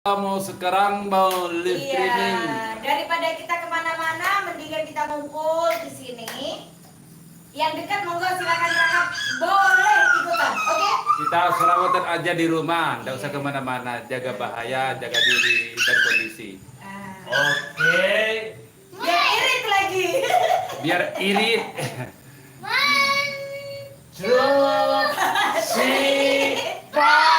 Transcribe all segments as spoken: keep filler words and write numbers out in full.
Mau sekarang mau live streaming. Iya, daripada kita kemana-mana, mendingan kita ngumpul di sini. Yang dekat monggo silakan rangkap, boleh ikutan, oke? Kita selawatan aja di rumah, ndak usah kemana-mana. Jaga bahaya, jaga diri dan kondisi. Ah. Oke. Biar irit lagi. Biar irit. One, two, three, four.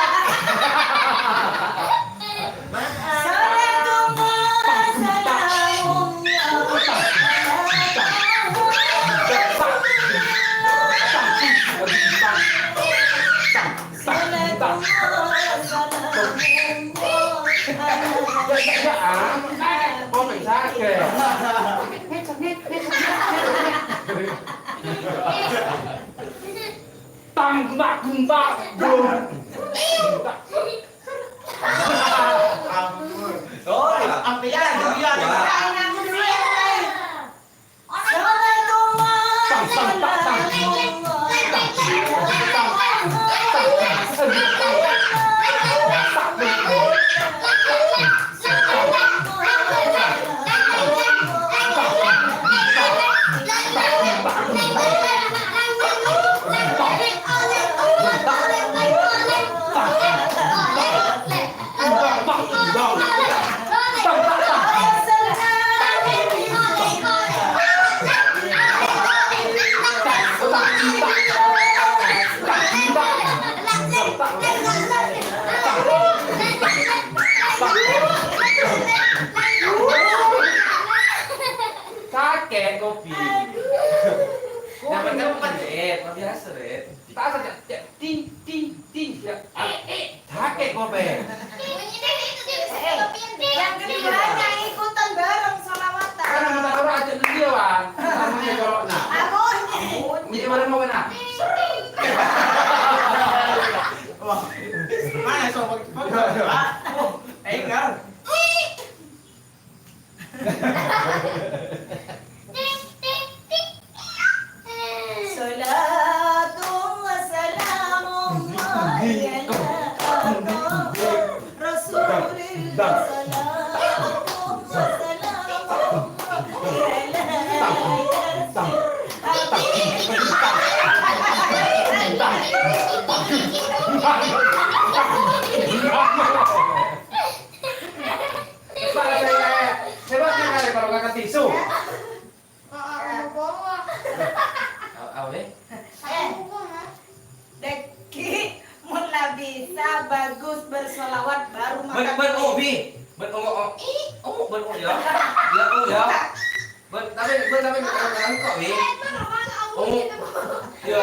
Tang, guntak, guntak, guntak. Ampun. Oh, iya. Iya, iya, iya. Tang, tang, tang, tang. Kakek kopi. Aduh. Dapat kan, Rit? Biasa, Rit. Tak ada, cek, ting, ting, ting, ya. Ah, eh, kakek kopi. Eh, yang keduanya ikutan bareng sholawatan. Kan ada orang aja dia, Wan. Namanya corona. Aku ini. Ini bareng mau kena. Wah. Mana sobat? Ah, oh, enggak. Salatu wa salamullahi ala Rasulillah. Salatu wa salamullahi ala Yasin. Coba saya, coba saya kalau kata tisu. Aw-, awe? Eh, Deki, mun la bisa, bagus bersolawat baru makan. Ben, ben, oh, Bi. Ben, oh, oh. Ih. Oh, ben, oh, ya. Ya, oh, ya. Ben, tapi, ben, tapi, ben, ben, kok, Bi. Oh. Iya.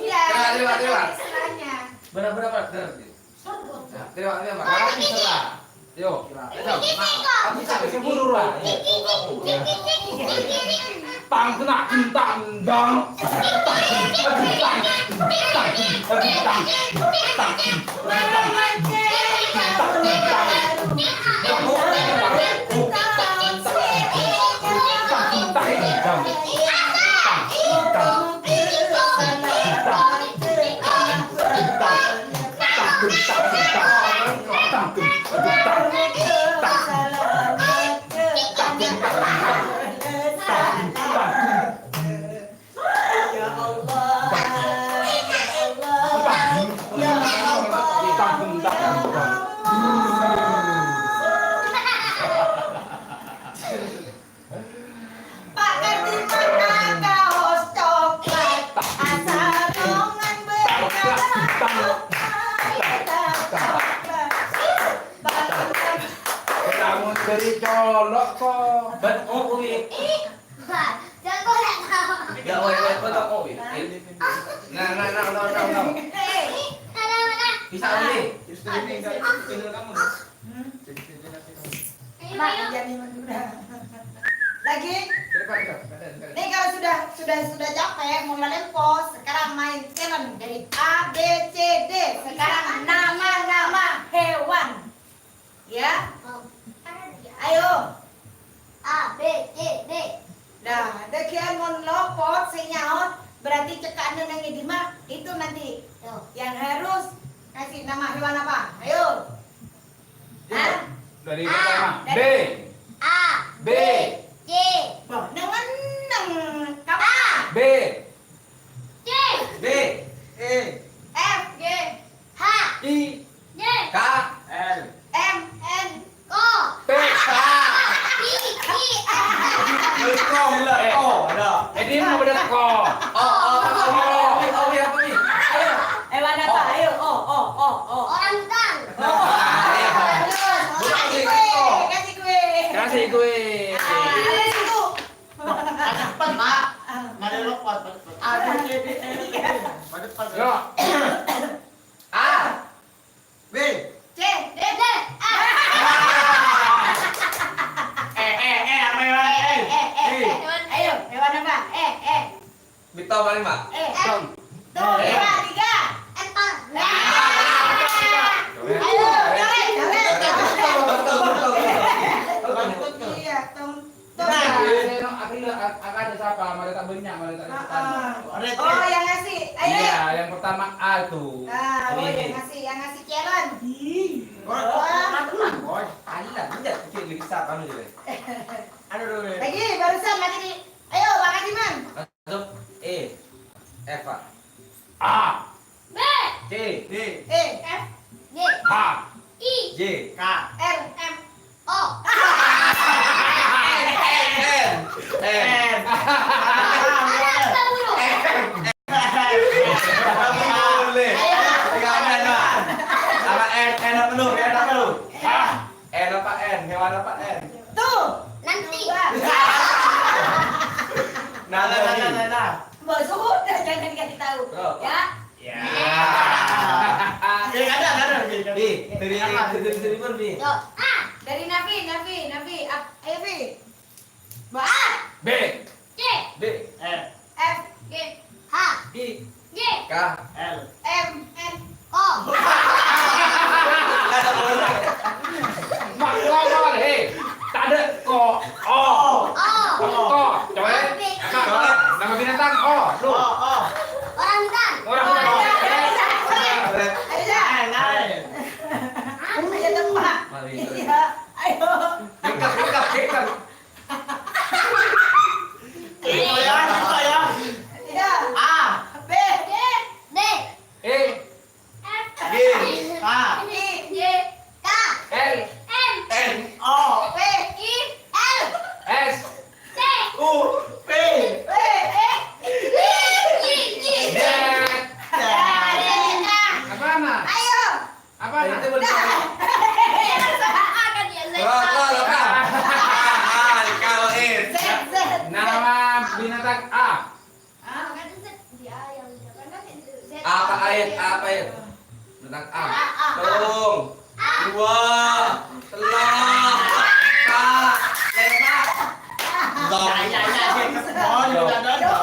Iya. Terima, terima, terima. Istilahnya. Benar, benar, benar. Nah, terima kasih, Mas. Sekarang bisa lah. Yo. Aku tak bisa buru lah. Tang kena kentang dong. Ya Allah, ya Allah, ya Allah. Pak Kardi pakai kaos coklat, asal tongan berkarat coklat. Kamu dari colok kok. Ben, oh, Uwi. Ih, Pak, jangan kau tak tahu. Ya, oh, ya, oh, tak, oh, Uwi. Nah, nah, nah, nah, nah, nah. Eh, mana, mana? Bisa, Uwi. Ada sih. Channel kamu, Mas. Hmm? Jadi, jadi nanti kamu. Ayo, Mak, ayo. Iya nih, Madura. Lagi? Ke depan, ke depan. Nih, kalau sudah, sudah, sudah capek, mulai lempos, sekarang main challenge dari A, B, C, D. Sekarang nama-nama hewan. Ya? Ayo. A, B, C, D. Nah, dâggi'ân mon lopot sè nyaot, berarti ceka'na neng è dimma, itu nanti yang harus ngasih nama hewan apa. Ayo. Dari pertama. B. A. B. C. Wah, neng-neng. Kamu A. B. C. B. E. F. G. H. I. J. K. L. M. N. Ko. P. K. I. I. F. Terus ko, gila. Ko, ada. Ini mau bener ko. O, o, o, o, o, o, apa nih? Ayo. Hewan apa? Ayo. O, o, o, o. Orangutan. O. Bagus. Kasih gue. Kasih gue. Kasih gue. Ah, kasih gue. Cepet, Pak. Mari lopot, cepet. A, B, C, D, E, F, G. Pada, pada. Yo. A. B. C, D, D, A. Eh, eh, eh, apa ya? Eh, eh, eh, eh. Ayo, hewan apa? Eh, eh. Bito paling, Pak. Eh. Dong. Tuh, dua, tiga. Empang. Ayo, coret, coret. Iya, tong. Nah, ini akhirnya ak-, akan ada siapa? Mari tak banyak, mari tak cepetan. Heeh. Oh, yang ngasih. Ayo. Iya, yang pertama A itu. Ah, oh, yang ngasih, yang ngasih calon. Ih. Orang, orang, orang, boy. Alah, enggak, kecil lagi siapa nih, coba? Aduh, aduh, aduh. Lagi, barusan lagi nih. Ayo, Bang Adiman. Masuk. E. F, Pak. A. B. C. D. E. F. G. H. I. J. K. L. M. O. N, N, N. N. N. Tapi boleh. Ayo. Tinggal N, Pak. Sama N, N apa lu? N apa lu? Ah. N apa N? Hewan apa N? Tuh. Nanti. Nah, nah, nah, nah, nah, nah. Bos, udah, jangan dikasih tahu. Bro. Ya. Ya. Oke, ada, ada, oke, oke. Bi, dari, dari, dari, dari mana, Bi? Yo. Ah, dari Nafi, Nafi, Nafi. Ap-, ayo, Fi. Ba. B. C. D. F. F. G. H. I. J. K. L. M. N. O. Mak, mak, mak, hei. Tak ada ko. O. O. Ko. Coba. Mak, nama binatang? O. Lu. O, o. Orang hutan. Orang hutan. Ayo, Cak. Lain, lain. Ayo, tempat. Mari. Iya. Ayo. Dekat, dekat, dekat. Itu ya, itu ya. Iya. A. B. D. D. E. F. G. H. I. J. K. L. M. N. O. P. I. L. S. T. U. V. W. X. Y. Y. Y. Z. Z. Apa, Mas? Ayo. Apa, Mas? Itu benar. Lo, lo, lo, Kak. Ah, kalau, eh. Z, Z. Nama binatang A. Ah, kan Z. Di A yang ucapkan kan Z. Apa air? Apa air? Binatang A. A, A, A. Tung. A. Dua. Telu. Empat. Lima. Ya, ya, ya. Oh, ya, ya, ya.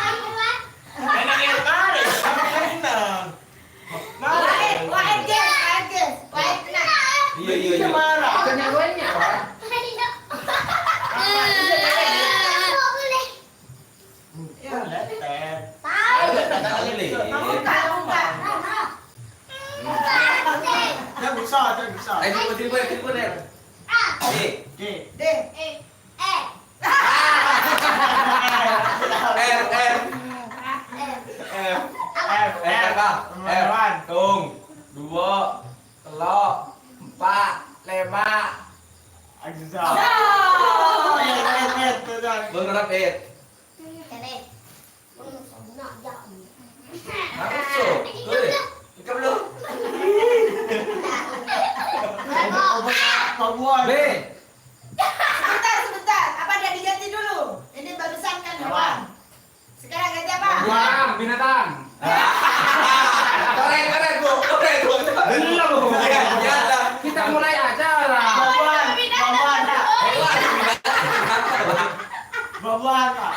Ayo, Mas. Enak ya, tarik. Sama enak. Wait, wait, guys, wait, guys. Wait, nah. Iya, iya, iya. Gimana? Bukannya gue nya, Pak. Iya. Boleh, Ter. Tahu. Tahu, Ter. Buka, buka. Jangan bisa, jangan bisa. Ayo, tiba, tiba, tiba, Ter. D. D. D. E. E. F, F. F. F. F. F. F. Tung. Dua. Telu. Empat. Lima. Agza. Bener, Pit. Apa tuh? Hei, ini belum. Sebentar, sebentar. Apa dia diganti dulu? Ini barusan kan hewan. Sekarang ganti apa? Binatang, binatang. Korek, korek, Bu. Korek, Bu. Belum. Iya, iya, iya. Kita mulai acara. Buah-buahan, buah-buahan, Pak. Buah-buahan, Pak.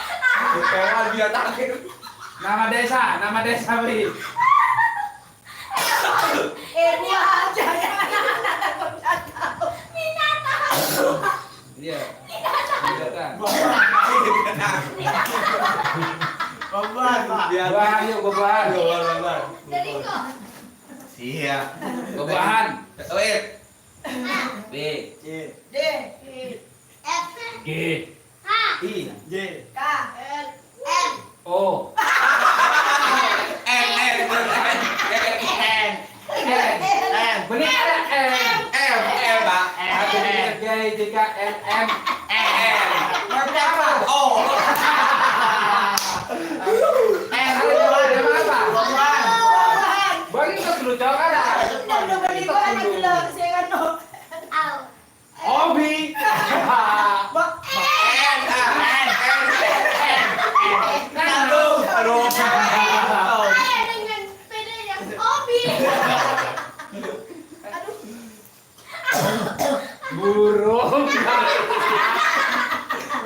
Hewan, binatang. Nama desa, nama desa, Bri. Eh, buah aja ya. Binatang. Iya. Binatang. Buah-buahan, Pak. Buah-buahan, yuk, buah-buahan. Buah-buahan, buah-buahan. Jadi kok. Siap. Buah-buahan. Oh, eh, B. C. D. F. G. H. I. J. K. L. M. O. N, N, N, N. N. N. Bener ada N. M, M, Pak. M, M. Ada J, J, K, L, M. N. Berarti apa? O. N. Ada dua, ada apa? Dua. Bagi ke dulu, Cok, ada. Bener, bener, bener, bener, bener, bener, bener. Au. Obi. Ba-, N, N, N, N, N. Aduh, aduh. Saya dengan sepeda yang Obi. Aduh. Burung.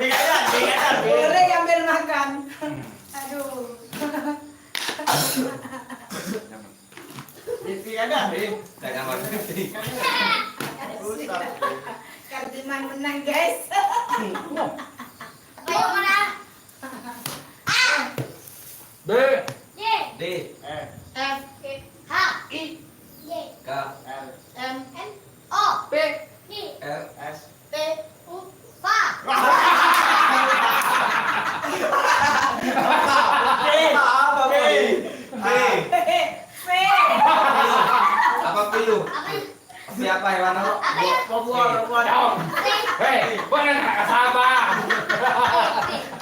Beda, beda, beda. Boleh ambil makan. Aduh. Isi ada, nih. Saya kamar. Kardiman menang, guys. Ayo, mana? A. B. Y. D. F. F. H. I. J. K. L. M. N. O. P. Q. R. S. P. U. Fa. Apa, apa? P. P. P. Apa, P? Apa? Siapa hewan apa? Apa ya? Perempuan, perempuan. Hei, bukan anak siapa?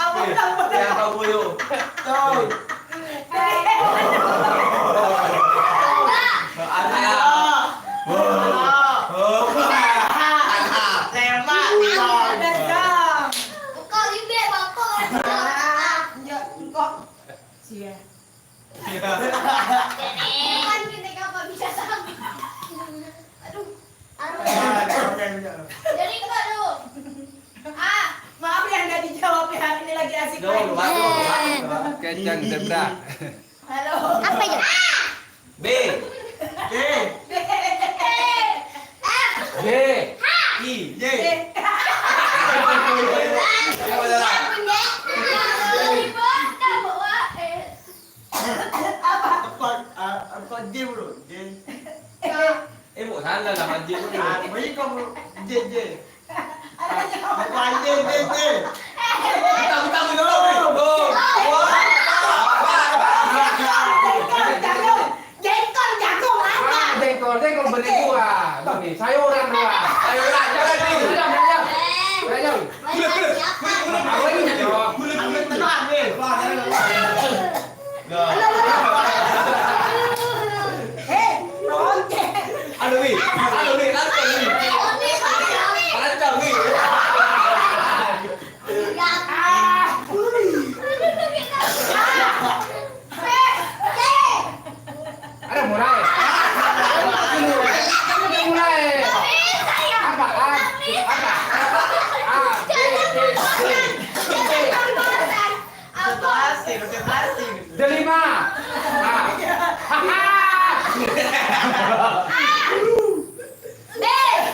Apa, apa? Siapa, P? Cong. Ada. Ada. Ada. Ada. Ada. Ada. Ada. Engkau ibe bapak. Ya, engkau. Sia. Bukan kita kapan bisa sama. Aduh. Jadi enggak dong. Ah, maaf ya, nggak dijawab ya. Ini lagi asik Jawab, main. Jawab, jawab. Kecang zebra. Halo. Apa itu? B. B. B. F. J. I. J. J. Apa salah? Apa? Apa, ah, apa J, Bro? J. Eh, bu, salah lah, J, Bro. Ah, bu, ini kok, Bro? J, J. Ah, apa J, J, J? Buka, buka, buka, Bro. Tuh. Wah. Jengkol, jagung, apa? Ah, jengkol, jengkol benih buah. Ini sayuran buah. Sayuran, sayuran. Sayuran, sayuran. Sayuran. Apa ini, jagung? Hei, Ronce. Aduh, Wi. Aduh, Wi. Langsung, Wi. Langsung, Wi. Ah. Ada mulai. Ada mulai. Apa? A. Apa? A, B, C, D. Konsentrasi, konsentrasi. Delima. A. B.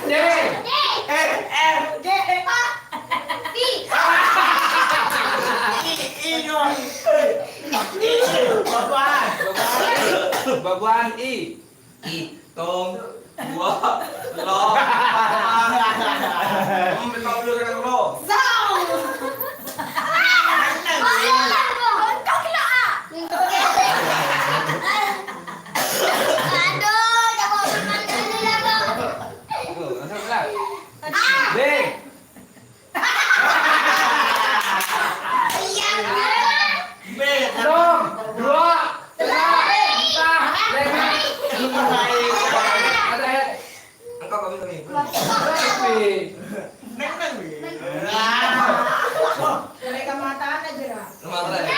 D. F. F. G. H. I. I. I. Babuan. Babuan I. Itong. Dua. Lo. Hmm, betul dulu, kena lo. Zong. Aduh, jago makan dulu lah, Bang. Aduh, masuk lah. Ah. B. Iya, bener. B. Dong, dua, tiga, empat, lima. Ada, eh. Engkau kami, kami. Tapi. Neng, neng, Wi. Mereka mata aja, lah. Lu mata, ya?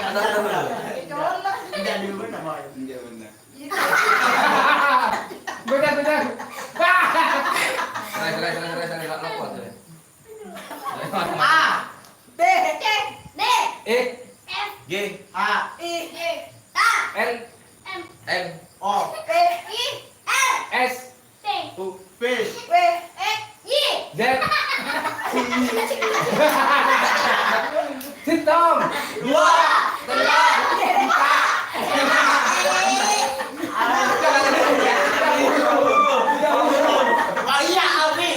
Ada, ada, ada. Colok. Tidak, di rumah, nama? Tidak, benar. Benar, benar. Res, res, res, res, res, nggak kuat, ya. A. B. C. D. E. F. G. H. I. J. K. L. M. N. O. P. I. R. S. T. U. P. W. E. Y. Z. Hitung. Dua. Telok. Empat. Wah, iya, Abi.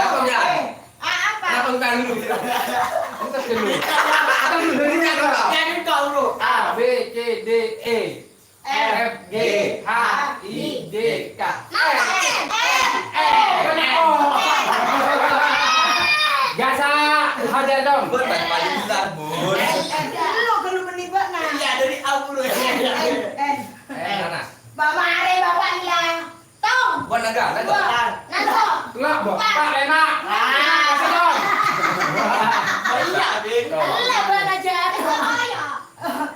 Kenapa enggak? Eh, A apa? Kenapa enggak dulu? Enggak dulu. Enggak dulu. Enggak dulu. Enggak dulu. A, B, C, D, E. F, G, H, I, J, K. Masa N? N. N. N. Oh. Biasa hajar dong. Bun, balik, balik, Bun. N, N, N. Lu kalau meniba, nah. Iya, dari A dulu. N, N. Eh, mana? Bapak are, Bapak hilang. Tong. Bukan naga, naga. Dua. Naga. Enggak, Bok. Pak, enak. Ah. Kasih, Bang. Iya, Bing. Iya, Bang, aja. Ayo.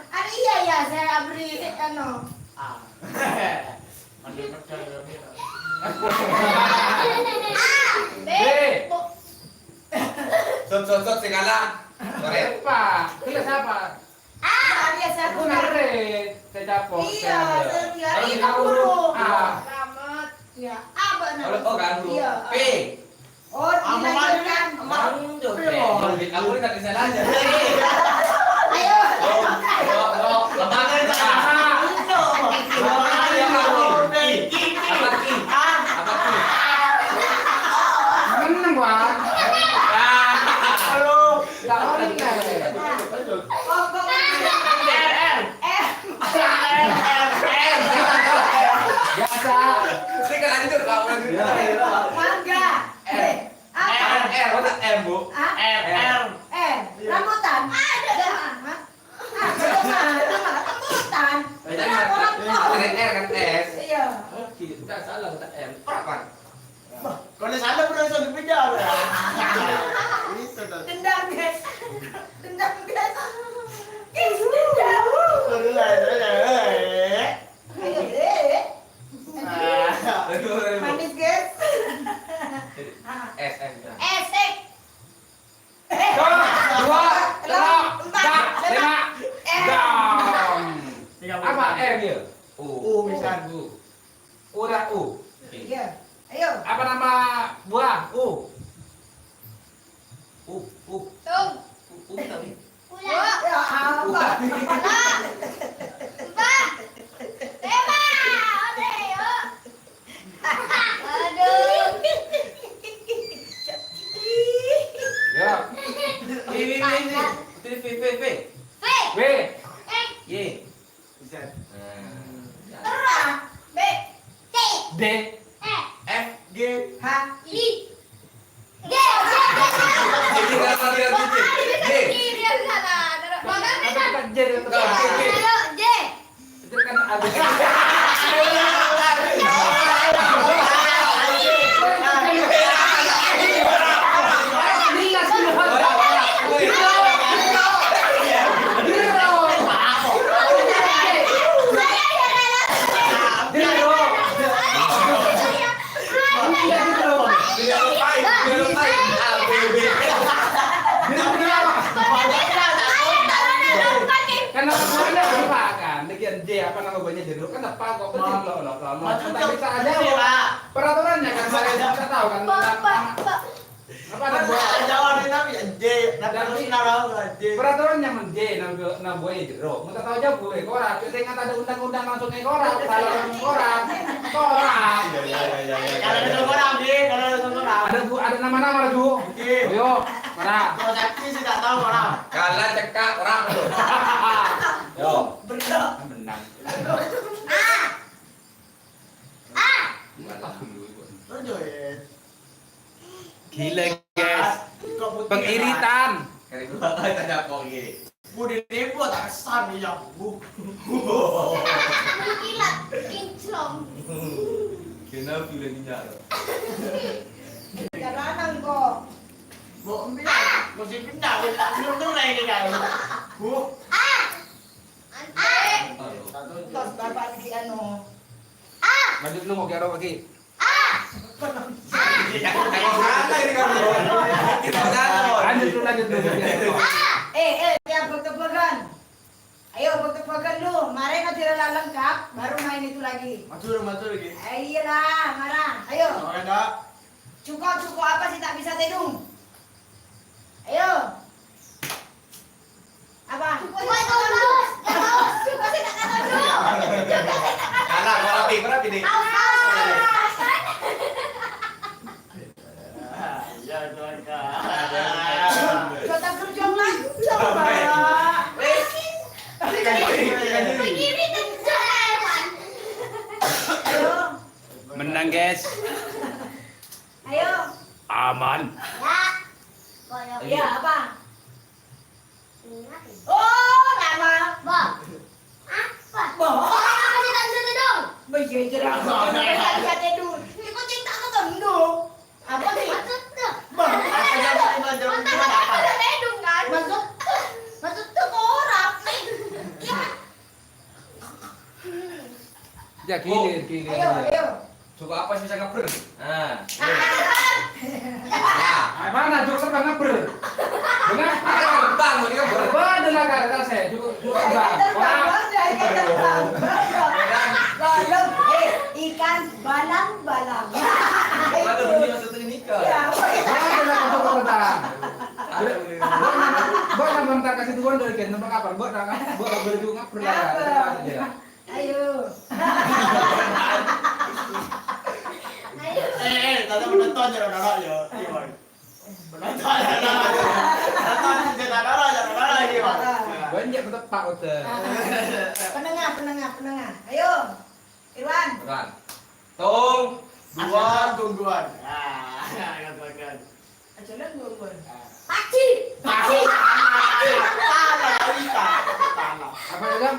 Ah, iya, iya, saya beri, anu. Ah. Mandul medal, ya, Bing. B. B. Sot, sot, sot, sing kalah. Sore. Siapa? Itu siapa? Ah, biasa aku. Aku nari, saya capok, iya, saya saya lihat. Kalau ini kita aku huruf huruf. A. Selamat. Ya, A benar. Kalau O kan huruf P. Iya. Oh, dilanjutkan. Manjur, P. Aku ini tak bisa nanya. Ayo. Oh, oh, oh. Apa? Apa? Apa? Apa? Apa? Apa? Menang, Bang. Ah. Aduh. Enggak boleh, enggak boleh. Lanjut. Oh, kok R, R. R. R, R, R. Biasa. Saya kan lanjut, Pak. Mangga. R. Eh, apa? R, R, masa M, Bu? Ah? R, R. R. Rambutan. Ada. Hah? Ah, rambutan. Rambutan. Kenapa orang tahu? Ada R kan S. Iya. Oke, enggak salah, kata M. Berapa? Wah, kalau salah, bro, saya dipinjam. Itu tuh. Dendam, guys. Dendam, guys. Guys, dendam. Aduh, aduh, aduh. Ayo, deh. Ah. Aduh, aduh. Manis, guys. Ah. S, S, S. S, S. Dua, dua, telok, empat, lima. Dong. Apa M ya? U. U, misal. U. Ura U. Iya. Ayo. Apa nama buah? U. U, U. Tung. U, U tadi. Ula. Ya, apa? Ula. Empat. Lima. Ode, yuk. Aduh. Ya. V, V, V, V. V, V, V. V. V. Eh. Y. Z. Nah. Terus. B. C. D. E. F. G. H. I. G. G. G. G. G. G. Makanya kan G. G. G. Ayo, J. Itu kan ada. Karena semuanya lupa kan, demikian J apa nama buahnya jeruk kan apa kok kecil loh, loh, loh, loh. Maksudnya Tapi tak ada, Pak. Peraturannya kan, saya nggak tahu kan. Pak, Pak, Pak. Apa ada buah? Ada jawab tapi J, tapi Tapi harus naruh J. Peraturannya men J, nah, nah buahnya jeruk. Mau tak tahu aja boleh, kok ora. Saya ingat ada undang-undang langsung ke orang, salah orang, orang. Orang. Iya, iya, iya, iya, iya. Kalau ada orang, J, kalau ada orang. Ada bu, ada nama-nama tuh. Oke. Ayo, mana? Kalau saksi sih tak tahu orang. Kalah cekak orang tuh. Yo. Bener. Menang. Terus join. Gila, guys. Kok putih? Pengiritan. Kali gua tanya kok gini. Budi ribu tak kesan ya, Bu. Mengkilat, kinclong. Kena bilang nyar. Jalanan kok. Mau ambil, mesti pindah, belum tunai ini kan. Bu. Ah. Anjing. Terus bapak lagi anu. Ah. Lanjut lu mau karo lagi. Ah. Lanjut lu, lanjut lu. Eh, eh, ya, bek-bekan. Ayo, bek Coba dulu, mare kau tidak lengkap, baru main itu lagi. Matur, matur lagi. Eh, iyalah, marah. Ayo. Oke, Kak. Cuko, cuko apa sih tak bisa tèdung? Ayo. Apa? Cuko itu bagus. Cuko sih tak kata dulu. Cuko sih tak kata. Alah, mau rapi, mau rapi nih. Awas. Iya, Tuan, Kak. Kota kerja lagi, coba. Wes. Begini tuh, Sulaiman. Ayo. Menang, guys. Ayo. Aman. Ya. Iya, apa? Oh, lama. Bah. Apa? Bah. Apa sih tak bisa tidur? Bah, iya, jelas. Bah, iya, tak bisa tidur. Ini kucing tak ketemu. Apa sih? Maksudnya? Bah. Apa sih? Maksudnya apa? Ada tidur, kan? Maksud, maksud tuh korap. Ya. Ya, gilir, gilir. Ayo, ayo. Coba apa sih bisa ngeber? Nah. Nah. Mana jok sampai ngeber? Benar? Bang, mau ngeber. Benar lah, kata saya. Cukup, cukup, bang. Terbang, bang, dari terbang. Lalu, eh, ikan balang-balang. Waduh, ini maksudnya nikah. Ya, apa ya? Benar lah, kata kota. Buat nama, buat nama ntar kasih tuan dari gen, nama kapan? Buat nama, buat nama berdua ngeber lah. Apa? Ya. Ayo. Ayo. Eh, eh, tadi penonton ya, Nara, ya. Iya, Bang. Penonton ya, Nara. Penonton ya, Nara, ya, Nara, iya, Bang. Banyak betul, Pak, udah. Penengah, penengah, penengah. Ayo. Irwan. Irwan. Tung. Dua, tungguan. Ah, kan, kan. Ajalan dua-dua. Paci. Paci. Salah, Ita. Salah. Apa itu?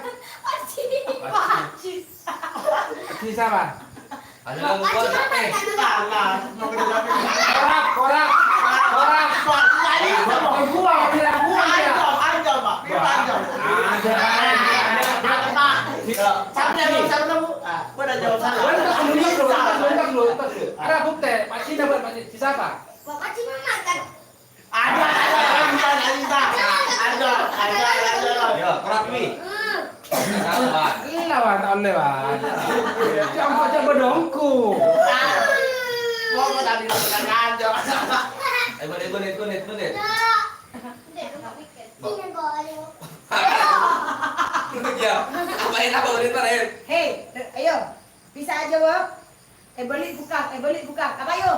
Paci. Paci. Paci siapa? Ada yang lupa, Paci apa? Salah. Mau ke dalam. Korap, korap, korap. Pak, tadi itu, Pak. Bukan gua, tidak gua, ya. Anjom, anjom, Pak. Kita anjom. Ada. Ada, Pak. Sampai ada, sampai ada, Bu. Ah, gua udah jawab salah. Gua udah jawab salah. Ada bukti, Paci siapa? Bapak cuma makan. Ada, ada, ada, ada, ada. Ada, ada, ada, ada. Ya, korap, Mi. Hmm. Sabar. Iya, Wan, tak boleh, Wan. Jangan kau coba dongku. Mau, mau tadi makan aja. Eh, boleh, boleh, boleh, boleh. Tidak. Tidak, tidak pikir. Ini kok, ayo. Ya, apa ini, apa ini, Pak, eh? Hei, ayo. Bisa aja, Bob. Èbâli' bukkak, èbâli' bukkak. Apa, ayo?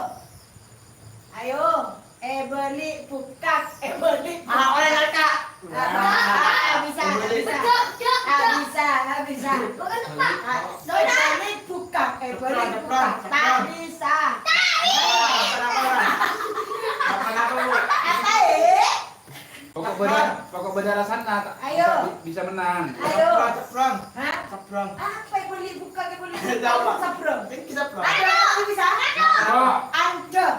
Ayo, èbâli' bukkak, èbâli' bukkak. Ah, oleh kakak. Ah, ah, bisa, bisa. Ah, bisa, ah, bisa. Bukan tepat. Ah, èbâli' bukkak, èbâli' bukkak. Tak bisa. Tak bisa. Apa, apa, Bu? Apa, eh? Pokok bâdâ, pokok bâdâ alasanna, ta-, ayo. Bisa, bisa menang. Ayo. Sabrang, sabrang. Hah? Sabrang. Apa yang boleh buka, yang boleh buka? Sabrang. Ini sabrang. Ayo, ini bisa. Ayo. Anda.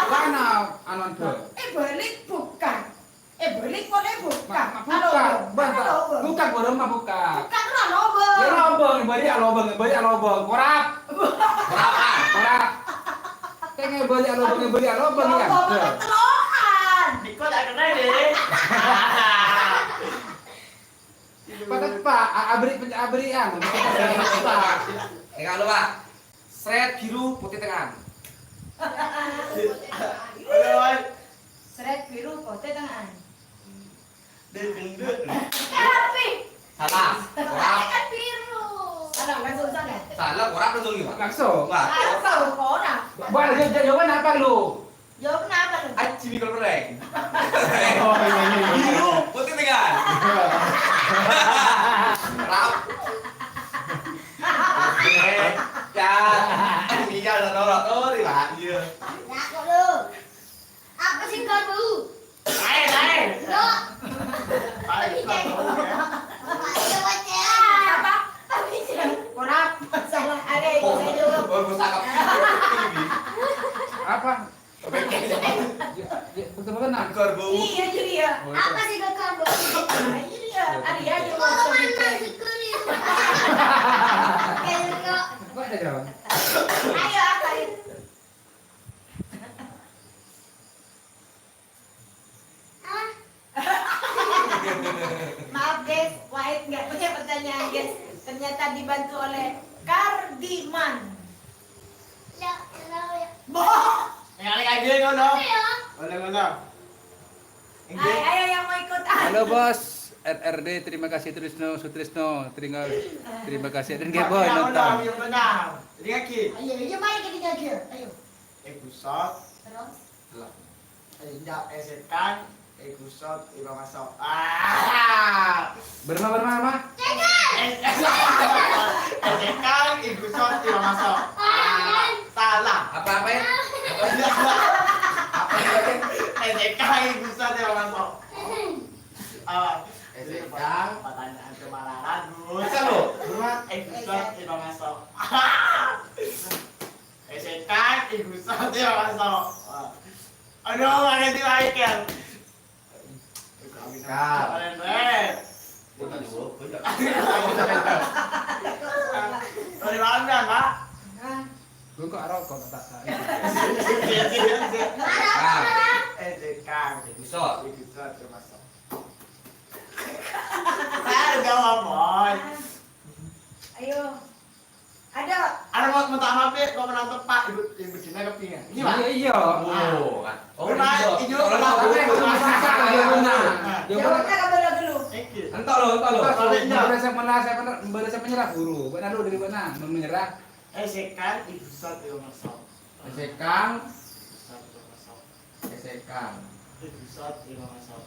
Mana anu Anda? Eh, balik buka. Eh, balik boleh buka. Ma-, ma-, buka. Halo, bang, halo, bang. Buka, bareng mah buka. Buka, halo, bang. Ya, halo, bang. Balik, halo, bang. Balik, halo, bang. Korap. Korap, ah. Korap. Tengah balik, halo, bang. Balik, halo, bang. Ya, halo, bang. Bang. Telokan. Diko tak kena, deh. Pateppa', a-, abri', abri', an. Enggak lupa. Sret biru putih tengah. Aduh, Wan. Sret biru putih tengah. Dek, dek, dek. Rapi. Salah. Korap. Kan biru. Salah, langsung salah. Salah, korap langsung gimana? Langsung. Wah. Langsung, korap. Wah, dia, dia jawaban apa lu? Jawab kenapa tuh? Aji mi goreng. Oh, iya, iya, iya. Biru, putih tengah. Rap. Oke. Dah. Ini kan ada orang tuh, di lah. Iya. Nah, kok lu? Apa sih kau tuh? Lain, lain. Lo. Lain, lain. Apa? Apa sih? Kurang. Salah. Ada yang bisa jawab. Oh, gue tangkap. Apa? Ya, ya, betul-betul nangkar, Bu. Iya, iya, iya. Oh, iya. Apa sih nangkar, Bu? Iya, iya. Ada ya, ada. Kok mana sih, kulit? Kayak kok. Kok ada, Jawa? Ayo, apa itu? Ah. Maaf, guys, wait. Nggak punya pertanyaan, guys. Ternyata dibantu oleh Kardiman. Ya, kenapa ya? Boh! Yang lagi aja ngono. Apa ya? Ngono, ngono. Ayo, ayo yang mau ikutan. Halo, Bos. R R D, terima kasih Trisno, Sutrisno, terima, terima kasih. Dan Geboy nonton. Yang benar. Ini lagi. Ayo, iya, mari kita lagi. Ayo. Eh, pusat. Terus? Lah. Eh, enggak, esekan, eh, gusot, iba masuk. Ah! Berma, berma, berma. Eh, esekan, eh, gusot, iba masuk. Ah, salah. Apa, apa ya? Apa ya? Apa ya? Esekan, eh, gusot, iba masuk. Apa? Esekan. Pertanyaan kemalaran, Gus. Bisa lo, berma. Eh, gusot, iba masuk. Esekan, eh, gusot, iba masuk. Aduh, agak di Michael. Kal. Keren, Ren. Bukan dulu, bukan. Dari London, Pak. Gue kok rokok, tak tahu. Iya, iya, iya. Kal. Eh, Kang. Gusot. Gusot, ya, Mas. Saya jawab, Boy. Ayo. Ada. Ada mau, mau tak mampir, kok menang tepat, ibu, ibu Cina kepingin. Ini, Pak. Iya, iya. Oh, kan. Oh, Rumah iya. Hijau, kalau rumah aku hijau, itu rumah masak, aku. Iya, benar. Nah. Iya, benar. Jawabnya kan beda dulu. Thank you. Entok lo, entok lo. Entok lo, entok. Baru saya pernah, saya pernah, baru saya menyerah guru. Benar lo dari mana? Mau menyerah? Eh, sekarang ibu satu yang masuk. Sekarang. Ibu satu yang masuk. Esekan. Ibu sot, ibu masuk.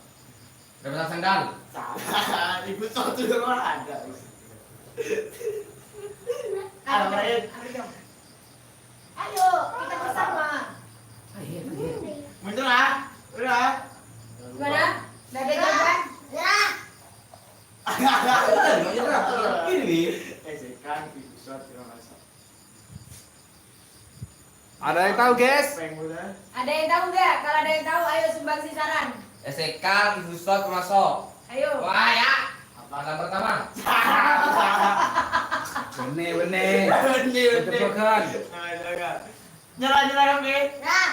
Ada pasang sandal. Salah. Ibu sot itu mah ada. Ayo, ayo. Ayo, kita bersama. Mundur, ah. Udah. Gimana? Udah ada jawaban? Nyerah. Udah, mau nyerah. Ini nih. Esekan, ibu sot, ibu masuk. Ada yang tahu, guys? Ada yang tahu nggak? Kalau ada yang tahu, ayo sumbangsi saran. Esekan, ibu sot, masuk. Ayo. Wah, ya. Apa? Pasang pertama. Bener, bener. Bener, bener. Betul, kan? Nah, jangan. Nyerah, nyerah, Kang, Pi? Nah.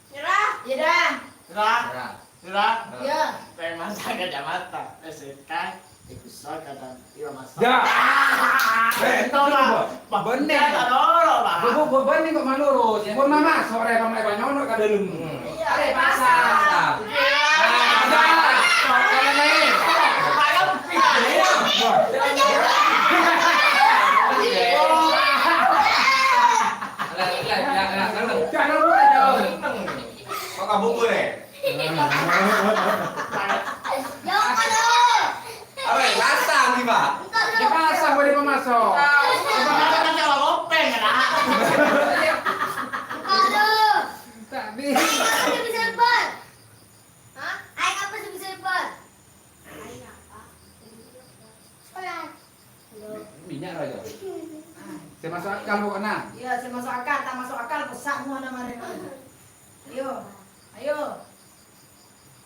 Nyerah? Ya dah. Nyerah? Nyerah. Nyerah? Iya. Preman sakacamata. Esekan, ibu sot, kadang iya, Mas. Ya. Eh, itu, Pak. Bener. Pak, Pak. Bu, bu, bu, bener kok, Manurus. Iya. Pun Mama, sore Mama Eva nyono ka dalem. Hmm. Iya, ada pasar. Pasar. Iya. Ada. Ada. Iya. Lah, lah, lah, lah, seneng. Jangan lupa, dong. Seneng. Kok kabur, eh? Jawab, Pak, dong. Apa ya? Pasang, nih, Pak. Entar dulu. Ya, pasang, boleh pemasok. Pasang, Pak, dong. Tadi. Apa sih bisa lebar? Hah? Air apa sih bisa lebar? Air apa? Sekolah. Minyak aja. Saya masuk akal pokoknya. Iya, saya masuk akal, tak masuk akal, pesak semua nama-nama. Ayo, ayo.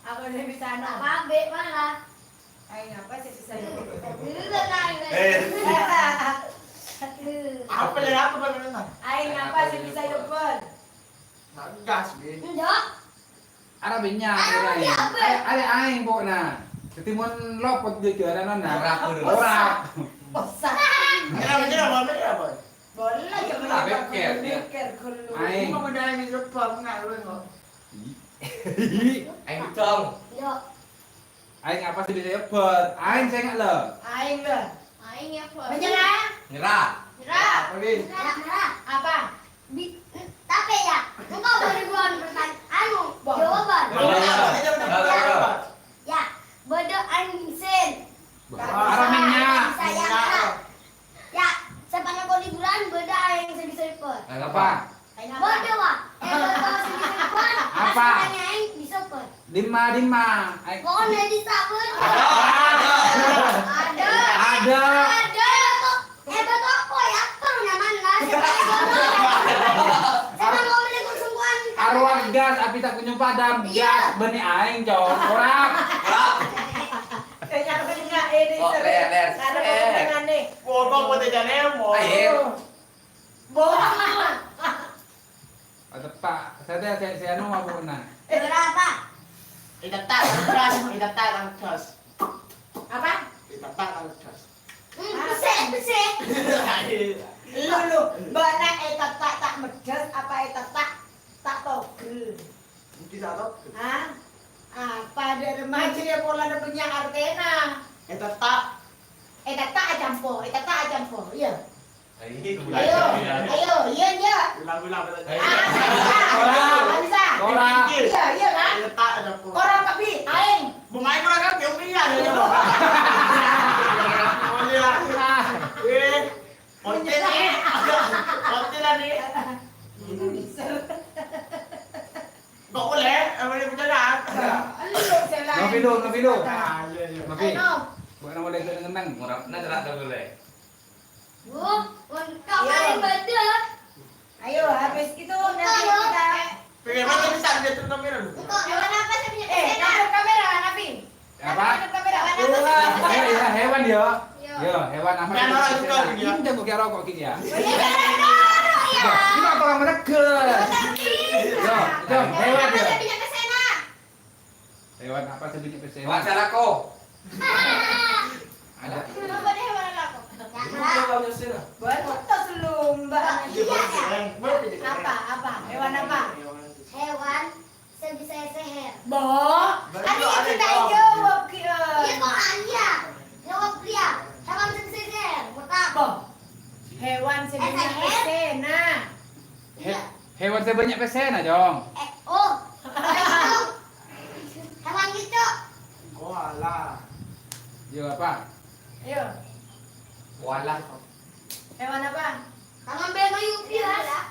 Apa yang bisa, no? Apa, Bek, mana? Ayo, apa sih bisa, yo? Dulu, Bek. Eh. Apa, Bek, apa, Bek? Ayo, apa sih bisa, yo, Bek? Nah, gas, Bek. Enggak. Arapa nya, arapa nya, Bek? Arè, arè aèng pokokna. Dadi mon lopot dia juara nona. Ora, ora. Ora. Bosan. Kenapa, kenapa, kenapa? Boleh, ya, boleh. Mikir, ya. Mikir dulu. Aèng. Mau beda yang di depan, nggak, lu, kok. Aèng dong. Yo. Aèng apa sih bisa ya, Bot? Aèng saya nggak, lo. Aèng, lo. Aèng ya, Bot. Menyerah? Nyerah. Nyerah. Apa, Bek? Nyerah. Apa? Bi-, tapi ya, engkau beri bulan pertanyaan, anu, jawaban. Jawaban. Ya, bâdâ aèng bingsen. Arapa nya? Bisa ya, Kak. Ya, sepanjang liburan bâdâ aèng sè bisa èpèr. Apa? Bâdâ, Pak. Eh, bâdâ sè bisa èpèr. Apa? Pas aèng bisa èpèr. Dimma, dimma? Ai. Pokoknya di sabun. Ada. Ada. Ada. Ada. Eh, betul apa ya? Apa namanya? Saya mau beli kusungkuan. Arowa gas, api tak kunjung padam. Iya. Gas, bânnè aèng, Cong. Ora. Ora. Kayaknya aku punya ini. Oh, serius. Ler, ler. Karena eh. Aku punya nih. Wah, kok mau tidak nemo? Ayo. Bola. Ada, Pak. Saya, saya, saya anu, apa, nah? Berapa? Ida tak terus, ida tak terus. Apa? Ida tak terus. Bessè. Lu, lu, bâ'na ètetta' ta' meddhâs apa ètetta' ta' togel? Mungkin ta' togel. Hah? Apa dâ' remaja ya polana bânnya' artèna? Ètetta'. Ètetta' acampo, ètetta' acampo, iyâ. Ayo, ayo, iyâ, iyâ. Ulang, ulang, ulang. Ah, ah, ah, bisa. Ora. Iyâ, iyâ, kan? Ètetta' acampo. Ora kabbhi, aèng. Bung aèng ora kabbhi, Om, iyâ, iyâ. Oh, iyâ. Eh. Onte la, Dik. Onte la, Dik. Kok boleh? Apa dia bicara? Lu, Sela. Ngopi lu, ngopi lu. Ah, iya, iya. Ngopi. Ayo. Bukan mau lihat ngenang. Murah, nah, cerak tak boleh. Bu, untuk kemarin betul. Ayo, habis itu nanti kita. Pengen banget bisa lihat kamera lu. Hewan apa sih punya pesena? Eh, kamera, kamera, Nafi. Apa? Kamera, kamera. Wah, iya, iya, hewan ya. Iya. Iya, hewan apa? Yang orang suka gitu ya. Ini jago kayak rokok gitu ya. Oh, iya, iya, iya, iya. Ini apa yang menegur? Iya, iya, hewan ya. Apa sih punya pesena? Hewan apa sih punya pesena? Hewan salako. Ada. Apa deh hewan salako? Ini apa pesena? Buat foto selumba. Iya, iya. Apa? Apa? Hewan apa? Hewan sè bisa sèhèr. Boh, bener, ada yang ada kita jawab. Jawab, Ki, eh. Iya, kok, ah, iya. Jawab dia. Hewan sè bisa sèhèr. Boh. Hewan sè bisa sèhèr? Pesena. He-, hewan sè bânnya' pesena, Jong. Eh, oh. Hewan gitu. Koala. Yo, apa? Ayo. Koala. Hewan apa? Hewan bernama Yupi, Mas.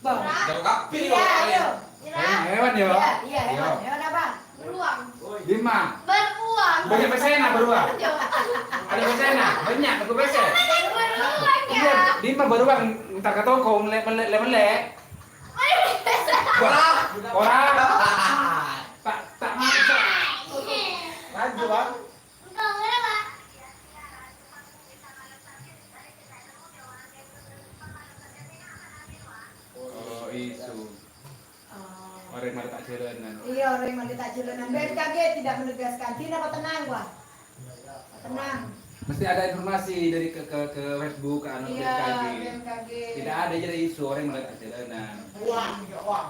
Bang. Jawab apa? Iya, ayo. Hewan, hewan, ya? Iya, iya, hewan. Iya. Hewan apa? Beruang. Di mana? Beruang. Bânnya' pesena, beruang. Jawab. Ada pesena, bânnya', aku pesen. Beruang, ya. Iya, di mana beruang? Entar ke toko, melek, melek, melek, melek. Wah, orang. Tak, tak masuk. Lanjut, Bang. Oh, isu. Oh. Orèng marè ta' jhâlânan. Iya, orèng marè ta' jhâlânan. B M K G tidak menegaskan. Dina apa tenang, wah? Tenang. Mesti ada informasi dari ke, ke, ke Facebook, ke anu, iya, B M K G. B M K G. Tidak ada jadi isu orèng marè ta' jhâlânan. Uang, ya, uang.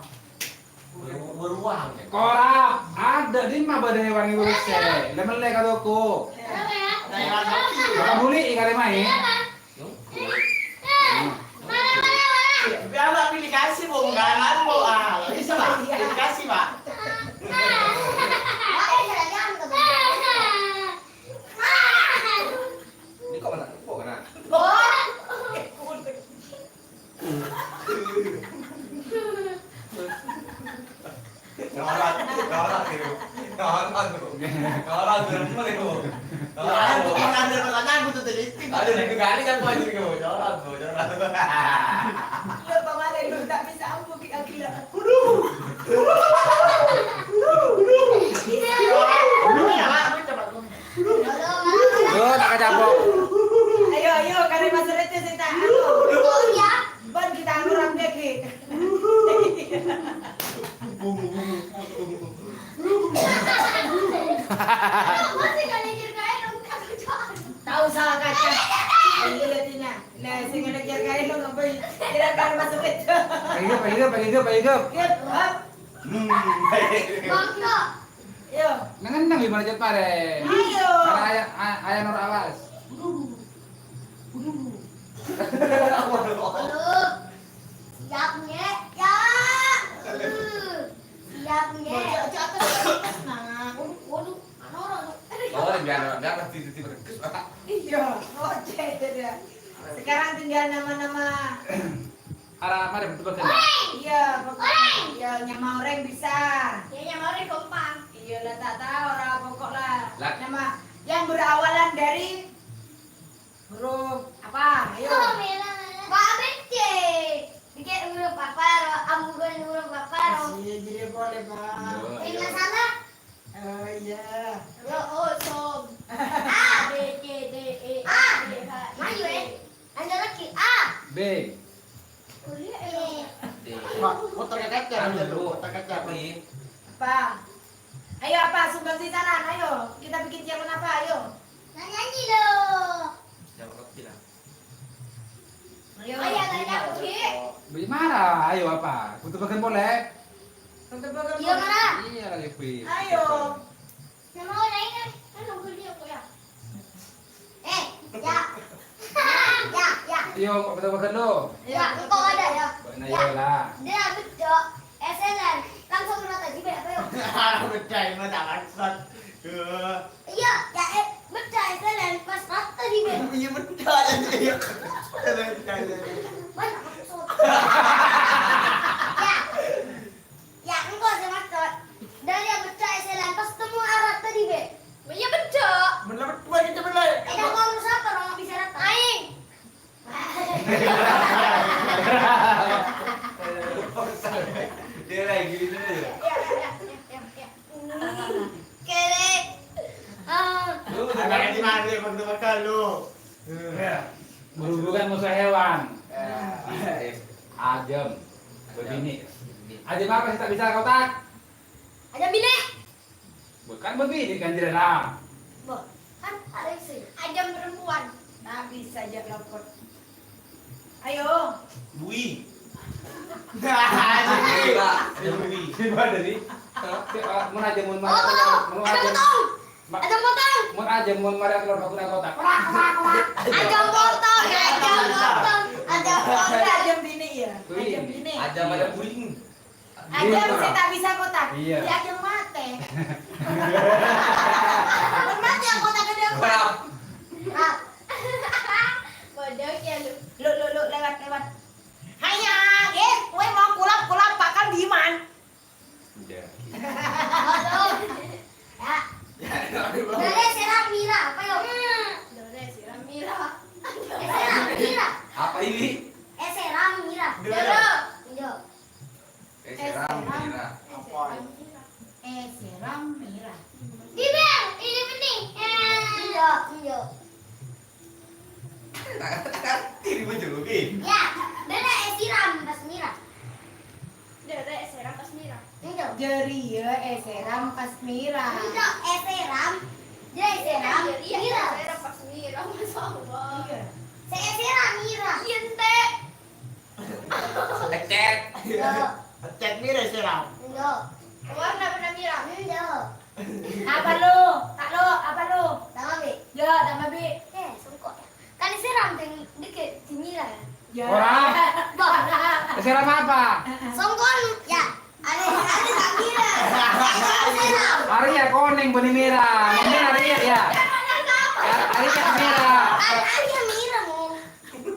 Beru-, beruang. Kora, ada di mana bâdâ hewan itu sè? Lah melek ka toko. Nah, yang lagi. Apa buli ikan mai? Biar aplikasi, Bu, enggak, Bu, ah. Bisa, Pak? Aplikasi, Pak. Ini kok kena? Kok kena? Nyorat, nyorat gitu. Nyorat, Bu. Nyorat, Bu. Nyorat, Bu. Pernah ada pertanyaan, Bu, tuh, tadi. Aduh, itu kali kan, Bu, gitu. Nyorat, Bu, nyorat. Lu kemarin lu tak bisa ampuh, gila-gila. Aduh. Aduh, ya, Pak, lu cepat, Bu. Yo, tak kacapok. Ayo, ayo, kare Mas Rejo sing tak anu. Iya. Ban kita anu rambut, Ki. Masih gak mikir kayak dong, tak kacapok. Tahu salah kaca. Iya, Tina. Nah, sing ada jaga itu ngapain? Kira kare Mas Rejo. Ayo, ayo, ayo, ayo. Yep, hop. Hmm. Bangkok. Yo. Neng-neng lima jam pare. Ayo. Para ayah, a-, ayah Nur Awas. Halo. Siap, Nyek? Ya. Siap, Nyek? Waduh, aja atas, atas, nah. Waduh, waduh, mana orang tuh? Oh, biar, biar pasti, pasti bergerak. Iya, oke, sudah. Sekarang tinggal nama-nama. Ara, mari, betul, betul. Iya, pokoknya. Iya, nyama orèng bisa. Ya, nyama orèng gampang. Iya, lah, tak tahu, ora pokok lah. Lah. Nama yang berawalan dari huruf apa? Ayo. Oh, mela, mela. Pak, B C. Dikit huruf apa, ro? Ambukan huruf apa, ro? Iya, jadi boleh, Pak. Yo, ayo. Salah. Oh, iya. Ro, o, som. A, B, C, D, E, F, G, H, I, J. Ada lagi. A. B. Kuliah, eh. D. Pak, putar ke kaca, anu, putar ke kaca. Apa? Ayo, apa? Sumbang sih sana, ayo. Kita bikin zaman apa, ayo? Nah, nyanyi, loh. Jawab apa, Tira? Ayo, apa? Butuh bagan polè? Butuh bagan polè. Iya, Mara. Iya, lagi free. Ayo. Nama orang ini kan nunggu dia, kok, ya? Eh, ya. Ya, ya. Iyo, kok betul-betul lo? Ya, engkau ada, ya. Nah, ya. Iyalah. Dia betul. S L N. Langsung kena tadi, apa, yuk? Betul, ini tak maksud. Iya, ya, eh, betul, S L N. Pas rata di bed. Iya, betul, iya. Mana maksud? Ya. Ya, engko' sè maca. Dâri abâca èsèlèn pas temmo arapa tadhâ', Bè'? Iyâ, bâca. Bener, betul, betul, betul. Eh, dah ngomong sapa, orang bisa rata? Aing. Dia lagi gitu aja. Ya, ya, ya, ya, ya, ya. Kere. Ah. Lu udah ada di mana, Bang, teman lu? Berhubungan musuh hewan. Eh, ajâm. Bâbinè'. Ajâm apa sih tak bisa kotak? Ajâm binè'. Bukan bâbinè' kan, Jrana? Boh, kan ada isi. Ajâm perempuan. Tak bisa aja lopot. Ayo. Bui. Nah, ajâm bui. Ajâm bui. Gimana nih? Hah? Mun ajâm mun mana? Oh, mun ajâm. Ajâm potong. Ma-, ajâm potong. Mun ajâm mun mara telor ka kotak. Kotak, kotak, kotak. Ajâm potong, ya, ajâm potong. Ajâm potong. Ajâm binè', ya. Wih. Ajâm binè'. Ajâm ada buing. Ajâm sih tak bisa kotak. Iya. Ya, ajâm matè. Mun matè yang kotak ada apa? Rap. Rap. Bodoh ya lu. Lu, lu, lu, lewat, lewat. Haiya, eh, kowe mau kulap, kulap, bakal diman. Udah. Ya. Dore sera mira, apa yo? Dore sera mira. Eh, sera mira. Apa ini? Eh, sera mira. Dore. Iya. Eh, sera mira. Apa? Eh, sera mira. Di bel, ini penting. Eh. Iya, iya. Diri menjuluki. Ya, dârâ èsiram pas mira. Dârâ èsiram pas mira. Enggak. Jâriyâ èsiram pas mira. Enggak, èsiram. Jâriyâ èsiram. Iya, iya, mira. Èsiram pas mira, masya Allah. Iya. Sè èsiram mira. Iya, ente. Ecet. Iya. Ecet mira èsiram. Enggak. Warna bener mira. Enggak. Apa lu? Tak lu, apa lu? Tambah, Bi. Ya, tambah, Bi. Eh, songko' ya. Kan siram ding dikit di mira ya. Ya. Ora. Bah. Siram apa? Songko' ya. Ada, ada tak mira. Siram. Arya konèng bânnè mira. Ini Arya ya. Arya mira. Arya mira mo.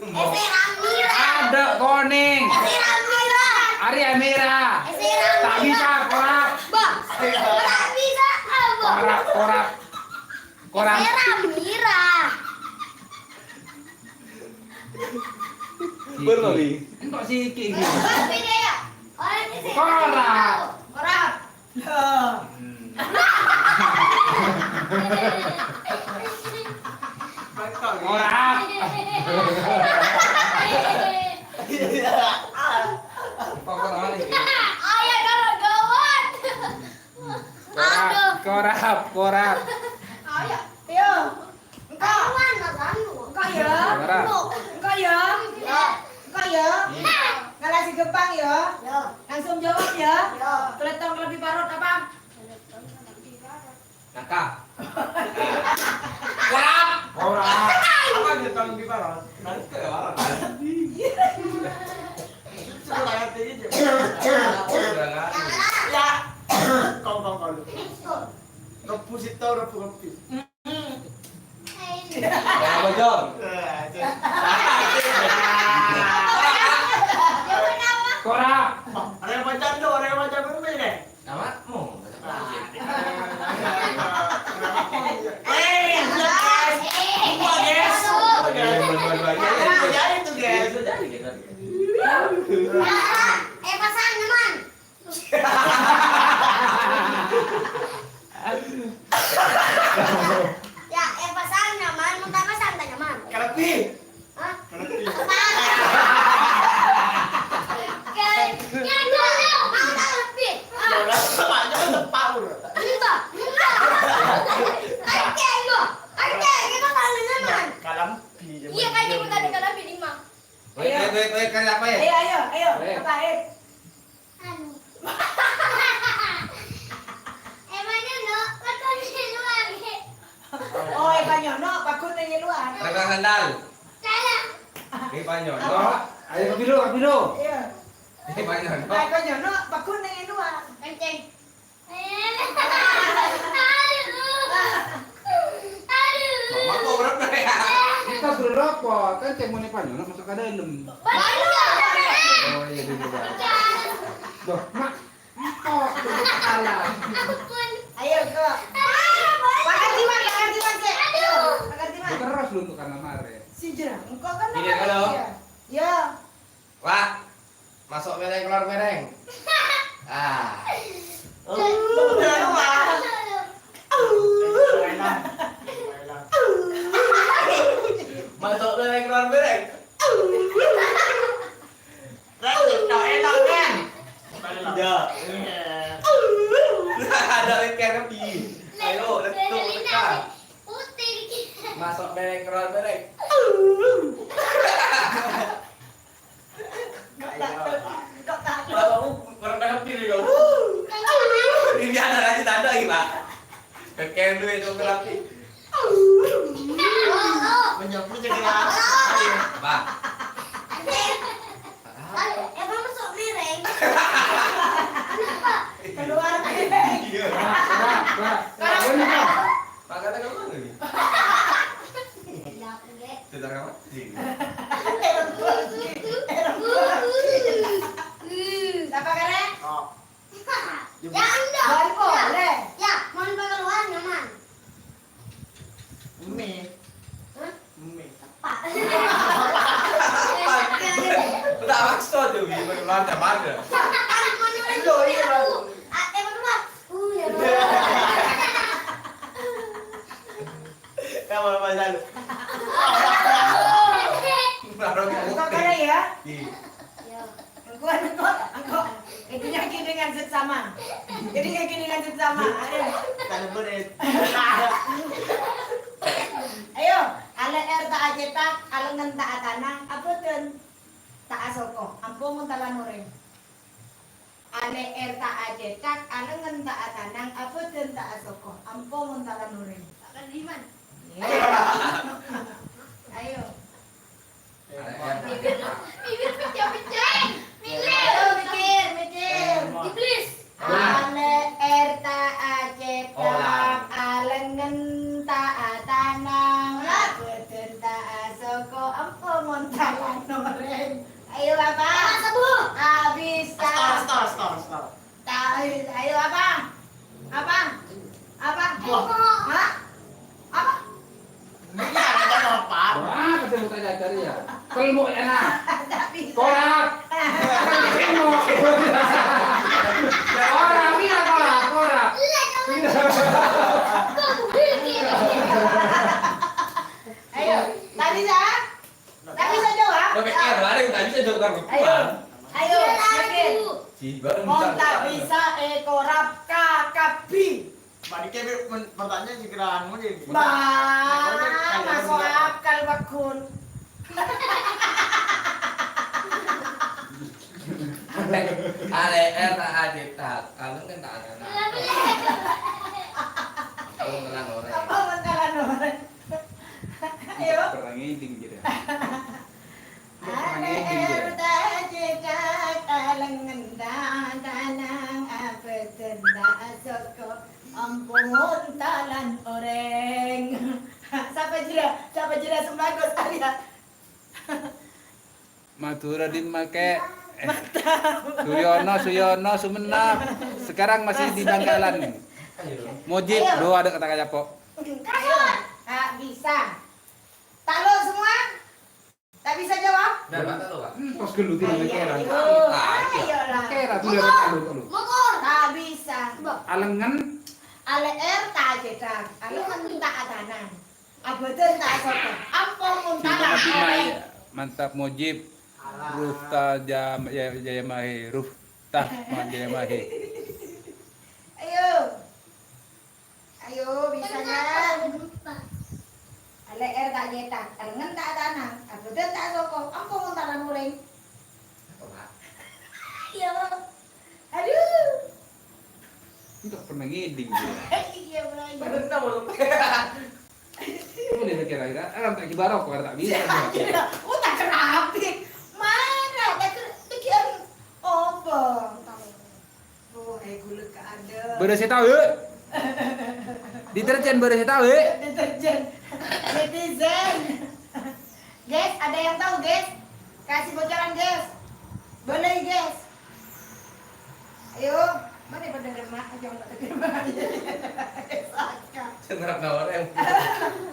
Èsèram mira. Ada konèng. Èsèram mira. Arya mira. Èsèram mira. Tak bisa, korak. Bah, tak bisa apa? Korak, korak. Korak. Èsèram mira. Bener, Wi. Entok siki iki. Korak. Korak. Loh. Ora. Ayo, gawat, gawat. Korap, korap, korap. Ayo, yo. Engko'. Awan, Mas Anu. Engko' ya. Ora. Engko' ya. Ya. Engko' ya. Iya. Ngala' sè ghâmpang ya. Ya. Langsung jawab ya. Ya. Kelettong lebbi parot apa? Kelettong lebbi parot. Nangka. Ora. Ora. Apa kelettong lebbi parot? Nangka ya, ora. Sebelah hati aja. Ya. Kong, kong, kong. Rebu sèttong, rebu lebbi. Apa, Jong? Ora. Ora. Ora macam tu, ora macam tu ni. Apa? Mau. Eh, guys. Dua, guys. Dua, guys. Jadi tu, guys. Eh, pasang, teman. Ya, eh, pasang nyaman, mun ta' pasang ta' nyaman. Kalebbi. Hah? Kalebbi. Pasang. Kan, ya, dulu, mau ta' lebbi? Ah. Ora, ora, ora, ora. Enggak, enggak. Oke, enggak. Oke, kita pasang nyaman. Kalebbi, ya, iya, kan, bener. Kita ada kalebbi di mana? Wait, wait, wait, wait, kan apa ya? Ayo, ayo, ayo. Wait. Apa, Ed? Anu. Emangnya no, kan kau di luar, ya? Oh, emangnya no, bagus di luar. Rangka sandal. Salah. Ini panyo. Apa? Ayo, Pak Bilo, Pak Bilo. Iya. Ini panyo. Emangnya no, bagus di luar. Kenceng. Aduh. Aduh. Mama kok berapa ya? Kita suruh rokok, kan cek mau nih panyo, masuk ke dalam. Baru. Oh, iya, iya, iya. Duh, Mak. Empok, itu salah. Ayo, kok. Pakai jimat, pakai jimat, Cek. Ayo, pakai jimat. Terus lu tuh karena mare. Si jerang, engkau kan. Iya, halo. Iya. Iya. Wah, masuk mereng, keluar mereng. Ah. Masuk mereng, keluar mereng. Rek, tak enak, kan? Iya. Ada lagi kan, Pi. Ayo, let's go, let's go. Masuk mereng, keluar mereng. Kok tak, kok tak. Kalau aku kurang dapat diri kau. Ini ada lagi tanda ini, Pak. Kakek lu itu berarti. Menyapu segera. Apa? Emang masuk miring? Keluar miring. Iya. Pak, Pak, Pak. Pak, kata kamu lagi? Iya, aku, Dek. Cerita kamu? Iya. Siapa, Kak? Oh. Ya, enggak. Boleh. Ya, mau dipakai luar nyaman. Umi. Hah? Umi. Apa? Apa? Tak maksud tuh, Umi, macam-macam ada. Kan mau nyuruh Lo, iya, aku. Bang. Ah, eh, berdua. Uh, ya, Bang. Kamu apa, Sal? Baru Buka dibuka. Kali ya. Iya. Ya. Engko, engko, engko. Intinya gini dengan seksama. Jadi kayak gini dengan seksama. Ayo. Tanda berit. Ayo, alè èr ta' acètak, alèngngen ta' atanang, abâdân ta' asoko, ampo mon talan orèng. Alè èr ta' acètak, alèngngen ta' atanang, abâdân ta' asoko, ampo mon talan orèng. Pak Kardiman. Iya. Ayo. Bibir, bibir pecah-pecah. Mikir. Ayo, mikir, mikir. Iblis. Alè èr ta' acètak, alèngngen ta' atanang, abâdân ta' asoko, ampo mon talan orèng. Ayo, Bapak. Bapak sembuh. Habis. Stor, stor, stor, stor. Tahu, ayo, apa? Apa? Apa? Wah. Hah? Apa? Ini ada apa? Wah, ketemu tanya cari ya. Kelmo enak. Tak bisa. Korap. Kelmo. Korap, ini korap, korap. Ayo, tak bisa? Tak bisa jawab? Lo pikir, lari, tak bisa jawab, kan? Ayo. Ayo, mikir. Si, baru Mon bisa. Tak bisa, eh, korap, kakabi. Balik ke, men-, pertanyaan sih kira anu deh. Bah, masuk akal, Pak Gun. Alè èr ta' acètak, alèngngen ta' atanang. Apa mon talan orèng? Apa mon talan orèng? Ayo. Pernah ngiding, jadi. Alè èr ta' acètak, alèngngen ta' atanang, abâdân ta' asoko, ampo mon talan orèng. Sapa jârèya? Sapa jârèya sè bagus, Arya? Madhurâ dimma, Kè? Eh, Suyono, Suyono, Sumenep. Sekarang masih di Bangkalan. Mujib, ayo. Lo ada kata kaya apa? Kasur. Tak bisa. Tak lo semua? Tak bisa jawab? Nah, Pak, tak lo, Pak. Hmm, pas gelutin sama Kera. Ayo. Ayo lah. Kera tuh lihat lu, lu. Motor. Tak bisa. Alengen. Alè èr ta' acètak. Alengen ta' atanang. Abâdân ta' asoko. Ampo mon talan. Mantap, Mujib. Rufta jam, ya, Jaya Mahe. Rufta Jaya Mahe. Ayo. Ayo, bisa, Yan. Alè èr ta' acètak. Alengen ta' atanang. Abâdân ta' asoko. Ampo mon talan. Iya, Bang. Aduh. Enggak pernah ngeding dia. Iya, Bang. Pernah, Bang. Boleh kira-kira, orang tak gibaro kok tak bisa. Iya, iya. Oh, tak kerapi. Mana? Tak ker-, pikiran apa? Oh, eh, gula keadaan. Bârâs sè tao, yuk. Deterjen bârâs sè tao, yuk. Deterjen. Netizen. Guys, ada yang tahu, guys? Kasih bocoran, guys. Boleh, guys. Ayo, mana pada denger, Mak? Jangan pada denger, Mak. Saka. Sing ngarep nawar, em.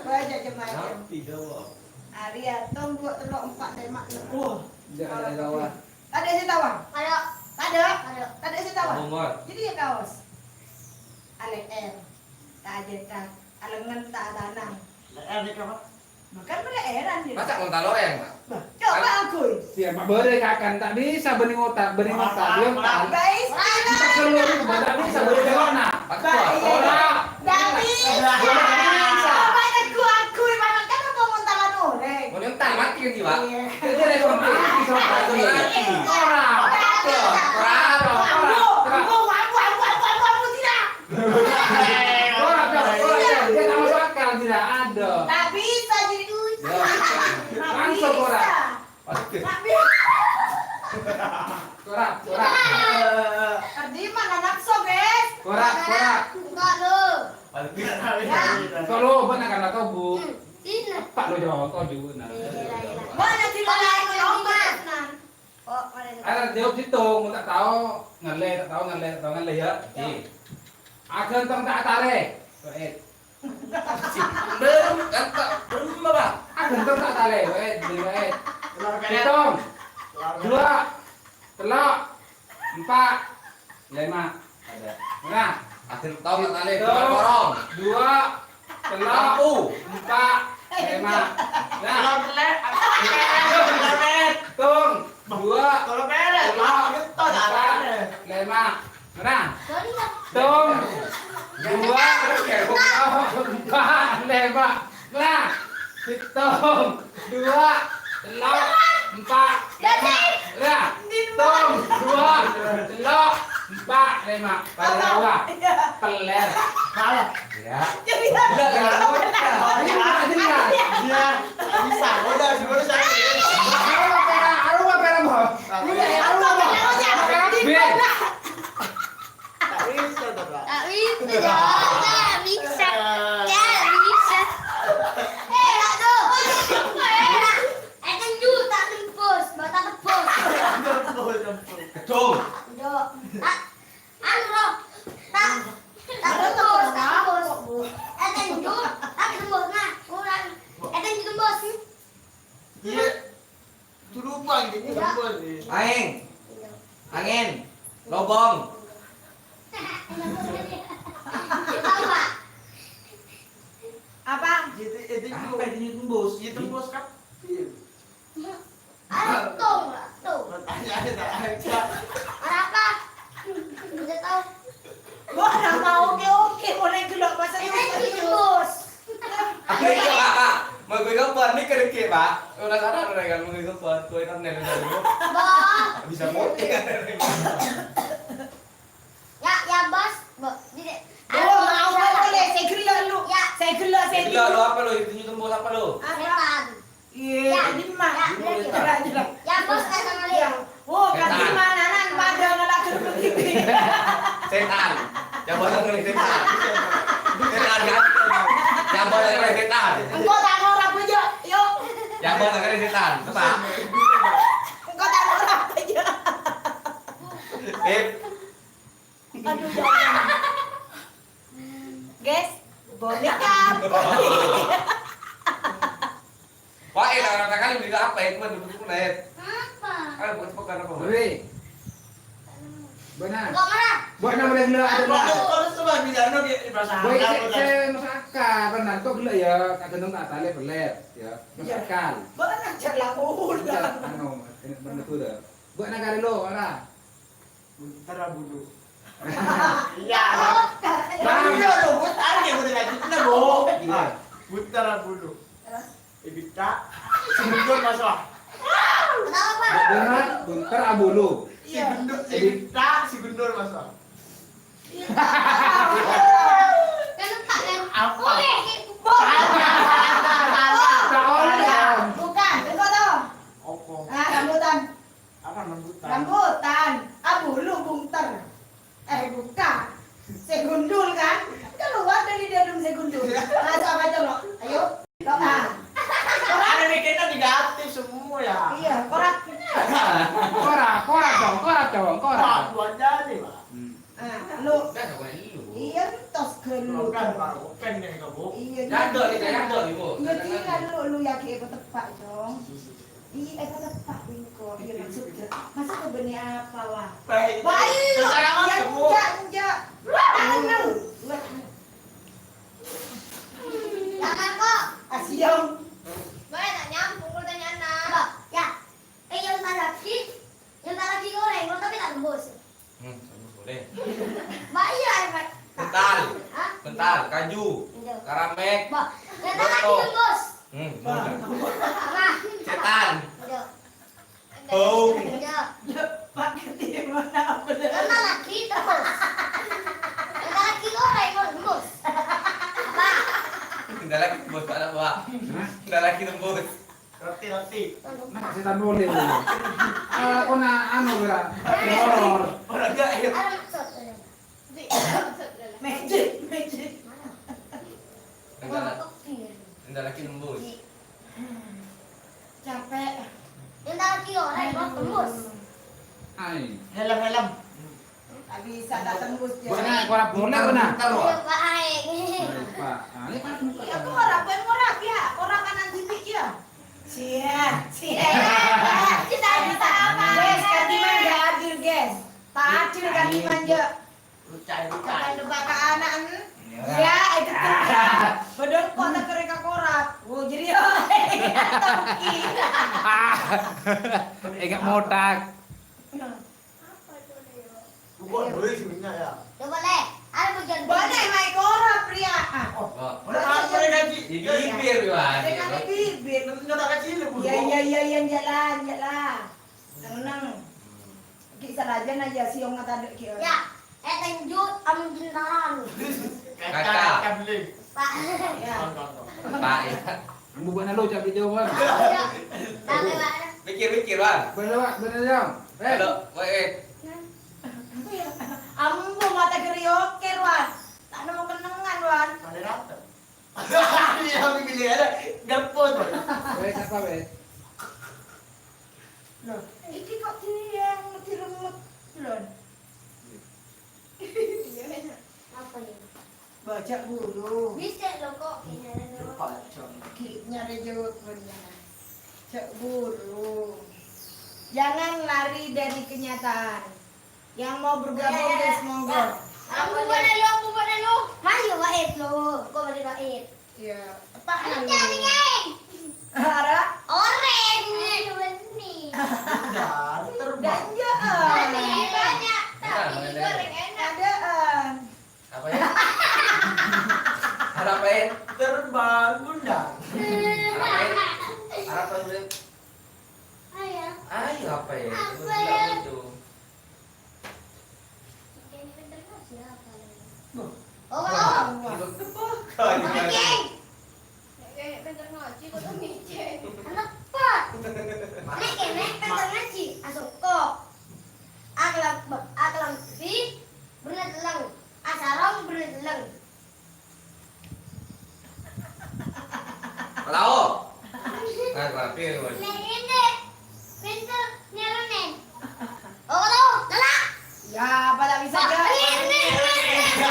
Baca, coba aja. Sampai, jawab. Arya, tong, dua, telok, empat, lima, enam. Wah. Tidak ada lawan. Tadâ' sè tao? Tadâ'. Tadâ'? Tadâ'. Tadâ' sè tao? Bongor. Jadi ya kaos. Ale'er. Ta' ajâta. Alengngen ta' atanang. Le'er nèka apa? Bukan le'eran ya. Masa' mon ta' loreng, Pak? Bah, coba akui. Siapa boleh kakan tak bisa bânnè otak, bânnè otak, dia tak. Guys, kita seluruh tak bisa bânnè otak. Ora. Tapi, coba aku akui, mana kan apa mon ta' loreng? Mon entar mati kan, Pak? Iya. Itu dia sampai. Ora. Ora. Ora. Ora. Ora, ora, ora, ora, tidak. Ora, ora, ora, ora. Dia tak masuk akal, tidak ada. Tak bisa jadi duit. Ya. Langsung ora. Tak bisa. Ora, ora. Tadi mana nafsu, guys? Ora, ora. Enggak, lo. Enggak, lo, benar kan, atau, Bu? Hmm, sini. Pak, lo jawab, kau juga, nah. Iya, iya, iya. Mana sih, mana yang ngomong, nah? Oh, mana itu? Ayo, jawab situ, mau tak tahu, ngale, tak tahu, ngale, tak tahu, ngale, ya. Iya. Aghântong ta' atalè. Wait. Belum, kan tak, belum apa? Aghântong ta' atalè. Wait, wait. Hitung. Dua, tello', empa', lèma'. Ada. Nah. Aghântong ta' atalè, dua, korong. Dua, tello', empa', lèma'. Nah. Hitung. Dua, tello', empa', lèma'. Nah. Hitung. Dua, tello', empa', lèma'. Nah. Hitung. Dua, tello', empa', lèma'. Nah. Hitung. Dua, tello', empa', lèma'. Pada dua. Peler. Salah. Ya. Jadi, enggak, enggak. Ini enggak jelas. Iya. Bisa. Udah, sebelum saya. Arowa pera, arowa pera, Bang. Ini arowa, Bang. Di mana? Tak bisa, tak, Pak. Tak bisa, tak bisa. Tak bisa. Eh, aduh. Eh, kan juta tembus, mata tembus. Tembus, tembus. Gedung. Gedung. Tak Anu, Bro. Tak, tak tembus, tak tembus. Eh, tenjur, tak tembus. Nah, kurang. Eh, tenjur tembus. Iya. Itu lupa gitu, ini tembus, nih. Aeng. Angin. Lobong. Apa? Apa? Jadi, jadi apa itu tembus? Iya, tembus, kan? Iya. Antum, antum. Pertanyaan aja. Kenapa? Nggak tahu. Gua nggak mau, oke, oke, boleh dulu. Masa itu serius? Apa itu, Pak? Pak, mau gue kapan? Ini kerikil, Pak. Penasaran orang kan mau gue kapan? Gue kan nanya dulu. Bah. Bisa mau? Ya, ya, Bos. Bo-, di-, Oh, mau apa, boleh? Saya gelo lu. Ya. Saya gelo, saya gelo. Gelo lu apa lu? Itu tembus apa lu? Apa? Setan. Iya, ya. Ini mah. Ya, ya, ya. Jelas, jelas. Ya, Bos, kan sama dia. Ya. Oh, kan gimana, nan pada ngelak ke begini? Setan. Yang boleh ngeliat setan. Setan, kan? Yang boleh ngeliat setan. Engkau tak mau apa aja, yuk. Yang boleh ngeliat setan. Coba. Engkau tak mau apa aja. Sip. Aduh, ya Allah. Guys, boleh kan? Wah, eh, orang kali beli apa ya? Cuma duduk pun, eh. Apa? Ayo, buat pekan apa? Woi. Benar. Enggak marah. Buat nama dia gila ada lah. Kalau, kalau coba di sana, di, di pasar. Woi, saya, saya masuk akal, benar. Kok gila ya? Kadang tak tahu, pelet, ya. Masuk akal. Benar, jangan lakukan. Iya, anu, ini benar tuh dah. Buat nak kali lo, marah. Buntara bulu. Iya. Bang. Iya, lo, buntara ya, udah lanjut, udah, Bo. Iya. Buntara bulu. Terus? Ibita. Sembunyian masalah. Berat, bunter, abulu. Iya. Si gundul, eh, tak, si gundul, Mas. Kan tak, kan? Apa? Oke, bukan. Salah, salah, salah. Bukan, bukan toh. Apa? Ah, rambutan. Apa rambutan? Rambutan. Abulu, bunter. Eh, bukan. Si gundul, kan? Keluar dari dalam si gundul. Masuk apa, Cong? Ayo. Lo, ah. Ada mikirnya negatif semua, ya. Iya, korak. Korak, korak, Cong, korak, Cong, korak. Pak, buat jadi, Pak. Hmm. Ah, lu. Kan bukan lu. Iya, tos ke lu. Bukan, Pak. Bukan nih, kamu. Iya, iya. Jadul nih, jadul nih, Bu. Iya, iya, lu, lu yakin itu tepat, Cong. Iya, itu tepat, Wingko. Iya, maksudnya, maksudnya benih apa, wah? Baik. Baik. Secara apa, ya, Bu? Enggak, enggak. Jangan, kok. Asiyong. Boleh tak nyambung pertanyaanna? Coba, ya. Eh, yang tak lagi, yang tak lagi goreng, lo tapi tak tembus. Hmm, tembus boleh. Mbak, iya, Mbak. Bentar. Hah? Bentar, kaju. Iya. Karamek. Mbak, yang tak lagi tembus. Hmm, boleh. Apa? Setan. Iya. Oh. Iya. Pakai di mana bener? Yang tak lagi tembus. Yang tak lagi goreng, lo tembus. Apa? Yang tak lagi tembus, Pak, Pak. Yang tak lagi tembus. Roti, roti. Nah, setan boleh, boleh. Ah, kona anu, kira. Horor. Orang gaib. Ada maksud, ada. Magic, magic. Bentar. Bentar lagi nembus. Capek. Bentar lagi orang mau tembus. Ai. Helm, helm. Tak bisa, tak tembus dia. Bukan, korak bola, bukan. Iya, Pak. Ayo, Pak. Ah, ini Pak. Iya, korak, bukan korak, ya. Korak kanan titik, ya. Sia, sia. Kita bisa apa? Guys, Kang Diman nggak hadir, guys. Tak hadir, Kang Diman, Jo. Lucai, lucai. Bukan lupa ke anak, hmm? Iya. Ya, itu tuh. Bedon kok tak kering ke korak. Wow, jadi, oh, iya, toki. Ingat motak. Bukan duit sebenarnya ya. Coba, Le. Ada hujan. Boleh, mai korak, pria. Ah. Oh, boleh, boleh, boleh, gaji. Di bibir, Iwan. Ada kali bibir. Enggak tak kecil, Bu. Iya, iya, iya, iya, jalan, jalan. Tenang. Ki salajan aja siong tadi ki. Ya, eh, tenjut, amun jentaran. Kaca. Kaca, kaca beli. Pak. Ya. Pak, ya. Ambu bana lo cak dijawab. Iya. Sampai, Pak. Mikir-mikir, Wan. Bener, Pak, bener, Jang. Eh. Halo, weh, eh. Ambu mata geri oke, Wan. Tak nemu kenengan, Wan. Ada rata. Iya, pilih ada. Dapur. Weh, siapa, weh? Loh, iki kok dia yang diremet, Lon? Iya, apa ya? Baca guru. Bisa lo kok, ini ada lo. Lupa, Cong. Ki nyari jawabannya. Cak guru. Jangan lari dari kenyataan. Yang mau bergabung, guys, monggo. Aku bukan lo, aku bukan lo. Ayo, Wahid, lo. Kok ada Wahid? Iya, tepat. Ada nih, geng. Ara? Oren. Ayo, benih. Udah, terbang. Ganja. Ada banyak, tapi digoreng enak. Ada, eh. Apa ya? Harap ya? Terbang, Bunda. Harap ya? Harap ya? Ayo. Ayo, apa ya? Apa ya? Itu. Jadi pinter ngaji apa ya? Loh. Oh, wah, oh. Itu tebakan. Oke. Nek pinter ngaji, kok tuh ngecek. Kenapa? Nek kene pinter ngaji, asoko. Akhlak, akhlak fi, bener leng. Asarong, bener leng. Lao. Nah, rapir, Wan. Nek ini pinter nyeremen. Oh, lo, lala. Ya, apa tak bisa, Jo? Ini, ini, ini, ini.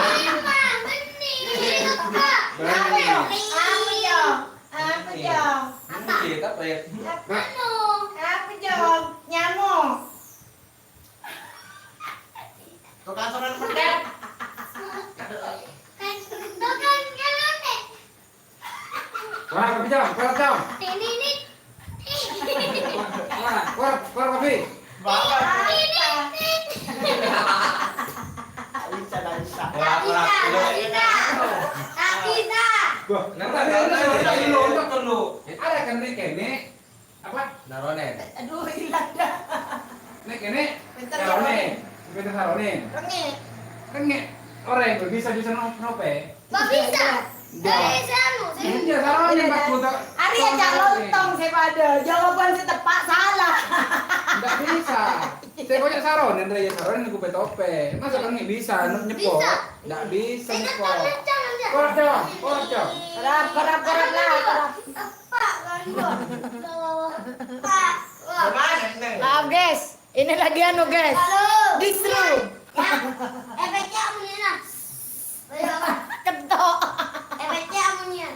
Ini, Pak, benih. Ini, Pak. Apa, Jo? Apa, Jo? Apa, Jo? Apa? Ini, apa ya? Apa, Jo? Nyamuk. Tukang semen pedet. Tukang nyelotek. Wah, Jam, wah, Jam. Ini, ini. Wah, wah, wah, Abi. Bapak. Ini, ini. Tak bisa, tak bisa. Wah, wah, tak bisa. Tak bisa. Wah, kenapa? Ini, ini, ini, ini, ini, ini. Arè kan nè' kènè'. Apa? Naronen. Aduh, hilang dah. Nè' kènè'. Pinter saronen. Pinter saronen. Rengngè'. Rengngè'. Orèng bisa, bisa no-, nopè. Kok bisa? Enggak. Dari anu, sih. Iya, saronen, Pak Kuto. Ari ya, Cak Lontong, sè padâ. Jawaban sè teppa' salah. Enggak bisa. Sè konyol saronen, rè, ya saronen, nèko pè-topè. Masa kan nggak bisa, nyepok? Bisa. Nggak bisa, nyepok. Korap, dong. Korap, dong. Korap, korap, korap lah, korap. Teppa' kan, Bang. Teppa'. Wah. Maaf, guys. Ini lagi anu, guys. Halo. Distro. Ya. Efeknya amunyinya. Baik, apa? Ketok. Efeknya amunyinya.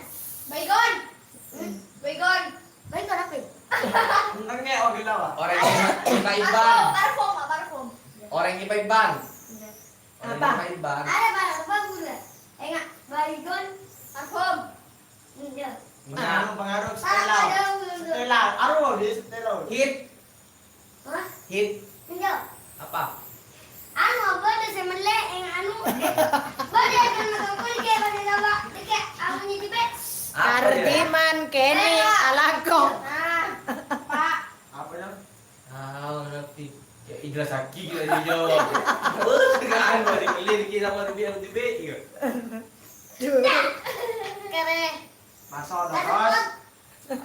Baygon. Hmm? Baygon. Baygon apa ya? Orèng Ipan. Parfum, parfum. Orèng Ipan. Iya. Orèng Ipan. Ada, Pak, apa gula? Enggak, Baygon. Parfum. Iya. Pengaruh, pengaruh, Stella. Ada, ada. Stella, aroh, di Stella. Hit. Hah? Hit. Enggak. Apa? Anu, apa ada sè mellè, yang anu? Apa ada yang nonton kulit kayak pada apa? Dekat, amunyinya di bed. Apa ya? Kardiman, kènè', alako. Nah, Pak. Apa ya? Ah, nanti. Ya, ikhlas lagi kita jawab. Terus, kan, balik beli, kita mau lebih, lebih baik, ya. Duh. Kere. Masuk, terus.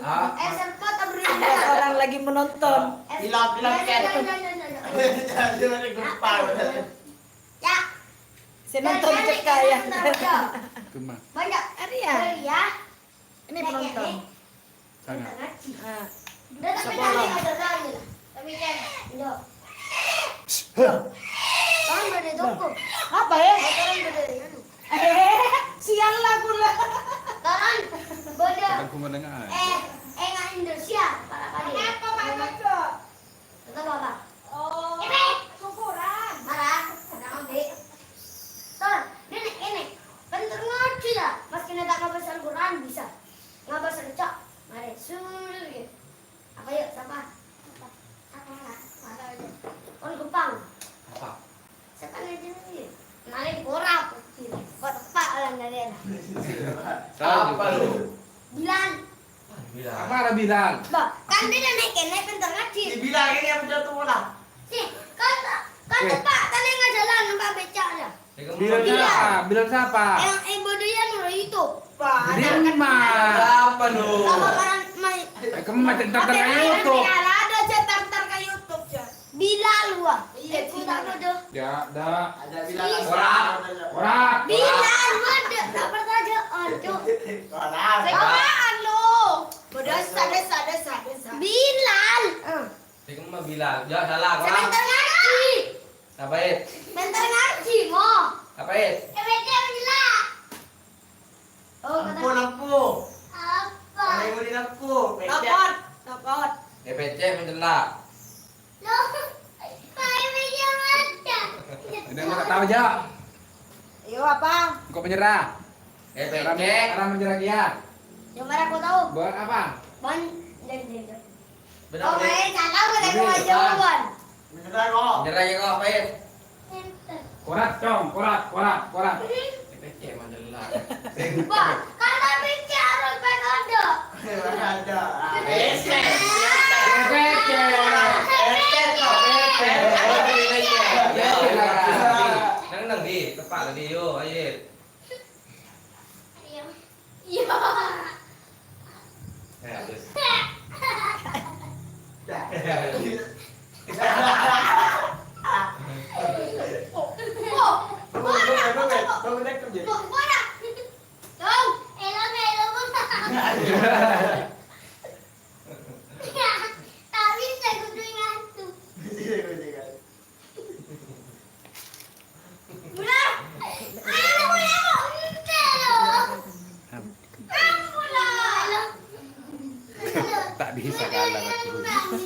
Ah. Eh, sempat, Abri. Orang lagi menonton. Pilot, pilot, ya, ya, ya, ya, ya. Jadi, lagi gempa. Ya. Sè nonton cekka, ya. Gempa. Banyak. Ari, ya? Ari, ya. Ini penonton. Sangat. Ah. Udah, tapi sepuluh. Tadi ada lagi lah. Tapi kan, Indo. Kan beda toko. Apa, ya? Motoran beda, ya, lu. Eh, sial lah gula. Kan beda. Aku menengah. Eh, eh, nggak Indonesia, para kali. Apa, Pak Jojo? Tetep apa? Oh, syukuran. Marah, nggak ngambil. Ton, ini, ini. Pinter ngaji ya. Maskè ta' ngabâsa Al-Qur'an bisa. Ngabâsa cok. Mari, suruh ya. Apa yuk, sapa? Apa? Apa? Apa yuk? Kon Kupang. Apa? Sapa ngaji ini? Mari, ora, Pak. Kok tepak orang dari. Sapa lu? Bilal. Bilal. Apa arah Bilal? Bah, kan dia naik kene pinter ngaji. Si Bilal ini yang jatuh bola. Si, kan, kan Eh. Pak, tadi nggak jalan, nampak becaknya. Bilal siapa? Bilal siapa? Yang, eh, bodoh ya, nurut itu. Di rumah. Apa lu? Apa kan, mai? Eh, kamu macet terter ke YouTube. Ada aja terter ke YouTube, ya. Bilal, wah. Iya, eh, Bilal. Bodoh. Ya, dah. Ada Bilal. Ora. Ora. Bilal, waduh, tak percaya. Aduh. Ora. Apaan lu? Bodoh, sadar, sadar, sadar, sadar. Bilal. Eh. Sing mah Bilal. Ya, salah, ora. Sebentar ngaji. Apa, It? Sebentar ngaji, mo. Apa, It? Eh, baca apa, Bilal? Oh, lampu, kata lampu. Apa? Ada yang mau di lampu. Pecah. Copot, copot. Eh, pecah, mencela. Loh, kayak meja macam. Ini nggak tahu aja. Ayo, apa? Kok menyerah? Eh, orang, pecah. Orang menyerah dia. Yang mana kau tahu? Buat apa? Ban, dan, dan, dan. Bener, oh, Pit. Main salah, gue tadi mau jawaban. Beneran, kok. Beneran ya, kok, Pit? Korat, Cong, korat, korat, korat. P P C, Mandela. Pak, kan P P C harus pakai kode. Ada. P P C. P P C. P P C, kok, P P C. Nang, nang, di, tepak lagi, yo, ayo. Iya. Iya. Ya, terus. Oh, oh, oh, oh, oh, oh, oh. Tong, elok, elok. Tapi saya kudu ngantuk. Mula. Ayo, mula, mula. Ente, lo. Ampun, lo. Tak bisa kalah aku.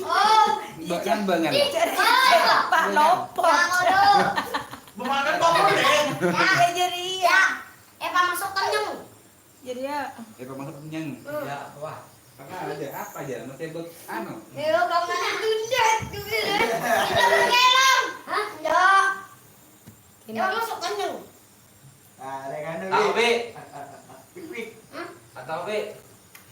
Oh, bahkan banget. Pak Lopo. Bemana kau boleh? Ya, jadi ya. Eh, Pak, masuk kenyang. Jadi ya. Eh, Pak, masuk kenyang. Hmm. Ya, wah. Apa aja? Apa aja? Masih buat anu. Ayo, Bang, mana tunjat? Kita berkelong. Hah? Ya. Ini. Ya, masuk kenyang. Ah, rek anu, Wi. Atau, Wi. Pik, pik. Hah? Atau, Wi.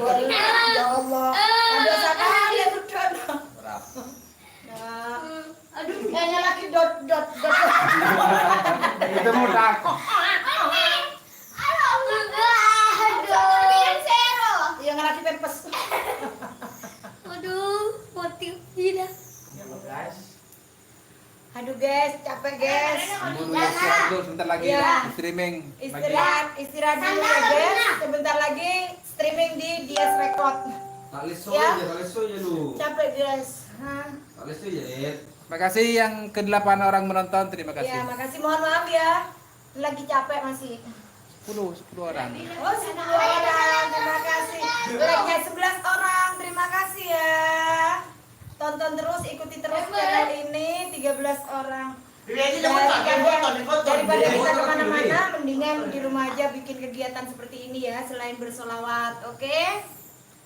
Boleh, ya Allah. Ada sakali, udah. Nah. Aduh, kayaknya lagi dot, dot, dot. Itu mudah. Aduh. Iya, ngerti pempes. Aduh, mati. Iya. Aduh, guys, capek, guys. Ampun, guys, ya, ampun, sebentar lagi. Iya. Streaming. Istirahat, istirahat dulu ya, guys. Sebentar lagi streaming di Dias Record. Tak leso ya, tak leso ya lu. Capek, guys. Hah? Tak leso ya, Ed. Makasih yang kedelapan orang menonton, terima kasih. Ya, makasih. Mohon maaf ya. Lagi capek masih. Sepuluh, sepuluh orang. Oh, sepuluh orang. Terima kasih. Like-nya sebelas orang. Terima kasih ya. Tonton terus, ikuti terus channel ini, tiga belas orang. Daripada kita kemana-mana, mendingan di rumah aja bikin kegiatan seperti ini ya, selain bersolawat, oke?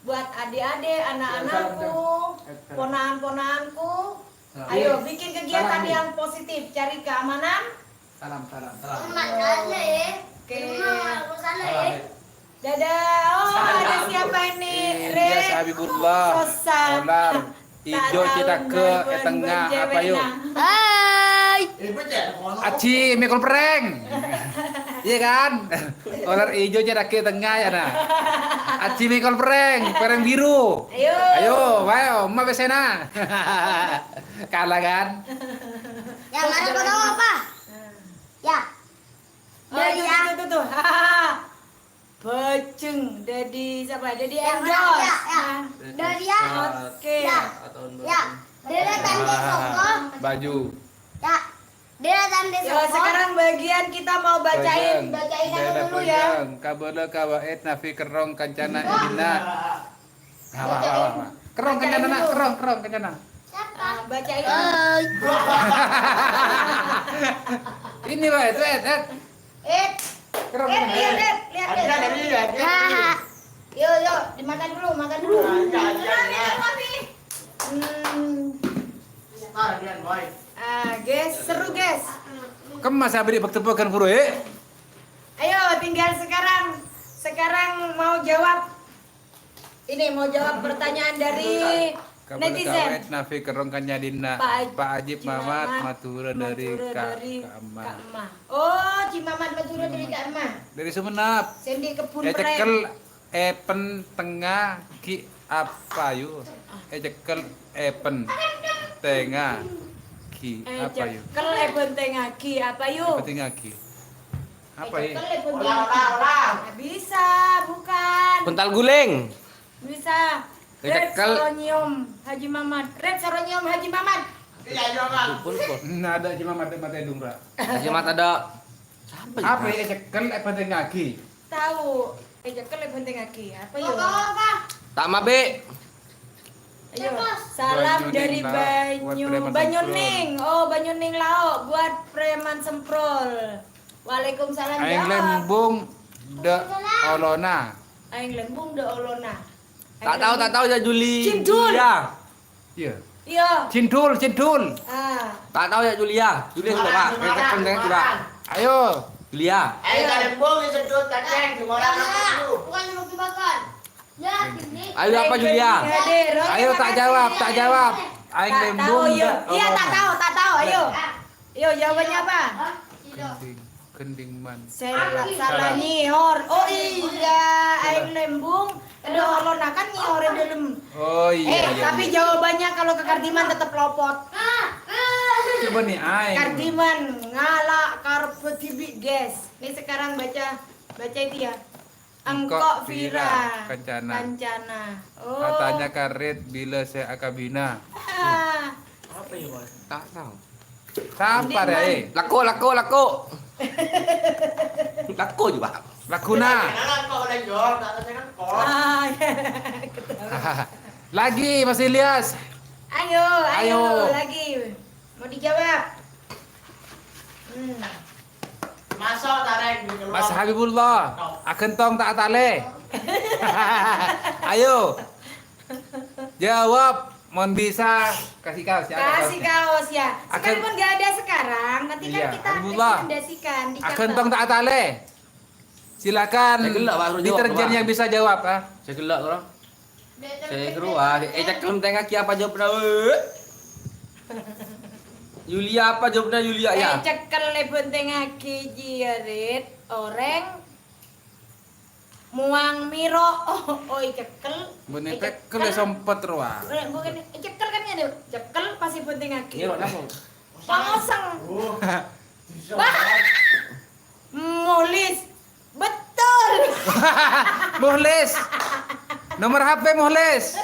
Buat adik-adik, anak-anakku, ponakan-ponakanku, ayo bikin kegiatan yang positif, cari keamanan. Salam, salam, salam. Makanya ya. Oke. Di rumah aku sana ya. Dadah. Oh, ada siapa ini? Ilyas Habibullah. Sosa. Olar. Ijo cetake e tengnga apa yo? Hai. Aji Michael Prank. Iya kan? Olar ijo cetake e tengnga ya nah. Aji Michael Prank, prank biru. Ayo. Ayo, ayo, ma pesena. Kalah kan? Ya, mari foto apa? Ya. Oh, itu, itu, itu, tuh. Bajeng, dadi sapa? Dadi endorse. Ya, ya. Nah. Dadi ya. Oke. Ya. Deretan di soko. Baju. Ya. Deretan di soko. Sekarang bagian kita mau bacain, bacain dulu ya. Kabala kawaid nafi kerrong kancana idina. Apa, apa, apa? Kerrong kencana, nak. Kerrong, kerrong kencana. Siapa? Ah, bacain. Hai. Ini, Pak, itu, Ed, Ed. Ed. Kerrong kencana, lihat, Ed. Lihat, Ed. Hahaha. Yo, yo, dimakan dulu, makan dulu. Hmm. Ah, guys, seru, guys. Kemas abdi bak-tebakan, Bro, eh. Ayo, tinggal sekarang. Sekarang mau jawab. Ini mau jawab pertanyaan dari netizen. Nafi kerrong kanyadina Pak Ajib Mamat, Madura dari Kak Emma. Oh, Ji Mamat Madura dari Kak Emma. Dari Sumenep. Sendi kebun. Ecekel epen tengnga gi apa yu? Ecekel epen tengnga gi apa yu? Ecekel epen tengnga gi apa yu? Epen tengnga gi. Apa ya? Ecekel ya, Bun? Olah, olah, olah. Nggak bisa, bukan. Buntal guling. Bisa. Red Ecekel. Saronium Haji Mamat. Red Saronium Haji Mamat. Iya, iya, Bang. Nah, ada Haji Mamat, mati dong, Ra. Haji Mamat ada. Sapa ya? Apa ya, ècekel, èbhântèngaghi? Tao, ècekel, èbhântèngaghi. Apa ya? Ta' mabi'. Ayo, salam dari Banyu, Banyuning. Oh, Banyuning Laok buat preman Semprol. Waalaikumsalam, Aeng jawab. Lembung dâ' olona. Aeng lembung dâ' olona. Ta' tao, ta' tao ya, Juli. Cindul. Julia. Iya. Iya. Cindul, cindul. Ah. Ta' tao ya, Julia. Julia, coba. Kita cek, coba. Ayo. Julia. Ayo, ta' lembung, ya, sedot, ta' ceng, semua orang dulu. Bukan dulu dimakan. Ya, gini. Ayo, apa, Julia? Ayo, ta' jawab, ta' jawab. Aeng lembung. Iya, ta' tao, ta' tao, ayo. Yo, jawabannya apa? Gending, gending man. Salah, salah nyior. Oh iya, aeng lembung. Aduh, olona kan nyior è dâlem. Oh iya, iya, tapi iya. Jawabannya kalau ke Kardiman tetap lopot. Coba nih, aeng. Kardiman ngala' karep dibi', guys. Nih sekarang baca, baca itu ya. Engko' pira kancana? Kancana. Oh. Katanya karet bila sè akabina. Ah. Apa ya, Bos? Ta' tao. Sapa, Rè? Lako, lako, lako. Lako juga. Laguna. Ah, iya. Lagi, Mas Ilyas. Ayo, ayo, ayo. Lagi. Mau dijawab? Hmm. Masuk, Tareng, di luar. Mas Habibullah, aghentong ta' atalè? Ayo. Jawab, mon bisa, kasih kaos, ya, kasih kaos, ya. Sekalipun nggak ada sekarang, nanti kan kita rekomendasikan di Jakarta. Aghentong ta' atalè? Silakan, deterjen yang bisa jawab, ah. Saya gelak, orang. Saya keluar. Eh, cek, bentengaghi apa jawabnya, weh? Yulia apa jawabnya, Yulia, ya? Eh, cekel, eh, bentengaghi, jiarit, oreng muang miro. Oh, oi, cekel. Bene eh, cekel, sempet, roa. Bukan, eh, cekel kan ya, cekel pasti bentengaghi. Miro, napa? Pangoseng. Wah. Mulis. Betul. Muhlis. Nomor H P Muhlis.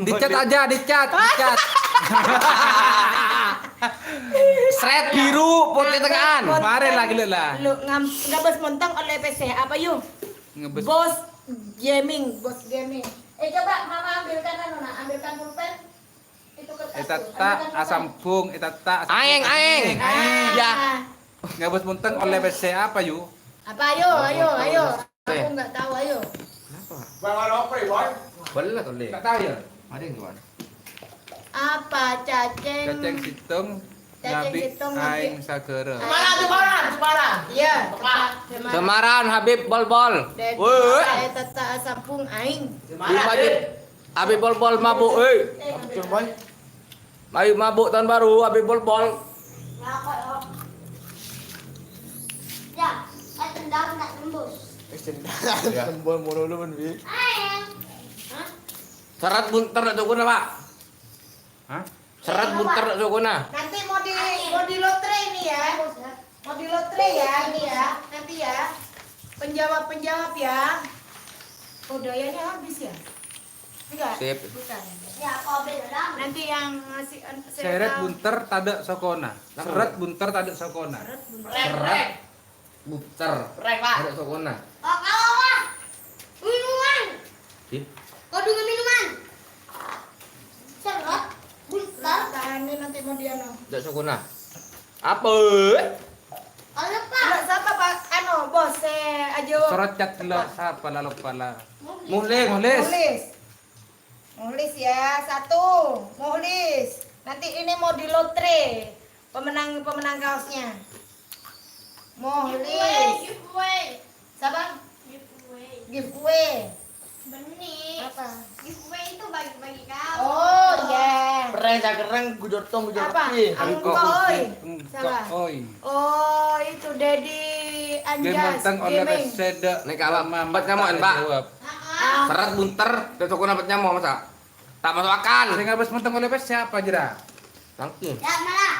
Dicat aja, dicat, dicat. Sret biru, putih tengahan. Mari lagi, Lek, lah. Lu ngam-, ngabes montong oleh P C. Apa, yu? Ngebes. Bos Gaming, Bos Gaming. Eh, coba Mama ambilkan anu, nah, ambilkan pulpen. Etetta asambung, etetta asambung. Aeng, aeng. Aeng. Ya. Ngabes montong oleh P C apa, yu? Apa, ayo, ayo, ayo. Aku nggak tahu, ayo. Kenapa? Bang, apa, Boy? Boleh lah, boleh. Nggak tahu, ya? Ada yang gimana? Apa, cacing? Cacing situng, cacing situng, aeng sagara. Semarang, Semarang, Semarang. Iya, Semarang. Semarang, Habib Bolbol. Woi. Etetta asambung aeng. Semarang. Habib Bolbol mabuk, eh. Apa tuh, Boy? Ayo mabuk tahun baru, Habib Bolbol. Ya, eh, tendangan tak tembus. Eh, tendangan tembus, mono lu, Bi. Aeng. Hah? Seret bunter nak tokona, Pak. Hah? Seret bunter nak tokona. Nanti mau di, mau di lotre ini ya. Mau di lotre ya, ini ya, nanti ya. Penjawab-penjawab ya. Oh, dayanya habis ya? Enggak? Sip. Bukan. Nanti yang ngasih, eh, seret bunter tadâ' sokona. Seret bunter tadâ' sokona. Seret bunter. Seret bunter. Rek, Pak. Tadâ' sokona. Pak, kalau, Pak. Minuman. Ih. Kodung minuman. Seret bunter. Tahan nih, nanti mau dia, no. Tadâ' sokona. Apa? Kalau, Pak. Enggak, sapa, Pak? Anu, bos, eh, aja. Seret cat gelo, sapa lalu pala? Muhlis. Muhlis. Muhlis. Muhlis ya, satu. Muhlis. Nanti ini mau di lotre. Pemenang, pemenang kaosnya. Muhlis. Giveaway, giveaway. Siapa? Giveaway. Giveaway. Benih. Apa? Giveaway itu bagi-bagi kaos. Oh, iya. Pereng, cakereng, gujotong, gujotong. Apa? Iya. Engko', oi. Engko', salah. Oi. Oh, itu Dedi Anjas Gaming. Nek kalah, empat kamu, Pak. Jawab. Ah. Seret bunter, besok kena empat nyamu, masa? Tak masuk akal. Sing habis menteng oleh pes siapa, Jera? Tangki. Ya, malah.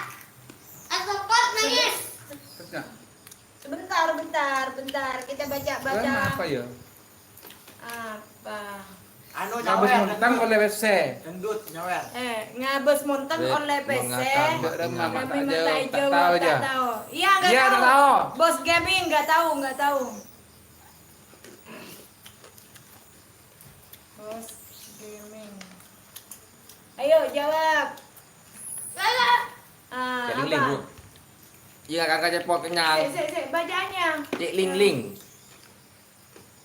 Asokot nangis. Terus nggak? Sebentar, bentar, bentar. Kita baca, baca. Kan apa ya? Apa? Anu, ngabâs nyawer, montèng gendut. Ollè pèssè. Gendut, nyawer. Eh, ngabâs montèng ollè pèssè. Tapi mata hijau tak tahu. Iya, nggak tahu. Bos Gaming, nggak tahu, nggak tahu. Bos Gaming. Ayo, jawab. Ah, Cek Ling Ling, apa? Bu. Iya, kakak cepot kenyang. Sik, sik, sik, bacaannya. Cek Ling Ling.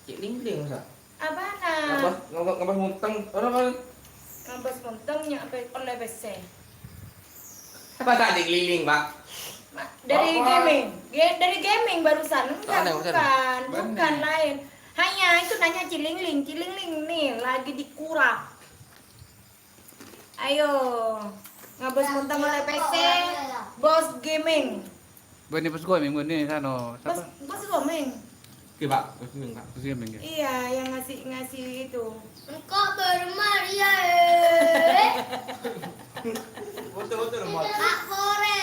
Cek Ling Ling, masa? Apana? Ngabâs, ngabâs, ngabâs montèng. Ora, ora. Ngabâs montèng, nya, pe-, ollè pèssè. Apa tak Ling Ling, Pak? Ma-, dari gaming. Ge-, dari gaming barusan. Enggak, bukan. Bukan, lain. Hanya itu nanya Cilingling. Cilingling nih lagi dikurap. Ayo. Ngabâs montèng ollè pèssè. Bos Gaming. Bânnè Bos Gaming, bânnè sano. Bos, Bos Gaming. Oke, Pak. Bos Gaming, Pak. Bos Gaming, ya. Iya, yang ngasih, ngasih itu. Engko' baru Maria, eh. Foto-foto, Mak. Mak Pore,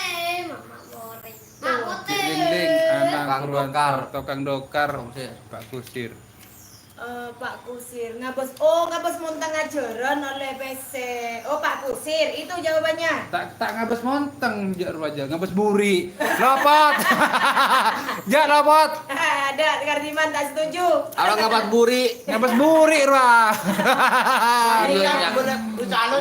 Mak, Mak Pore. Mak Pore. Cek Ling Ling, anak purwan, tokang dokar, Pak Kusir. Eh, Pak Kusir, ngabâs, oh, ngabâs montèng ajhârân ollè pèssè. Oh, Pak Kusir, itu jawabannya. Tak, tak ngabâs montèng, jâ' rowa jâ', ngabâs buri'. Lopot. Jâ' lopot. Ada, Kardiman tak setuju. Apa ngabâs buri'? Ngabâs buri', rowa. Iya, iya.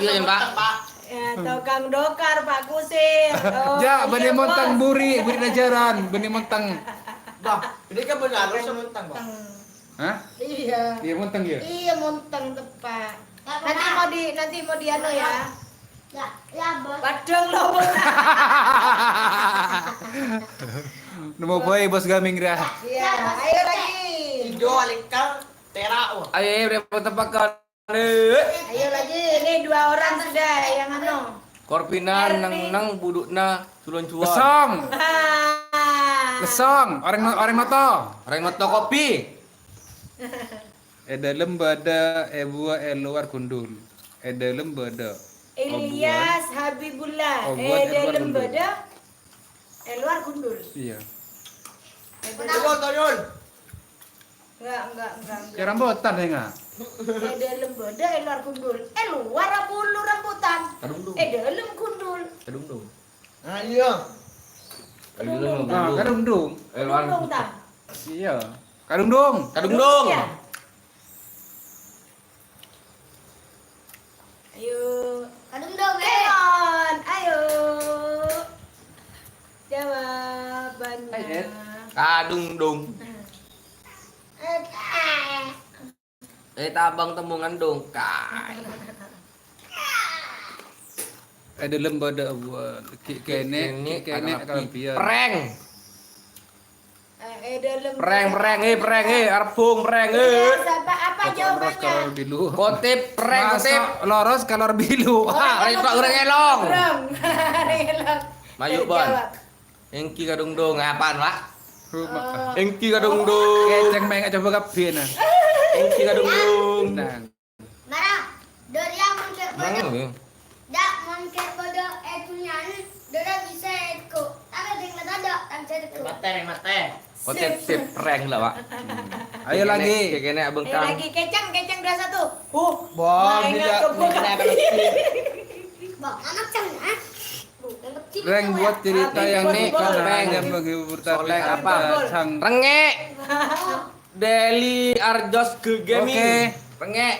Iya, Pak. Ya, tokang dokar, Pak Kusir. Oh, jâ', bânnè montèng buri', buri' ajhârân, bânnè montèng. Bah, ini kan bener, harus montèng, Bah. Hah? Iya. Iya, montèng, ya? Iya, montèng, tepat. Nanti mau di, nanti mau di anu, ya. Ya, ya, Bos. Padang lo. Nemmo bhâi, Bos Gaming, ra. Iya, ayo lagi. Ijo, alingkar, tera', wah. Ayo, ayo, beri tepakan. Ayo lagi, ini dua orang sudah yang anu. Korpina neng-neng budukna sulon-sulon. Lesong. Ah. Lesong, orèng, orèng Noto. Orèng Noto kopi. È dâlem bâdâ, è bâ-, è lowar gundul. È dâlem bâdâ. Ilyas Habibullah. È dâlem bâdâ, è lowar gundul. Iya. È dâlem. Enggak, enggak, enggak, enggak. Ya, rambutan, ya, enggak? È dâlem bâdâ, è lowar gundul. È lowar bulu rambutan. Kadungdung. È dâlem gundul. Kadungdung. Ah, iya. Kadungdung. Ah, kadungdung. È lowar. Kadungdung, ta? Iya. Kadungdung. Kadungdung. Iya. Ayo. Kadungdung, eh. Come on, ayo. Jawabannya. Hai, Ed. Kadungdung. Eh, eh. Eh, tabang temungan dongkai. È dâlem bâdâ abuwân. Ghi' kènè', ghi' kènè' kalabiyân. Prank. Eh, è dâlem. Prank, prank, eh, prank, eh, arbung, prank, eh. Iya, siapa, apa jawabannya? Loros ka lowar bilu. Kotip, prank, kotip. Masa' loros ka lowar bilu. Orèng tok orèng èlong. Orèng. Orèng èlong. Mayu, Bon. Jawab. Ènggi kadungdung, apaan, Pak? Rumah. Oh. Ènggi kadungdung. Kècèng mènga' coba kabbhi, nah. Ènggi kadungdung. Nah. Mara, Dora mon kè' bâdâ. Mara, ya. Da, mon kè' bâdâ è dhunnyana, Dora bisa èdhekko'. Tapè dhing la tadâ', tang sè èdhekko'. Mate, mate. Kotip, sip, prank la, Pak. Ayo lagi. Kènè', kènè', abang. Ayo lagi, kècèng, kècèng dua satu. Huh. Bang, anak ceng, ah. Reng buat cerita yang ini, yang menghibur, tapi soleh apa? Rengek. Daily Arjos Gaming. Oke. Rengek.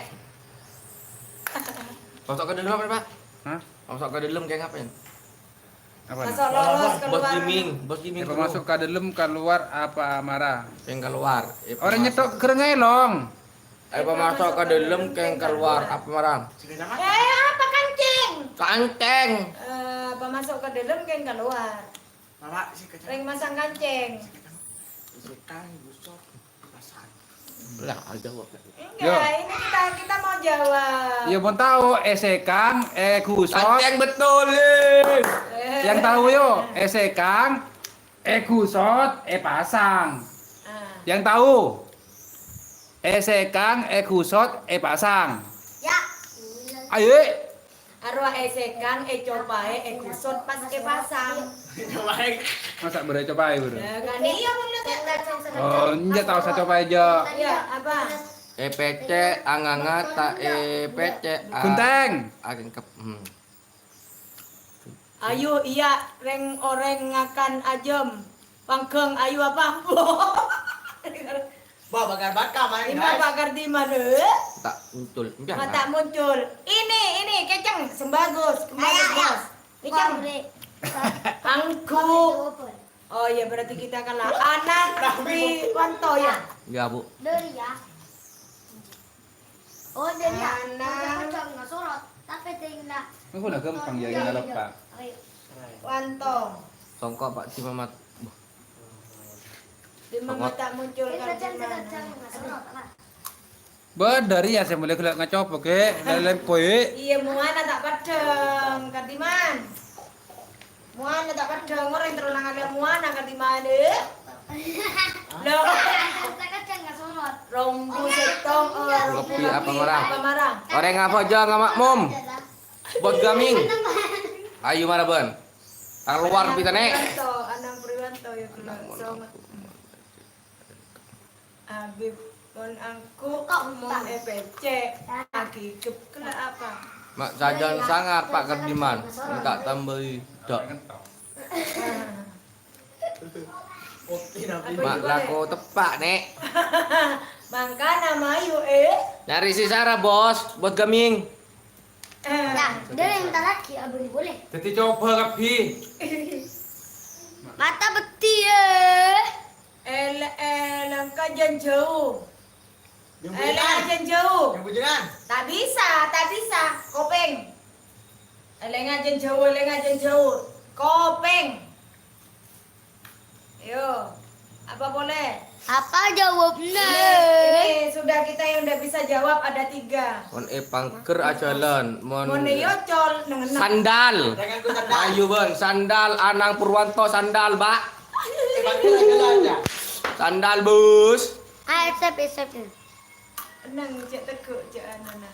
Masuk ka dâlem apa, Pak? Hah? Masuk ka dâlem kayak ngapain? Apa? Masuk lolos, keluar. Bos Gaming, Bos Gaming. Apa masuk ka dâlem, keluar apa marah? Yang keluar. Orèng nyettok ghereng aè, Long. Apa masuk ka dâlem, kèng keluar apa marah? Eh, apa kancèng? Kancèng. Eh, apa masuk ka dâlem, kèng keluar? Reng masang kancèng. Lah, ada kok. Enggak, ini kita, kita mau jawab. Ya, mon tao, èsèkang, èghusot. Kancèng betul, eh. Yang tahu, yo, èsèkang, èghusot, èpasang. Ah. Yang tahu? Èsèkang, èghusot, èpasang. Ya. Ayo. Arowa èsèkang, ècopaè, èghusot, pas èpasang. Masa' bârâ ècopaè, bârâ? Ya, kan iya, bener. Oh, enjâ' tao sè copaè, Jo. Iya, apa? Èpècè', anganga ta' èpècè', a-, Ghunthèng. Akèngkep. Hmm. Ayo, iyâ, rèng-orèng ngakan ajâm. Pangghâng, ayo apa? Ba, bakar-bakar, main, Ima guys. Bakar di mana? Ta' muncul. Enggak, Ma' ta' muncul. Ini, ini, kècèng, sembagos, sembagos, Bos. Kècèng. Angku. Oh iya, berarti kita kalah. Anang Riwanto, ya? Iya, Bu. Dori, ya. Oh, Dori, ya. Anang. Aku lagi gampang ya, ini lupa. Ayo. Wanto. Songko, Pak, si Mamat. Di Mamat ta' muncul. Ini kan kacang, di mana? Kacang, nggak sorot, apa? Bâdâ rèya sè molaè ghellâ' ngacoba, Kè. Lèlèn koè. Iyâ, mowana ta' paddhâng, Kadiman. Mowana ta' paddhâng, orèng terro nangalè mowana, Kadiman, eh. Loh. Rombu sèttong, eh, rombu Ngopi apa mati, marah? Apa marah? Orèng apa jâ' nga' makmum? Bos Gaming. Ayo mara, bân. Kalowar pitane. Anang Priwanto, Anang Priwanto, ya, kena. Songo. Habib, mon angku, mon epece, agi gep kena apa? Mak sajân sangat, Pak Kadiman. Minta tambahi, Dok. Mak lako teppa', Nek. Mangkana mayu, eh. Nyari si Sarah, Bos, buat Gaming. Nah, dia yang tak lagi, abang boleh. Jadi coba lebih. Mata beti, eh. El-, elangka jân jhâu. Elèngnga jân jhâu. Yang bujuran. Ta' bisa, ta' bisa. Kopèng. Elèngnga jân jhâu, elèngnga jân jhâu. Kopèng. Yo. Apa boleh? Apa jawabnya? Ini, ini sudah kita yang udah bisa jawab ada tiga. Mon è pangger ajhâlân, mon... Mon è yocol, nengenna. Sandal. Dengan ku sandal. Ayo, Bang, sandal, Anang Purwanto, sandal, Pak. È pangger ajhâlân, ya. Sandal, Bos. Ayo, siap, ya, siap, ya. Tenang, cek teguk, cek anana.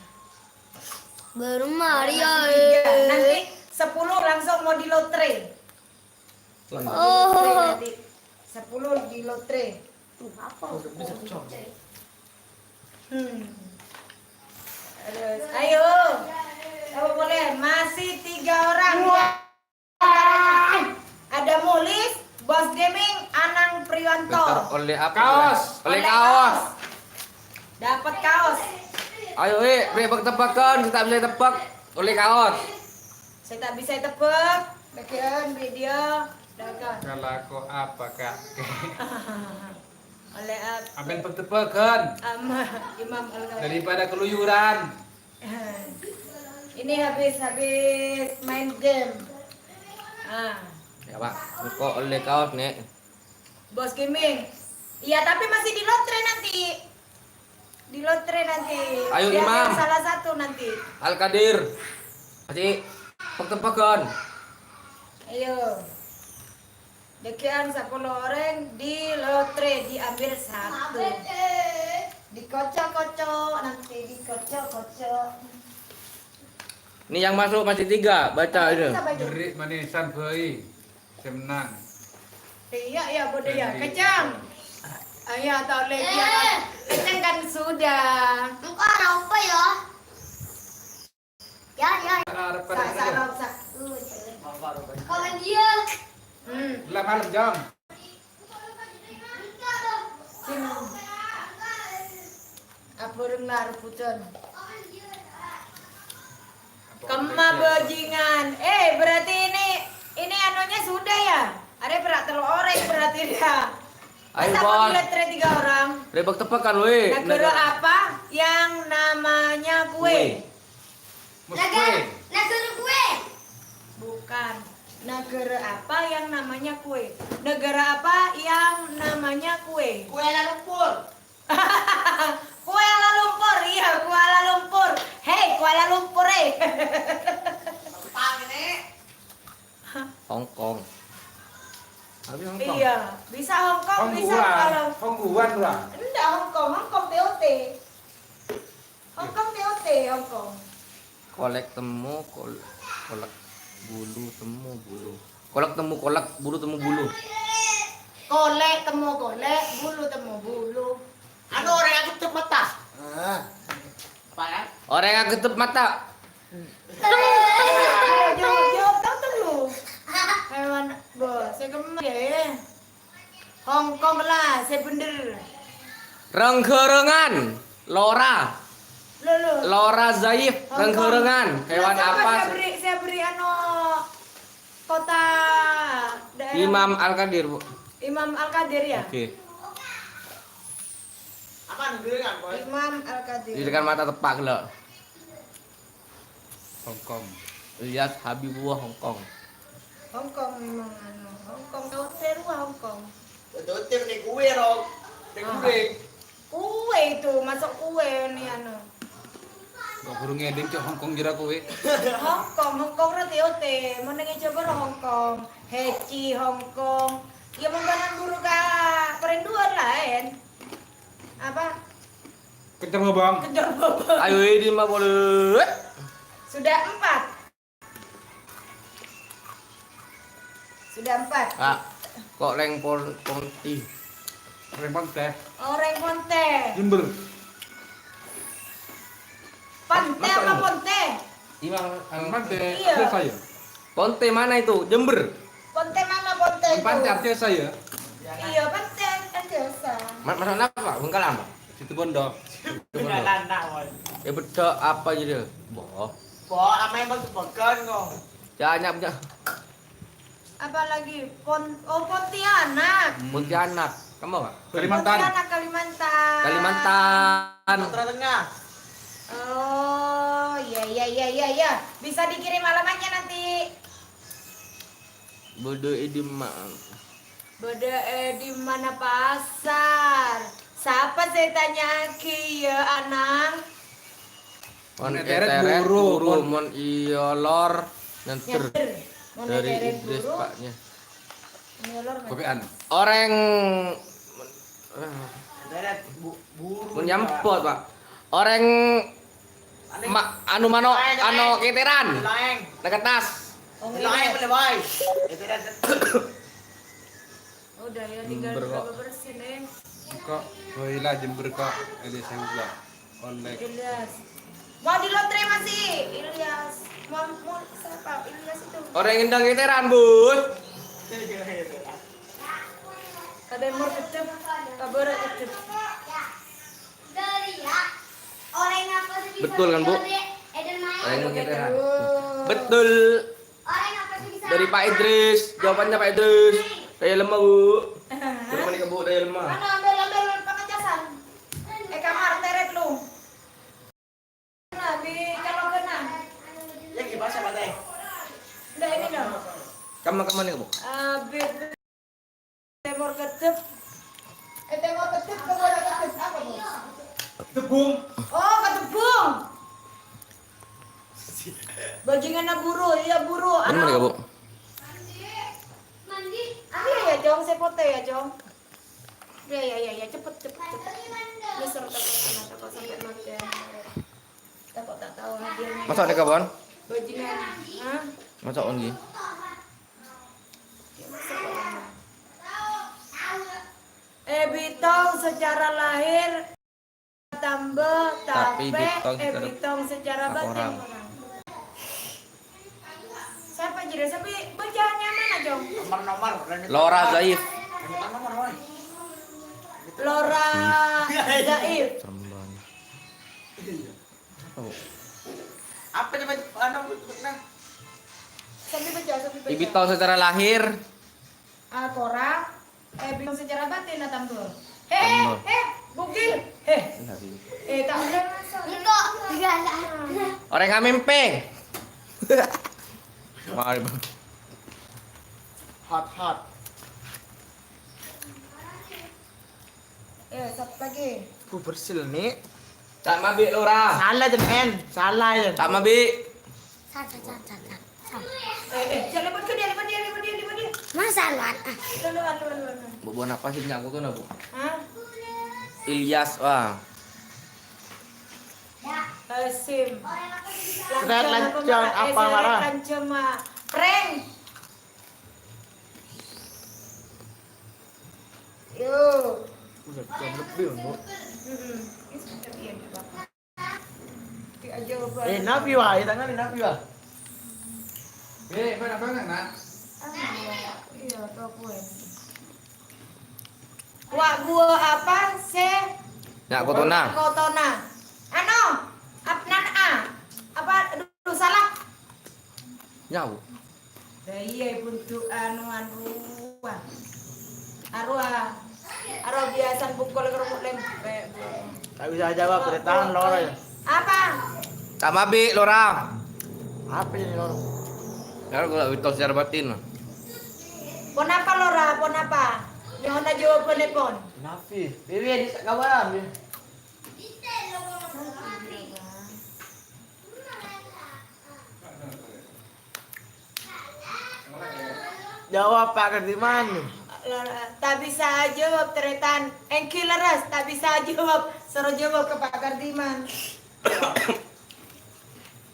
Baru mari, ya, eh. Nanti sepuluh langsung mau di lotre. Oh. Nanti sepuluh di lotre. Tuh, apa? Hmm. Terus, ayo. Apa boleh? Masih tiga orang, ya. Ada Mulis, Bos Gaming, Anang Priwanto. Bentar, oleh apa? Kaos. Oleh kaos. Dapat kaos. Ayo, eh, rebak tebakan, kita bisa tebak. Oleh kaos. Saya tak bisa tebak. Bagian video. Dakan. Kalau aku apa, Kak? Oleh apa? Ambil tebak-tebakan. Ama, Imam Al-Ghazali. Daripada keluyuran. Ini habis, habis main game. Ah. Ya, Pak. Kok oleh kaos, Nek? Bos Gaming. Iya, tapi masih di lotre nanti. Di lotre nanti. Ayo, Imam. Salah satu nanti. Al Kadir. Masih tebak-tebakan. Ayo. Dâgghi'ân sapolo orèng di lotre, diambil satu. Dikocok-kocok, nanti dikocok-kocok. Ini yang masuk masih tiga, baca ini. Bisa baca. Jerik manisan bhâi, sè mennang. Iya, iya, bodoh ya. Kencang. Ayo, atau lagi ya, kan? Kencang kan sudah. Engkau ada apa ya? Ya, ya. Sa-, sa-, sa-, sa-, Kau dia. Hmm. Lah, malem, Jong. Sing abureng lah rebutan. Kemma bajingan. Eh, berarti ini, ini anunya sudah ya? Ada berat telur orek berarti dia. Ayo, Bos. Masa mau dilihat tiga orang? Rebak tebakan, weh. Negara apa yang namanya kue? Kue. Mus Naga-, kue. Negara kue. Bukan. Negara apa yang namanya kue? Negara apa yang namanya kue? Kuala Lumpur. Kuala Lumpur, iya, Kuala Lumpur. Hei, Kuala Lumpur, eh. Tepuk tangan, Nek. Hong Kong. Tapi Hong Kong. Iya, bisa Hong Kong, Hong bisa Guan. Kuala. Hong Guan, lah. Enggak, Hong Kong, Hong Kong T O T. Hong Kong T O T, Hong Kong. Kolek temu, kol-, kolek bulu temu bulu. Kolek temu kolek, bulu temu bulu. Kolek temu kolek, bulu temu bulu. Anu, orang aku cep metas. Orèng aghedhep mata. Jawab, jawab, tau, tau lu. Hewan, bo, sè kemma, ya. Hongkong lah, sè bhendher. Rengghârângan, lora. Lo, lo. Lora zaif, Hongkong. Rengghârângan. Hewan apa? Saya beri, saya beri anu, kota daerah. Imam Al-Qadir, Bu. Imam Al-Qadir, ya? Oke. Apa rengghârângan, Boy? Imam Al-Qadir. Di dekat mata tepak, lo. Hongkong. Ilyas Habibullah Hongkong. Hongkong memang anu, Hongkong tau seru Hongkong. Betul, tim nih kue, Rok. Tim Ah. Kue. Kue itu, masuk kue nih anu. Kok burung ngeding cok Hongkong jera kue? Hongkong, Hongkong roti ote, mau nengin coba Hongkong, Heci Hongkong. Ya mungkin buru ka perinduan lain. Apa? Kejar babang. Kejar babang. Ayo, ini mah boleh. Sudah empat. Sudah empat. Ah, kok leng pon-, ponti? Orèng Ponte. Orèng Ponte. Jember. Pante Masa apa ini? Ponte? Imang, Ponte. Iya. Asal saya. Ponte mana itu? Jember. Ponte mana Ponte itu? Ponte Arjasa ya? Iya, Ponte Arjasa. Ma-, maksudnya apa? Bengkala, Pak? Situ Bondo. Situ Bondo. Enggak, enggak, enggak, Boy. Eh, bedok apa gitu? Boh. Boh, apa yang bagus-bagus kok? Banyak, banyak. Apa lagi? Pon-, oh, Pontianak. Hmm. Pontianak. Kamu, Pak? Kalimantan. Pontianak, Kalimantan. Kalimantan. Sumatera Tengah. Oh, iya, iya, iya, iya, iya. Bisa dikirim alamatnya nanti. Bodoh Edi, Ma. Bâdâ è di mana pasar? Sapa sè ètanya'aghi, yâ, Anang? Mon ètèrèt buru, mon iyâ lor, nyènter. Nyènter. Mon ètèrèt buru, paknya. Mon iyâ lor, kopi'an. Orèng, mon nyambut, Pak. Orèng ma-, anu mano', anu kètèran. Nèka tas. Oh, iya. Udah ya, tinggal Jember kok. Berapa persen, eh? Kok, oh, iya, Jember kok. Ada saya juga. Online. Ilyas. Mau di lotre masih, Ilyas. Mau, mau siapa? Ilyas itu. Orèng ngendang kètèran, Bun. Kadang mau tetep, kabar tetep. Betul kan, Bu? Orèng ngendang kètèran. Betul. Dari Pak Idris, jawabannya Pak Idris. Dâjâ lemma, Bu. Terima kasih, Bu, dâjâ lemma. Anu, ambil, ambil pengecasan. Eh, kamar, teret lu. Nah, di kalau kena. Ya, gimana, Pak Teh? Udah, ini dong. Kamu, kamu nih, Bu. Abis. Tèmor kedhep. Eh, tèmor kedhep, ke barat kedhep. Apa, Bu? Tebung. Oh, ke tebung. Bajinganna buru, iya, buru. Bener nggak, Bu? Iya, ya, Jong, sè potè, ya, Jong. Iya, iya, iya, iya, cepet, cepet, cepet. Nyesel, takut kena, takut sampai mati. Takut tak tahu hadiahnya. Masa ada kawan? Bajingan. Hah? Masa on gini? Eh, Bitong secara lahir tambah, tapi tapi Bitong eh, secara Bitong secara batin orang. Orang. Siapa jadi? Siapa bacanya mana, Jong? Nomor-nomor. Lora Zaif. Nomor-nomor, woi. Lora Zaif. Serem banget. Apa, Bu? Apa coba, anu, nah? Sambil baca, sambil baca. Ibito secara lahir. Ah, korang. Eh, bingung secara batin, nah, tambah. Heh, heh, bugil. Heh. Eh, tak boleh masuk. Iko, galak. Orang kami empeng. Mari, Bang. Hot, hot. Eh, sapa lagi? Ku bersil, Nik. Tak mabi, Lora. Salah, Jen, en. Salah, Jen. Tak mabi. Salah, salah, salah, salah, salah. Eh, eh, jangan lewat ke dia, lewat dia, lewat dia, lewat dia. Masa, Wan? Ah. Lalu, lalu, lalu, lalu. Bu, buat apa sih nyaku tuh, nah, Bu? Hah? Ilyas, wah. Hasim. Kita lanjut apa, Mara? Prank. Yo. Udah jam lebih, Bu. Mm-mm. Ini sebentar, iya, nggak apa-apa. Di aja, Bapak. Eh, Nabi, wah, ya, tangan Nabi, wah. Eh, mana banget, Nak? Anu, iya, tau kue. Wa' buwa apa se Nya' kotona. Kotona. Anu, apnan a. Apa, aduh, salah. Nyau. Lah iya, buntu anu, anu, arwah. Arwah. Arwah biasan pukul kerupuk lempek. Tak bisa jawab, bertahan, Lora, ya. Apa? Tak mabi', Lora. Apa ini, Lora? Lora, gua tak bisa secara batin. Ponapa, Lora? Ponapa? Nyo'ona jawabanèpon. Nafi. Dewi, di sekawan, ya. Jawab, Pak Kardiman. Lora, ta' bisa ajawab, tarètan. Èngghi lerres, ta' bisa ajawab. Soro jawab ka Pak Kardiman.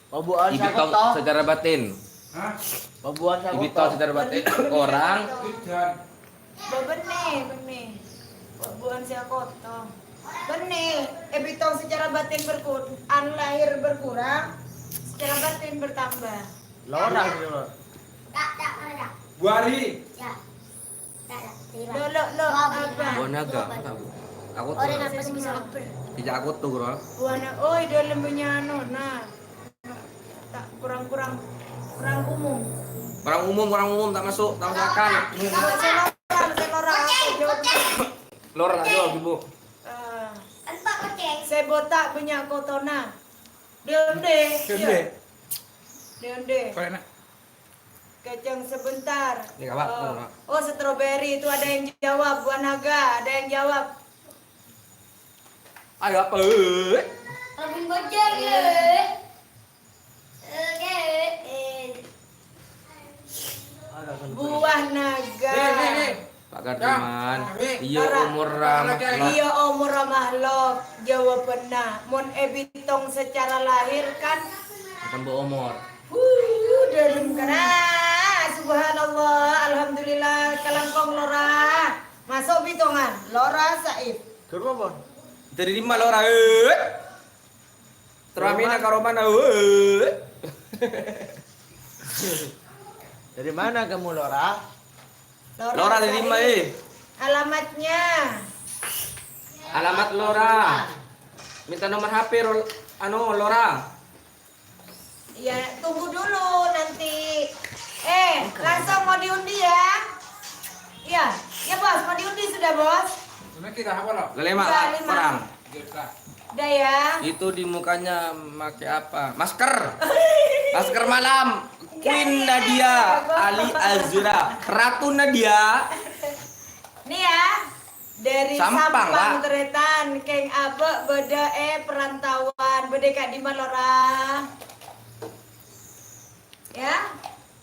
Pabu'an Ibito sakoto. Secara batin. Hah? Pabu'an sakoto. Ibito secara batin orang. Hujan. Bâ bânnè, bânnè. Buwân sè akoto. Bânnè, èbitong secara batin berkur-, an lahir berkurang, secara batin bertambah. Lora gitu, Lor. Buari. Lo, lo, lo, apa? Buah naga, apa, Bu? Aku tuh. Orang apa sih bisa lapar? Tidak aku tuh, Bro. Buah na-, oh, di dalam punya anu, nah. Tak, kurang, kurang, kurang umum. Kurang umum, kurang umum, tak masuk, tak masuk akal. Kalau saya orang, saya orang, saya jawab. Lor, tak jawab, Ibu. Eh, saya botak punya kotona. Dia onde, dia. Dia onde. Kau enak. Kacang sebentar. Ini apa? Oh. Apa? Oh, strawberry itu ada yang jawab, buah naga, ada yang jawab. Ayo, apa? Robin Bojang, ya. Oke. Buah naga. Nih, nih, nih. Pak Kardiman, iya, Lora. Umur ramah. Iya, umur ramah, lo. Jawabanna, mon èbitong secara lahir kan? Tambah umur. Huh, dalem kara. Subhanallah, alhamdulillah, kalangkong Lora. Masuk bitongan, Lora Saif. Kenapa, Bang? Dari lima Lora, eh? Teramina karomana, eh? Dari mana kamu, Lora? Lora dari lima, eh? Alamatnya. Alamat Lora. Minta nomor H P, Rol-, anu, Lora. Iya, tunggu dulu nanti. Eh, langsung mau diundi ya? Iya, ya Bos, mau diundi sudah Bos? Sudah kita apa, Lora? Lelema, Pak, lima. Kurang. Udah ya. Itu di mukanya make apa? Masker. Masker malam. Queen Nadia Ali Azura. Ratu Nadia. Nih ya. Dari Sampang, Sampang, Pak. Tarètan, kèng abâ' bâdâ è perantauan. Bâdâ è ka'dimma, Lora? Ya.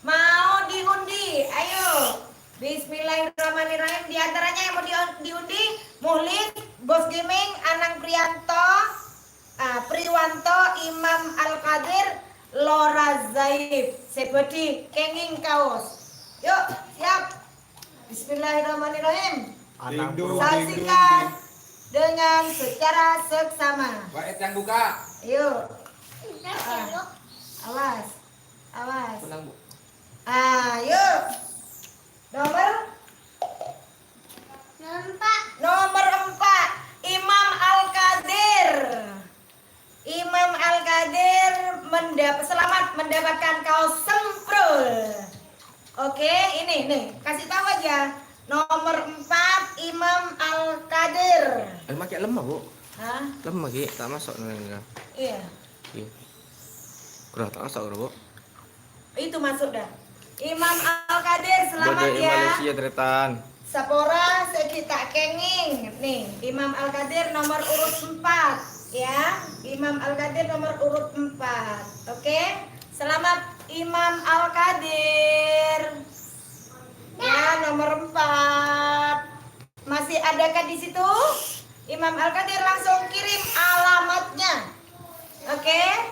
Mau diundi, ayo. Bismillahirrahmanirrahim. Di antaranya yang mau di-, diundi, Muhlis, Bos Gaming, Anang Priyanto, ah, Priwanto, Imam Al-Qadir, Lora Zaib. Sè bâdhi kèngèng kaos. Yuk, siap. Bismillahirrahmanirrahim. Anang Ding dong, ding dong, ding. Saksikan dengan secara seksama. Baik, yang buka. Yuk. Ah. Awas. Awas. Tenang, Bu. Ayo. Nomor? Nomor empat. Nomor empat. Imam Al-Qadir. Imam Al-Qadir mendap-, selamat mendapatkan kaos semprul. Oke, ini nih, kasih tahu aja. Nomor empat, Imam Al-Qadir. Eh, make lemah, Bu. Hah? Lemah, Ki. Tak masuk nih, enggak. Iya. Iya. Kurang tak masuk, Bu. Itu masuk dah. Imam Al-Qadir, selamat ya. Malaysia, tarètan. Sapora sè ghi' ta' kèngèng. Nih, Imam Al-Qadir nomor urut empat, ya. Imam Al-Qadir nomor urut empat. Oke. Selamat, Imam Al-Qadir. Ya, nomor empat. Masih adakah di situ? Imam Al-Qadir langsung kirim alamatnya. Oke.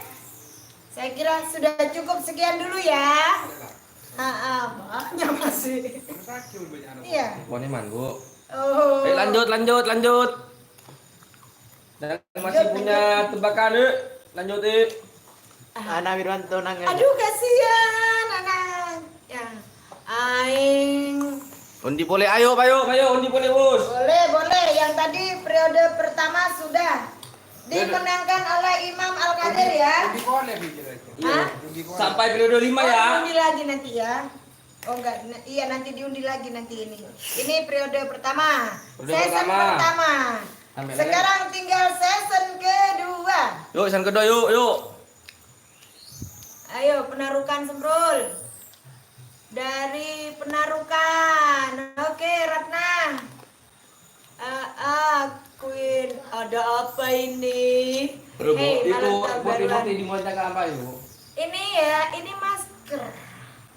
Saya kira sudah cukup sekian dulu ya. Ha, ha, banyak masih. Iya. Pon iman, Bu. Oh. Ayo, lanjut, lanjut, lanjut. Dan masih punya tebakan, yuk. Lanjut, yuk. Ana Wirwanto nang. Aduh, kasihan, anak. Ya. Aing. Undi polè, ayo, ayo, ayo, undi polè, Bos. Boleh, boleh. Yang tadi periode pertama sudah dimenangkan oleh Imam Al-Qadir, ya. Undi polè, pikir aja. Iya. Hah? Undi polè. Sampai periode lima, ya. Oh, undi lagi nanti, ya. Oh, enggak. N-, iya, nanti diundi lagi nanti ini. Ini periode pertama. Periode pertama. Season pertama. Sampai lagi. Sekarang tinggal season kedua. Yuk, season kedua, yuk, yuk. Ayo, Penarukan Semprul. Dari Penarukan. Oke, Ratna. Ah, ah, Queen, ada apa ini? Aduh, Bu, hei, itu malam tahun putih-putih baruan. Di muka apa, Ibu? Ini ya, ini masker.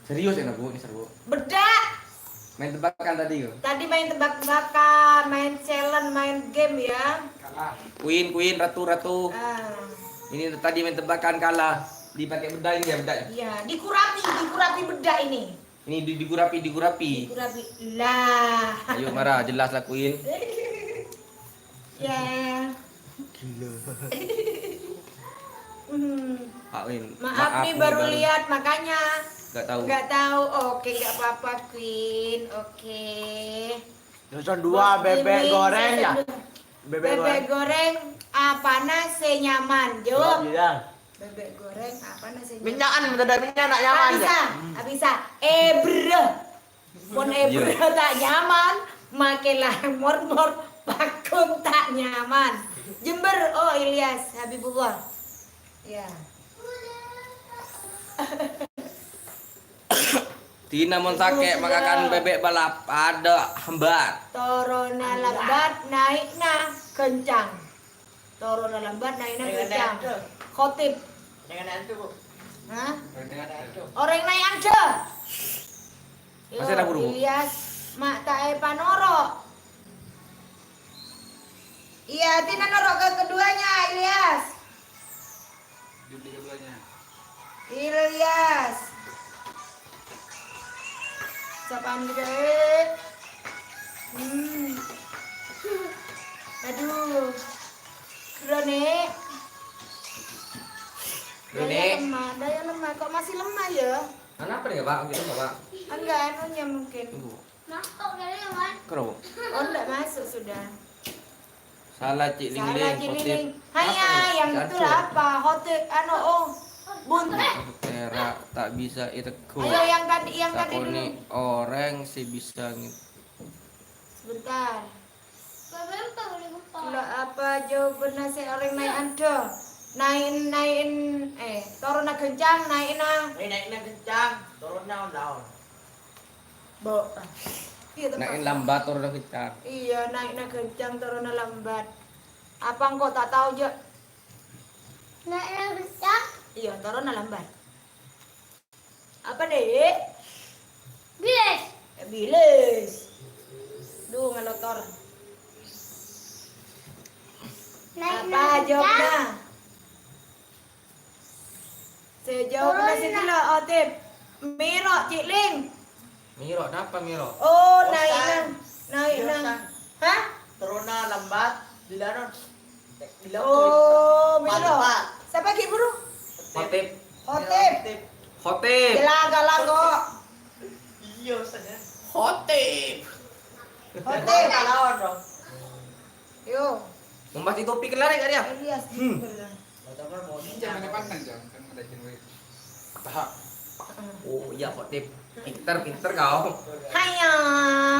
Serius ya, Bu? Ini serius. Bedak. Main tebakan tadi, yo? Tadi main tebak-tebakan, main challenge, main game ya. Queen, Queen, Ratu, Ratu. Ah. Ini tadi main tebakan kalah. Dipakai bedak ini ya, bedak ya? Iya, dikurapi, dikurapi bedak ini. Ini di-, digurapi, digurapi. Digurapi. Lah. Ayo, mara, jelas lakuin. Ya. Gila. Hmm. Pak Win, maaf, maaf nih, nih, baru baru lihat, makanya nggak tahu. Nggak tahu. Oke, nggak apa-apa, Queen. Oke. Season dua, bos, bebek ini goreng, ya? Season dua. Bebek goreng. Bebek goreng, apana sè nyaman? Jawab. Jawab, ya. Bebek goreng, apana sè nyaman? Minyakan, bentar, minyak nak nyaman, ya? Tak bisa, hmm, tak bisa. Ebreh. Pon ebreh, iya, tak nyaman, makelah mor-mor, pakon tak nyaman. Jember, oh, Ilyas Habibullah. Ya. Dina mon sakè', makakan bebek balap, ada hambat. Toronna lambat, naikna kencang. Toronna lambat, naikna kencang. Khotib. Dengan hantu, Bu. Hah? Dengan hantu. Orèng naik andhâ. Yo, masih ada buru, Bu? Ilyas, ma' ta' èpanoro'. Iya, Tina noro' ke keduanya, Ilyas. Ilyas. Sapaan gitu, eh? Hmm. Aduh. Bro, Nek. Bro, Nek. Daya lemah, daya lemah. Kok masih lemah, ya? Kenapa nih, Pak? Gitu, Pak? Enggak, anunya mungkin. Tunggu. Masuk kali ya, Wan? Kenapa? Oh, enggak masuk sudah. Salah, Cik Ling Ling. Salah, Cik Ling Ling. Khotib. Hai, apa ya, nih? Yang betul apa? Khotib, anu, oh, buntu. Perak tak bisa ditegur. Ayo, yang tadi, yang tadi dulu. Sakone orang sih bisa ngi- Sebentar. Lah, apa jawabannya sih orang naik andhâ? Naik, naik, eh, toronna kencang, naikna. Eh, naikna kencang, toronna on-laon. Bo. Iya, tepat. Naikna lambat, toronna kencang. Iya, naikna kencang, toronna lambat. Apa engko' ta' tao, Jo? Naikna kencang? Iya, toronna lambat. Apa, Dek? Bilis. Eh, bilis. Duh, ngalotor. Naikna kencang. Apa jawabnya? Sè jawab masih dulu, Otip. Miro', Cik Ling. Miro', napa Miro'? Oh, naik nang, naik nang. Hah? Toronna lambat, bilano. Oh, Miro'. Sapa, Ki Buru? Khotib. Khotib. Khotib. Jelas galak kok. Iya, saja. Khotib. Khotib. Lawan dong. Yo. Membahas topi kelari gak dia? Ilyas. Hmm. Jangan pandang, jangan kan ada jenuh. Tahap. Oh, iya, Khotib. Pinter, pinter kau. Haiya.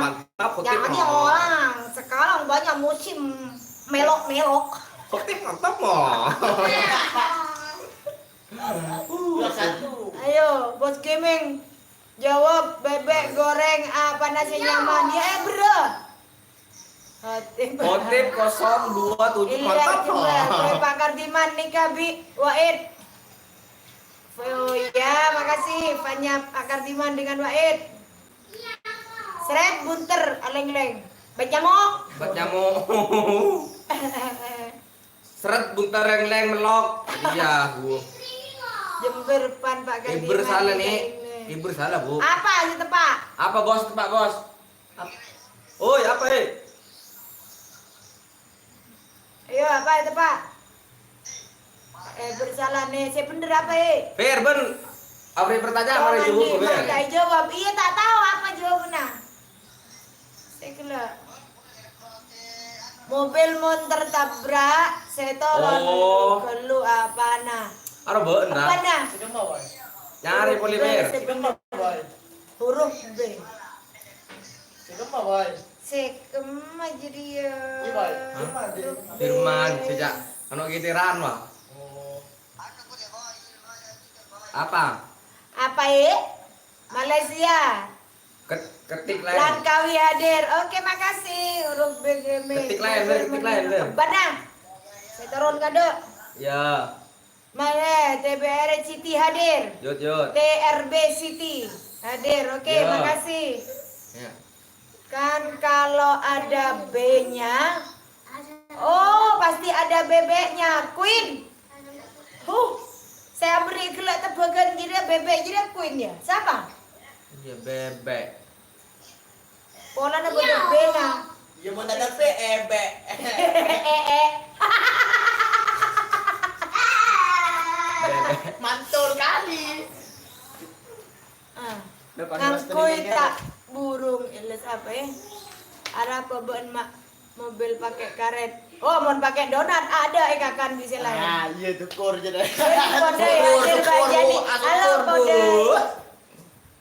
Mantap, Khotib. Jadi orang sekarang banyak musim melok-melok. Khotib mantap, mah. Ayo, Bos Gaming. Jawab, bebek goreng apa nasi nyaman? Ya, eh, bro. Khotib. Khotib kosong dua tujuh, iya, mantap, coba. Pak Kardiman nikah bi Waid. Oh iya, makasih banyak Pak Kardiman dengan Waid. Seret bunter, aleng-leng. Bat nyamuk. Bat nyamuk. Seret bunter, leng-leng, melok. Iya, Bu. Jember pan, Pak Kardiman. Iber salah, nih. Iber salah, Bu. Apa sih tepak? Apa, Bos, tepak, Bos? Ap-, oi, apa, eh? Apa itu, Pak? Eh, bersalah nih. Saya bener apa, eh? Fair, ben. Apa yang pertanyaan? Oh, mana jawab, nanti Fair? Mata jawab. Iya, tak tahu apa jawabannya. Saya kira. Mobil mon tertabrak, saya tolong. Oh. Ghellu apana? Aro bener. Apana? Nyari polè, Fair. Saya bener. Huruf B. Sèkem apa, Boy? Sèkem aja dia. Iya, Boy. Hah? Huruf B. Firman, sejak anu giliran, wah. Oh. Apa? Apa, eh? Malaysia. Ket-, ketik lain. Langkawi hadir. Oke, makasih. Huruf B G M. Ketik lain, Ber, ketik lain, Ber. Bana. Saya turun kado. Ya. Mangga, T B R City hadir. Yut, yut. T R B City hadir. Oke, iya. Makasih. Ya. Kan kalau ada B-nya, oh, pasti ada bebeknya. Queen. Huh. Saya beri ghellu tebbagan jadi bebek jadi Queen ya. Siapa? Iya, bebek. Polana padâ bengong. Iyâ, mon tadâ' pe-, ebek. Eh, eh. Mantul kali. Ah. Ngangkoy ta' burung, Iles apa, eh? Arapa bâ'na ma-, mobil pakai karet? Oh, mon pakai donat ada, eh, kakan bisa lain. Ah, iya, syukur jadi. Syukur, syukur, Bu. Halo, syukur, Bu.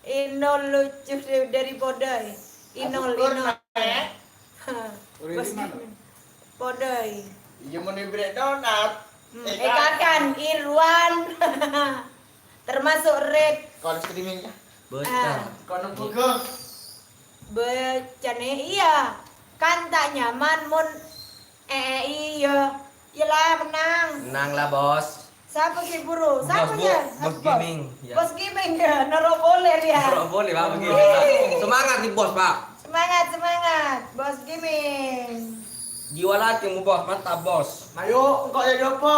Inul lucu dâri Podai. Inul, Inul. Podai. Iyâ, mon èberri' donat. Hmm, eh, kakan, Irwan. Termasuk Red. Kalau streaming ya. Bocah. Ah. Kono buka. Bocah nih, iya. Kan ta' nyaman mon, eh, iya. Iyalah, menang. Menang lah, Bos. Sapa sè buru? Sapa ya? Bos Gaming, ya. Bos Gaming, ya. Noro' polè, ya. Noro' polè, Pak, begini, Pak. Semangat nih, Bos, Pak. Semangat, semangat, Bos Gaming. Jiwa lagi, Bos, mantap, Bos. Ayo, engko' ya, apa?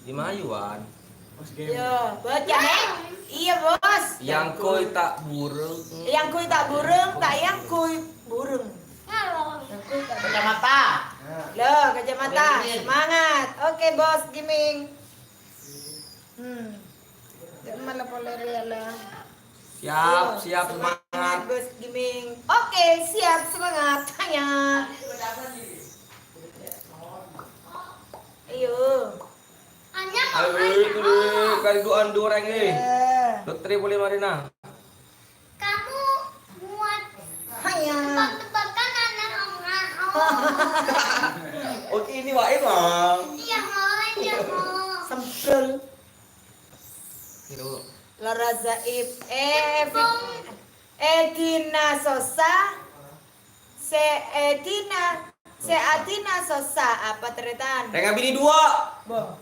Di Mayuan. Bos Gaming. Ya, baca, eh. Iya, Bos. Yang koi tak burung. Yang koi tak burung, tak yang koi burung. Kacamata. Loh, kacamata. Semangat. Oke, Bos Gaming. Hmm. Malah polè rèya lah. Siap, siap, semangat, Bos Gaming. Oke, siap, semangat. Tanya. Ayo. Ayo, itu deh, kali duaan dua orang, eh. Iya. Dokter boleh mari, nah. Kamu buat tebak-tebakan anak orang. Oke, ini Wak Imam. Iya, Wak, iya, Wak. Sempel. Lora Zaib, eh, Edina Sosa. Sè Edina, sè Adina sossa apa, tarètan? Rèng abinè duwâ'. Bo.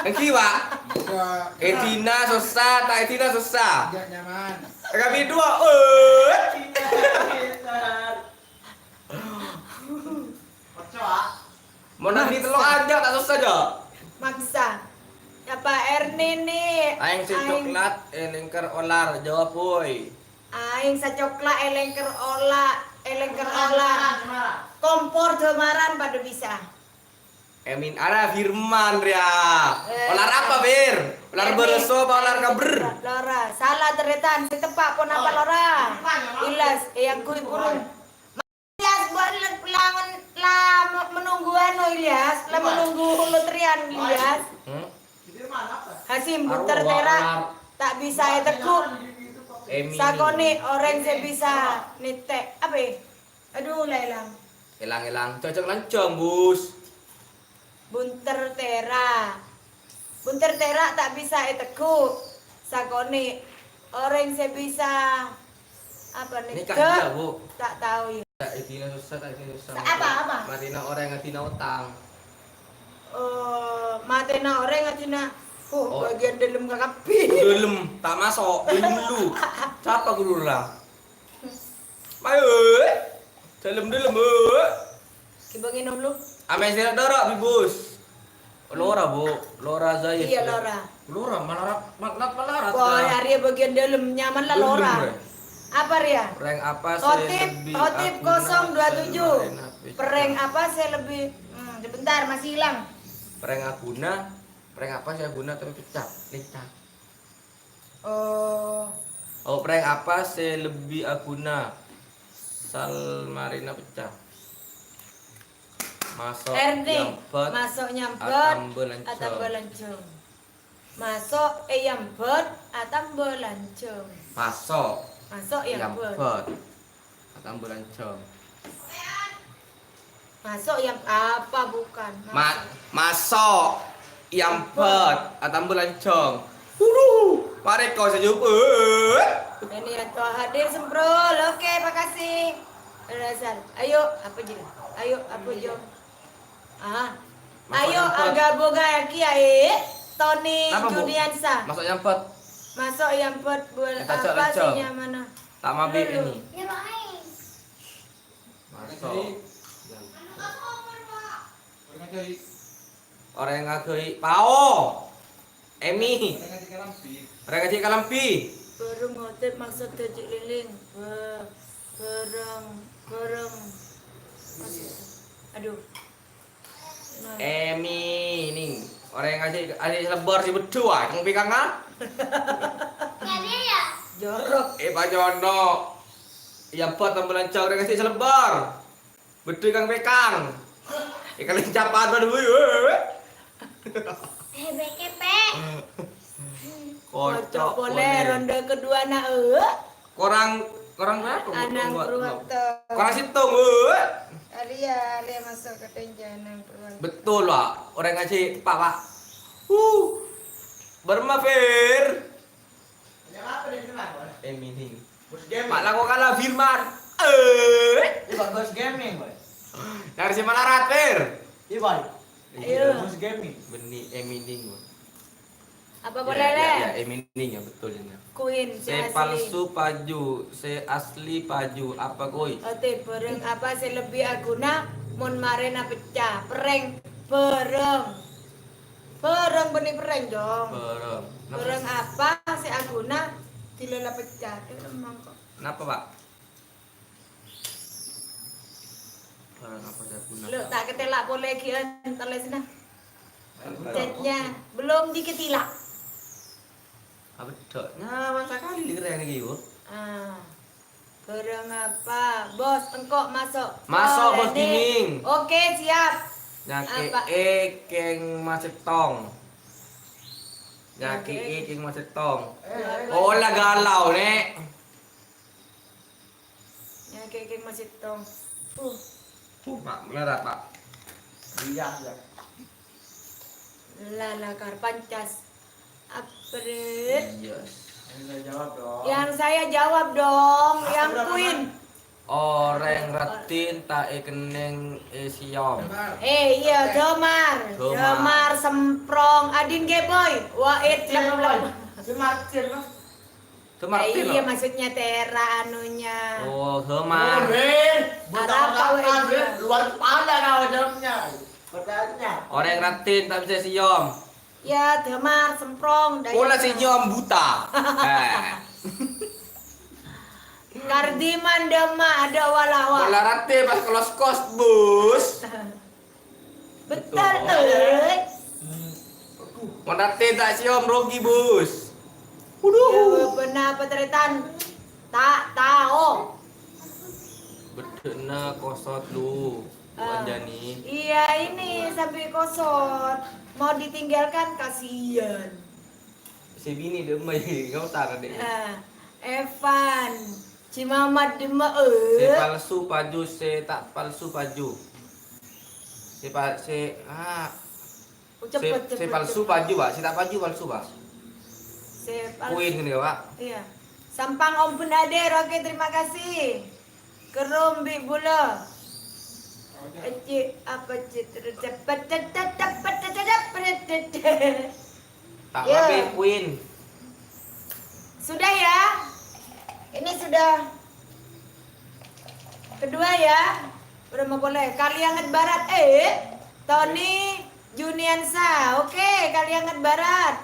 Èngghi, Pak. Bisa. Edina sossa, ta' Edina sossa. Enggak nyaman. Rèng abinè duwâ'. Eh. Mon abinè tello' aja, ta' sossa, Jo. Maksa. Apa Ernini? Aèng sè coklat, eh, lèngkèr olar, jawab, woi. Aèng sacoklat, èlèngkèr ola, èlèngkèr ola. Kompor dâmaran padâ bisa. Emin, ana Firman, rèya. Eh. Olar apa, Bir? Olar bârâso apa olar kabher? Lora, salah tarètan, sè teppa' ponapa lora? Ilas, èyangghuy burung. Ilyas, bâ'na la, la, la menunggu anu, Ilyas, la menunggu lotrian, Ilyas. Hmm? Hasim, bunter tèra', ta' bisa ètegghu'. Sakonè' orèng sè bisa nètè'. Apa? Adu, la èlang. Èlang-èlang. Cocok lanjhâng, Bos. Bunter tèra'. Bunter tèra' ta' bisa ètegghu'. Sakonè' orèng sè bisa apa nètè'? Nikah dia, Bu. Ta' tao, ya. Edina sossa, ta' Edina sossa. Apa, apa? Matèna orèng adina otang. Oh, matèna orèng adina. Oh, bagian dâlem kakabbhi. Dâlem, ta' maso', dâlem lu. Sapa guru lah? Mayu, eh. Dâlem-dâlem, eh. Kibâ ngènom lu. Amè sira doro, Bibus. Lora, Bu. Lora Zaif. Iya, lora. Lora, malarat, mal-, malarat. Boy, arèya bagian dâlem, nyaman la lora. Apa, rèya? Prank apa sè lebbi, Hotip kosong dua tujuh. Prank apa sè lebbi Sebentar, masih hilang. Pèrèng aghuna, pèrèng apa sè aghuna tapè pecca? Lèncak. Oh. Oh, pèrèng apa sè lebbi aghuna? Sal marèna pecca. Maso' R D, nyambhât, maso' nyambhât, atamba lanjhâng. Atamba lanjhâng. Maso' èyambhât, atamba lanjhâng. Maso'. Maso' èyambhât. Èyambhât. Atamba lanjhâng. Maso' èyam-, apa bukan? Ma-, maso'. Maso' èyambhât, atamba lanjhâng. Waduh, marèka sè jawab. Eh. Ini atau hadir semprol. Oke, makasih. Dasar. Ayo, apa jadi? Ayo, apa, Jong? Ah. Maso' èyambhât. Ayo, agabungaghi aè. Tony Judiansa. Maso' èyambhât. Maso' èyambhât, buat apa sih nyamanna? Ta' mabi' ini. Maso'. Orèng aghâi pao. Emi. Orèng aghâi kalambhi. Bârâng hotep maksud dhâddhi lèlèng. Bâ-, bârâng, bârâng. Aduh. Emi, ning. Orèng aghâi, aghâi salebbâr sè beddhu, ah, keng-pèkeng, ah. Jorok. Eh, pajono. Èyambhât atamba lanjhâng, orèng aghâi salebbâr. Beddhu keng-pèkeng. Eh, kalèncak padhâ, wè, wè, wè. Kocok polè, polè. Ronde kedua na, eh. Korang, korang berapa? Anang Purwanto. Korang sèttong, Bu. Arèya, arèya maso' ka tèngka Anang Purwanto. Betul, Pak. Orèng aghâi, Pak, Pak. Huh. Berma, Fir. Emining. Pak, lako kalah Firman. Eh. Ini bagus gaming, Boy. Dari si Malarat, Fir. Iya, Boy. Ayo. Bagus gaming. Bânnè Emining, Boy. Apa boleh, ya, ya, Emining, ya, betul ini. Queen, sè asli. Sè palsu paju, sè asli paju, apa, Koy? Oke, bârâng apa sè lebbi aghuna mon marèna pecca? Pèrèng, bârâng. Bârâng bânnè pèrèng, Jong. Bârâng. Bârâng apa sè aghuna ghilâ la pecca? Ḍâ' remma engko'. Napa, Pak? Bârâng apa sè aghuna? Lo, ta' ketela' polè ghi' èntar lèsna. Apa? Chatnya belum diketila'. Apa tok? Nyaman sekali nih keren nih, Bu. Ah. Bârâng apa? Bos, engko' maso'. Maso', Bos Dining. Oke, siap. Apa? Nyakè'è kèng masèttong. Nyakè'è kèng masèttong. Eh, eh, eh. Oh, la galau, Nèk. Nyakè'è kèng masèttong. Uh. Uh, Pak, melarat, Pak. Iya, iya. Lalakar pancas. Apret. Yes. Yang saya jawab dong. Yang saya jawab dong. Yang Queen. Orèng raddhin ta' èkennèng èsèyom. Eh, iya, Damar. Damar. Damar semprong. Adin Geboy. Wah, eh, lem-lem. Si Martin, Mas. Damar. Eh, iya, maksudnya Tera anunya. Oh, Damar. Luar kepala kau jawabnya. Pertanyaannya. Orèng raddhin ta' bisa sèyom. Ya, Damar, semprong, daya. Pola sè nyèyom buta. Eh. Kardiman Dama ada walawa. Pola raddhin pas kelos kos, Bos. Betul, eh. Mon raddhin ta' sèyom, rogi, Bos. Waduh. Jawabannya apa, Tretan? Tak tahu. Beddhâna kosot lu. Ah. Anjani. Iya, ini sampai kosot. Mau ditinggalkan, kasihan. Sè binè' dâ' emma, nggak usah, Dek. Ah, Evan. Cimamat dâ' emma, eh. Sè palsu paju, sè ta' palsu paju. Sè pa-, sè, ah. Sè, sè palsu paju, Pak. Sè ta' paju, palsu, Pak. Sè palsu. Queen ngene, Pak. Iya. Sampang Om Bun hadir. Oke, terima kasih. Kerum bi' bula. Eci, apa, ci? Cepet, cepet, cepet, cepet, cepet, cepet. Tak mampir, Queen. Sudah, ya? Ini sudah kedua, ya? Berapa boleh? Kalianget Barat, eh? Tony Juniansa. Oke, Kalianget Barat.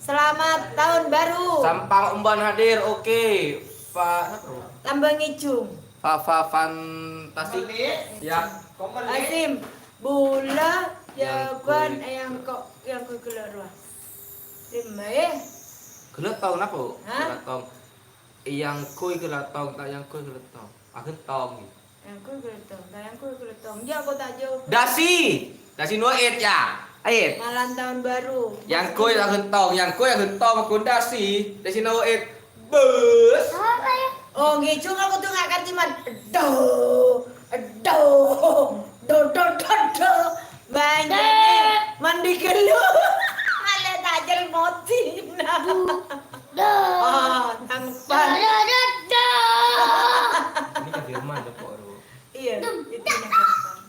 Selamat tahun baru. Sampang Umban hadir, oke. Fa-, Lambang Ijung. Fa-, fa-, fantastik. Siap. Asim. Bulâ, jhâghâ'ân, èangko', èangko' ghellâ' rowa. Dimma, eh? Ghellâ' tong napa, Bu? Hah? Ghellâ' tong. Èangko' ghellâ' tong, ta' èangko' ghellâ' tong. Aghântong. Èangko' ghellâ' tong, ta' èangko' ghellâ' tong. Jhâ' kok ta' jhâu. Dasi! Dasi no Id, ya. Id. Malam tahun baru. Èangko' aghântong, èangko' aghântong, aghântong dasi. Dasi no Id. Bus. Apa ya? Oh, ngghi, cuma kudu ngakar timan. Do, do, do, do, do, do. Banyak nih. Mandi ghâllu. Malah tajel moti. Do. Ah, tampan. Do, do, do, do. Ini ke Firman, Dok, kok, Ru? Iya, itu yang gampang.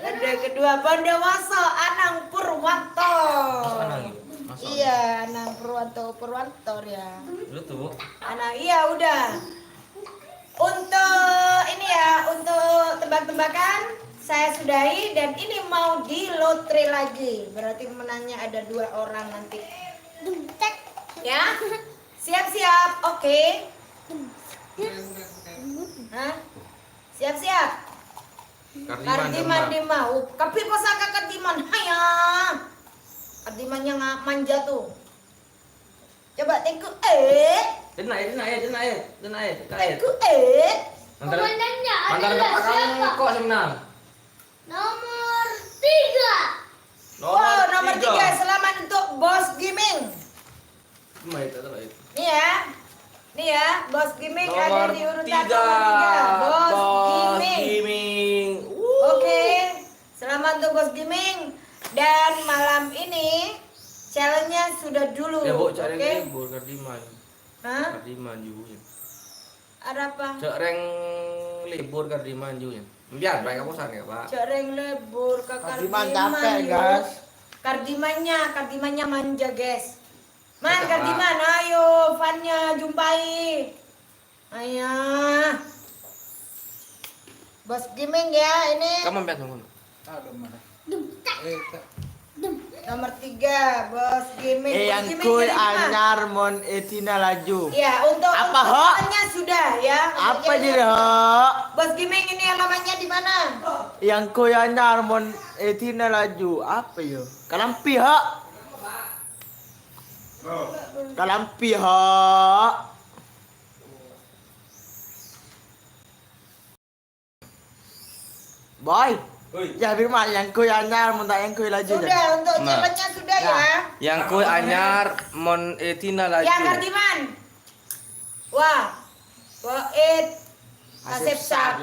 Ada kedua, Bondowoso, Anang Purwanto. Mas Anang, Mas Anang. Iya, Anang Purwanto, Purwanto ya. Lu tuh. Anang, iya udah. Untuk ini ya, untuk tebak-tebakan saya sudahi dan ini mau di lotre lagi. Berarti pemenangnya ada dua orang nanti. Ya? Siap-siap, oke. Hah? Siap-siap. Kardiman, Kardiman, Kardiman. Dimma. Oh, kabbhi pusaka Kardiman. Haya. Kardimannya nga-, manja tuh. Coba tengku, eh. Dena, eh, dena, eh, dena, eh, dena, eh, dena, eh. Tengku, eh. Mantar, Komandannya mantar adalah siapa? Kok sih menang? Nomor tiga. Nomor tiga. Oh, nomor tiga. Selamat untuk Bos Giming. Nih ya. Nih ya, Bos Giming ada di urutan nomor tiga. Bos Giming. Wuh. Oke, selamat untuk Bos Giming. Dan malam ini challenge-nya sudah dulu. Ya, Bu, cari libur, Kardiman. Hah? Kardiman, Ju, ya. Ada apa? Cek reng libur, Kardiman, Ju, ya. Mbiyan, baik kapusan ya, Pak. Cek reng libur, Kardiman, Kardiman capek, Ju. Guys. Kardimannya, Kardimannya manja, guys. Man, Kardiman, ayo, fan-nya jumpai. Ayo. Bos Giming ya, ini. Kamu ambil dulu. Aduh, mana? Eh, tak. Nomor tiga, Bos Giming. Eh, Bos Giming, èangkoy ini di mana? Anyar mon èdina laju. Iya, untuk, apa, untuk Hok? Sudah ya. Apa jadi, Hok? Bos Giming, ini alamatnya di mana? Èangkoy anyar mon èdina laju. Apa ya? Kalambi, Hok. Kalambi, Hok. Boy. Oi. Ya, Firman, èangkoy anyar, mon ta' èangkoy laju, sudah, ya. Untuk challenge-nya sudah, ya. Èangkoy anyar, mon èdina laju. Ya, Kardiman. Wah. Wah, Id. Asep Sak.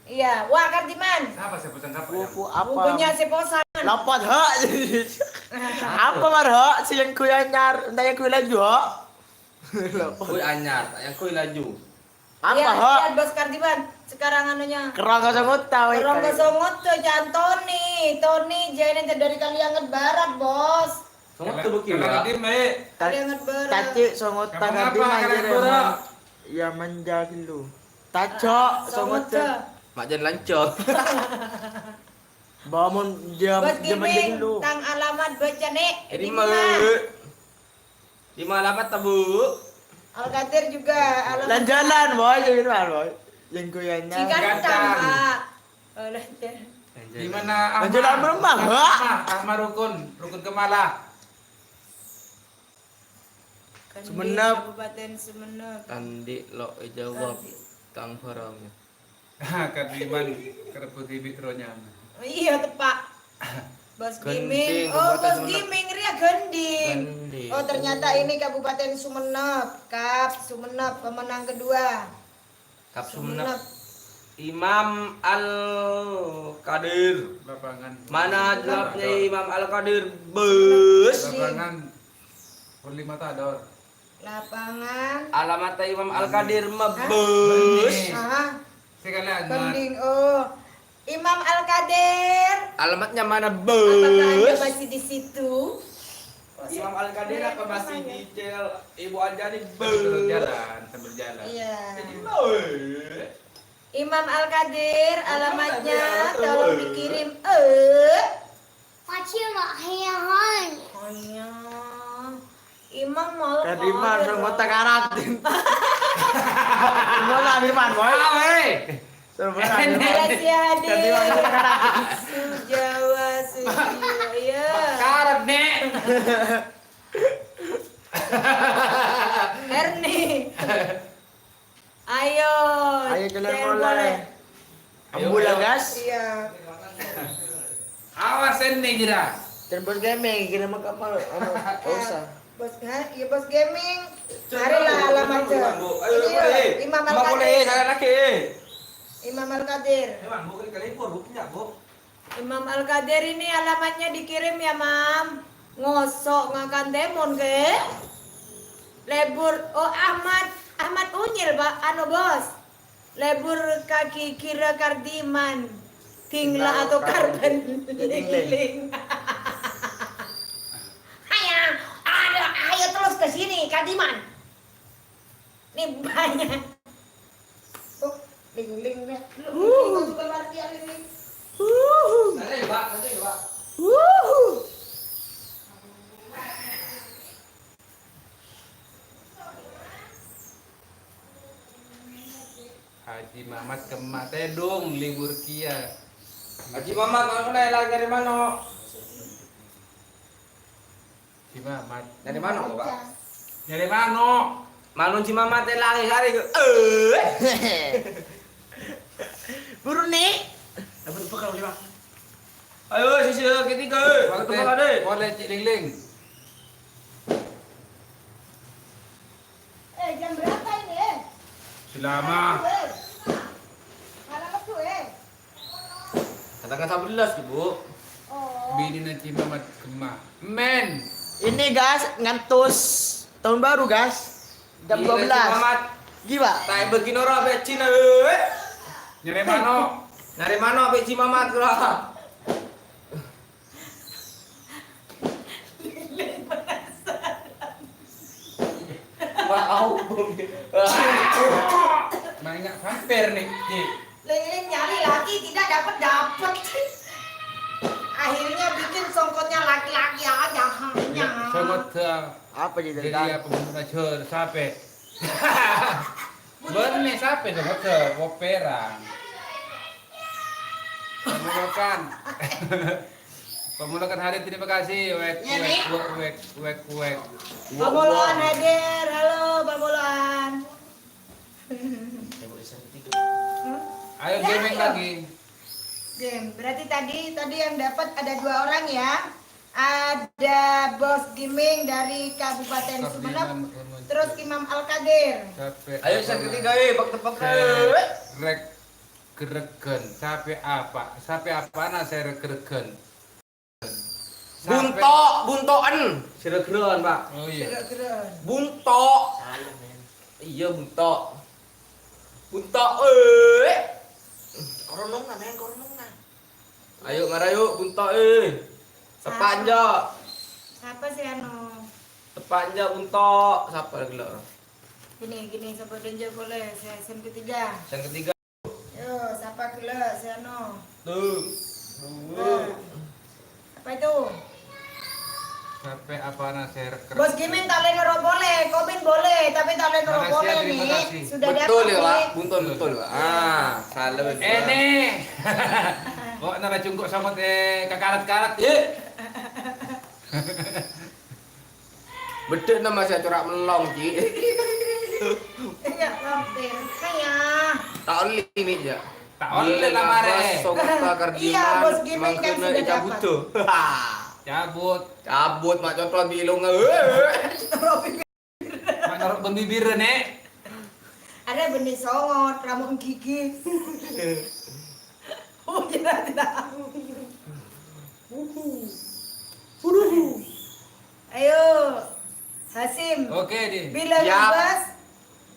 Iya, wah, Kardiman. Siapa sebutan siapa ya? Buku apa? Bukunya Seposan. Lapat, ha? Apa, Mar, ha? Si èangkoy anyar, mon ta' èangkoy laju, ha? Lapat. Èangkoy anyar, ta' èangkoy laju. Apa, Hok? Lihat, lihat, Bos Kardiman. Sekarang anunya. Kerong kosong otta, weh. Kerong kosong otta, jangan Tony. Tony, Janet dari Kalianget Barat, Bos. Songotto bukti, Kalianget Barat. Caci songotto Kardiman, Kalianget Barat. Ya, manja dulu. Taco, songotto. Mak jan lanco. Bangun jam, Bos jam Giming, dulu. Tang alamat baca, Nek. Ini mah. Di mana alamat, Bu? Alkadir juga alamat. Jalan-jalan, Boy, jalan-jalan, Boy. Yang goyangnya. Cikarang, Pak. Oh, lancar. Di mana Ahmad? Jalan-jalan rumah, Ahmad, Pak. Ahmad Rukun, Rukun Kemala. Sumenep. Kabupaten Sumenep. Andi' lo' èjawab tang barang. Kardiman, kerebut bibit ronya. Iya, tepak. Bos Giming. Oh, Bos Giming, ria Gending. Oh, ternyata ini Kabupaten Sumenep. Kap Sumenep, pemenang kedua. Kap Sumenep. Imam Al Kadir. Lapangan. Mana jawabnya Imam Al Kadir? Bus. Lapangan Kurni Matador. Lapangan. Alamat Imam Al Kadir mebus. Hah? Sekalian. Gending, oh. Imam Al Kadir. Alamatnya mana, Bos? Apakah Anda masih di situ? Imam Al Kadir apa masih di cel Ibu Anjani? Sambil jalan, sambil jalan. Iya. Jadi, mau, eh? Imam Al Kadir, alamatnya tolong dikirim, eh. Pacil, Mak, hehehe. Oh, iya. Imam mau Kadiman, Kadir. Mau takarat. Mau lah, Firman, boy. Ah, weh. Terus bener. Malaysia hadir. Sujawa, Sujiwa, ya. Makaran, Nek. Erni. Ayo, Ayo, jalan jalan boleh. Boleh. Ayo, Ambulan, ayo. Gas. Iya. Awas, ini, Jera. Dan Bos Gaming, kira maka apa? Apa? Nggak usah. Bos, ha? Iya, Bos Gaming. Mari lah, alamat. Ayo, Ini, boleh. Imam Mau boleh, Al-Kadir. Saya lagi. Imam Al-Kadir. Emang, Bu, kali-kali, Bu, punya, Bu. Imam Al-Kadir ini alamatnya dikirim ya, Mam. Ngosok ngakan temon ke? Lebur, oh, Ahmad, Ahmad Unyil, Pak, anu, Bos. Lebur kaki kira kardiman. Tingla atau karben. Tingling. Tingling. Ayo, ayo, ayo terus ke sini, kardiman. Ini banyak. Oh, ling-ling nih. Lu, ini masuk ke latihan ini. Wuhu. Santai, Pak. Santai, Pak. Wuhu. Haji Mamat kemma tèdung libur kèya. Haji Mamat, mano kèya la nyarè mano'? Haji Mamat. Nyarè mano', Pak? Nyarè mano'. Mano' Haji Mamat tè langè sarè, eh. Buru, Nek. Dapat bekal, Pak. Ayo, sisi ketiga, eh. Boleh, Pak Ade. Boleh, Cik Ling Ling. Eh, jam berapa ini, eh? Selama. Malam minggu, eh? Malam minggu, eh? Setengah sebelas, Bu. Oh. Binèna Haji Mamat kemma. Men. Ini, gas, ngantos tahun baru, gas. Jam dua belas. Gila, Haji Mamat. Gila. Tak bagi noro' beci na, eh. Nyarè mano'. Nyarè mano' beci Mamat, kula. Wow. Banyak hampir nih, Ci. Ling-ling nyari lagi tidak dapat-dapat. Akhirnya bikin songkotnya laki-laki aja hanya. Ya, songkot, eh, apa jadi jadi apa, Bun Rajul? Siapa? Bener nih, siapa songkot, eh, Woperang? Pamolokan. Pamolokan hadir, terima kasih. Wek, ya, wek, Nek. Wek, wek, wek, wek. Pamolokan hadir. Halo, Pamolokan. Hah? Ayo, ya, gaming ayo lagi. Game. Berarti tadi, tadi yang dapat ada dua orang ya. Ada Bos Gaming dari Kabupaten Sumenep, terus Imam Al-Kadir. Ayo, yang ketiga, eh, tepuk-tepuk, eh. Rek Geregen, sape apa? Sape apana saya geregen? Bunto', bunto'en. Sira geron, Pak. Oh, iya. Sira geron. Bunto'. Salah, men. Iya, bunto'. Bunto', eh. Koronongan, men, koronongan. Ayo, mara, yuk, bunto', eh. Siapa? Tepanja. Siapa sih, anu? Tepanja, bunto'. Siapa lagi, lo? Gini, gini, siapa denja boleh? Saya sen ketiga. Sen ketiga. Yo, sapa ghellâ' sè ano? Tuh. Nah. Apa itu? Capek apa, nah, saya reker. Bos Gimin tak lè noro' polè, komen boleh, tapi tak lè noro' polè nih. Makasih ya, terima kasih. Sudah dapat nih. Betul ya, Pak? Betul, betul, Pak. Ah, salah. Ini. Kok nara cungkuk sama teh kakarat-karat, ya? Beddhâ nama sè corak mellong, Ci. Enggak mampir. Saya. Ta' ollè, Mi, ya. Ta' ollè, la marè. Bos, songko ta' kardinan, iya, Bos Gimin kan mangkana sudah dapat. Cabut. Cabut. Cabut, mak cotot bilung. Mak noro' bân bibir, Nek. Ada benih songot, rambut gigi. Oh, tidak, tidak. Uhuh. Uhuh. Ayo, Hasim. Oke, Di. Bila ngembas,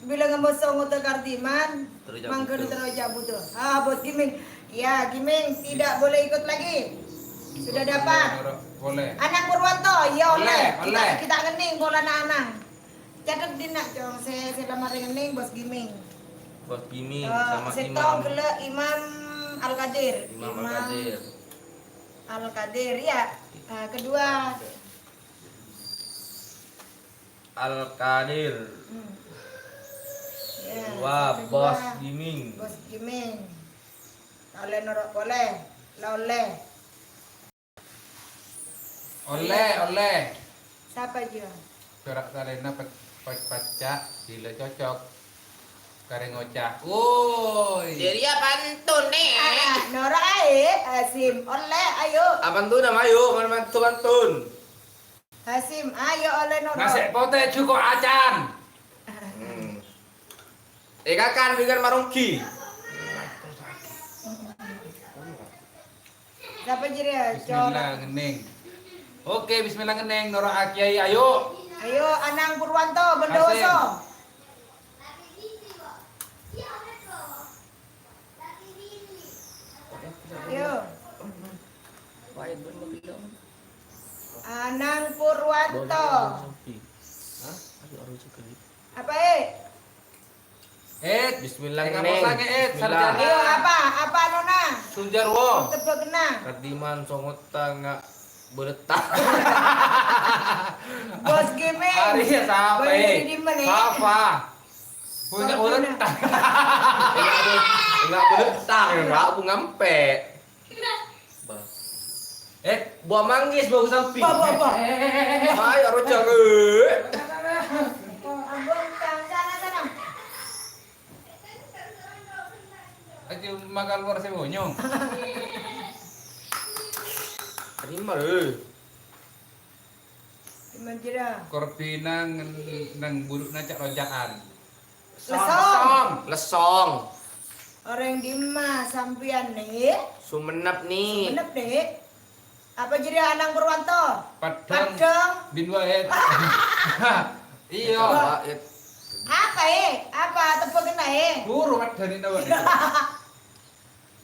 bila ngembas songot kardinan, terus cabut mangkana tuh. Terus cabut tuh. Ah, Bos Gimin. Ya, Gimin tidak boleh ikut lagi. Sudah dapat. Boleh. Anak Purwanto, ya oleh. Oleh, oleh. Kita, kita ngening bola anak-anak. Catet dina', Cong, sè, sè la marè ngening Bos Gimin. Bos Gimin, eh, sama sè Imam. Tong ghellâ' Imam Al-Kadir. Imam Imam Al-Kadir. Al-Kadir, ya. Eh, kedua. Al-Kadir. Hmm. Ya, kedua, sè kedua, Bos Gimin. Bos Gimin. Ollè noro' polè. La ollè. Ollè, ollè. Sapa jiyâ? Corak talèna pè-, pè-, pacca', ghilâ cocok. Karè ngoca', "Woi." Jârèya pantun, nè. Ah, noro' aè, Hasyim. Ollè, ayo. Apa pantun, ayo? Mana pantun, pantun? Hasyim, ayo ollè noro'. Nasè' potè jhuko' acan. Hmm. Èkakan bhâi kan maronggi. Sapa jârèya? Bismillah, ngenning. Oke, bismillah, ngenning. Noro'a Kiai, ayo. Ayo, Anang Purwanto, Bondowoso. Ayo. Anang Purwanto. Apa, eh? Eh, bismillah, eh, ngenning. Bismillah. Ayo, apa? Apa, Nona? Sunjarwo. Tebak kena. Kadiman songot tanga bereta. Bos Gimeng. Ari ya, sapa, eh? Sapa? Punya ulet. Enggak, enggak bereta, enggak, bunga empe. Ba. Eh, buah manggis bagus sampi. Ba, ba, ba. Ayo, rojak, eh. Ayo, makan luar sih, bonyong. Terima, eh. Terima, jera. Korbina ngen-, nang burukna cak rojakan. Lesong. Lesong. Orèng dimma sampèyan, Nè? Sumenep, Nè. Sumenep, Nè. Apa jârèya Anang Purwanto? Padang. Padang. Bin Wahid. Iya. Apa, eh? Apa tebak kena, eh? Guru padang ini, Wak.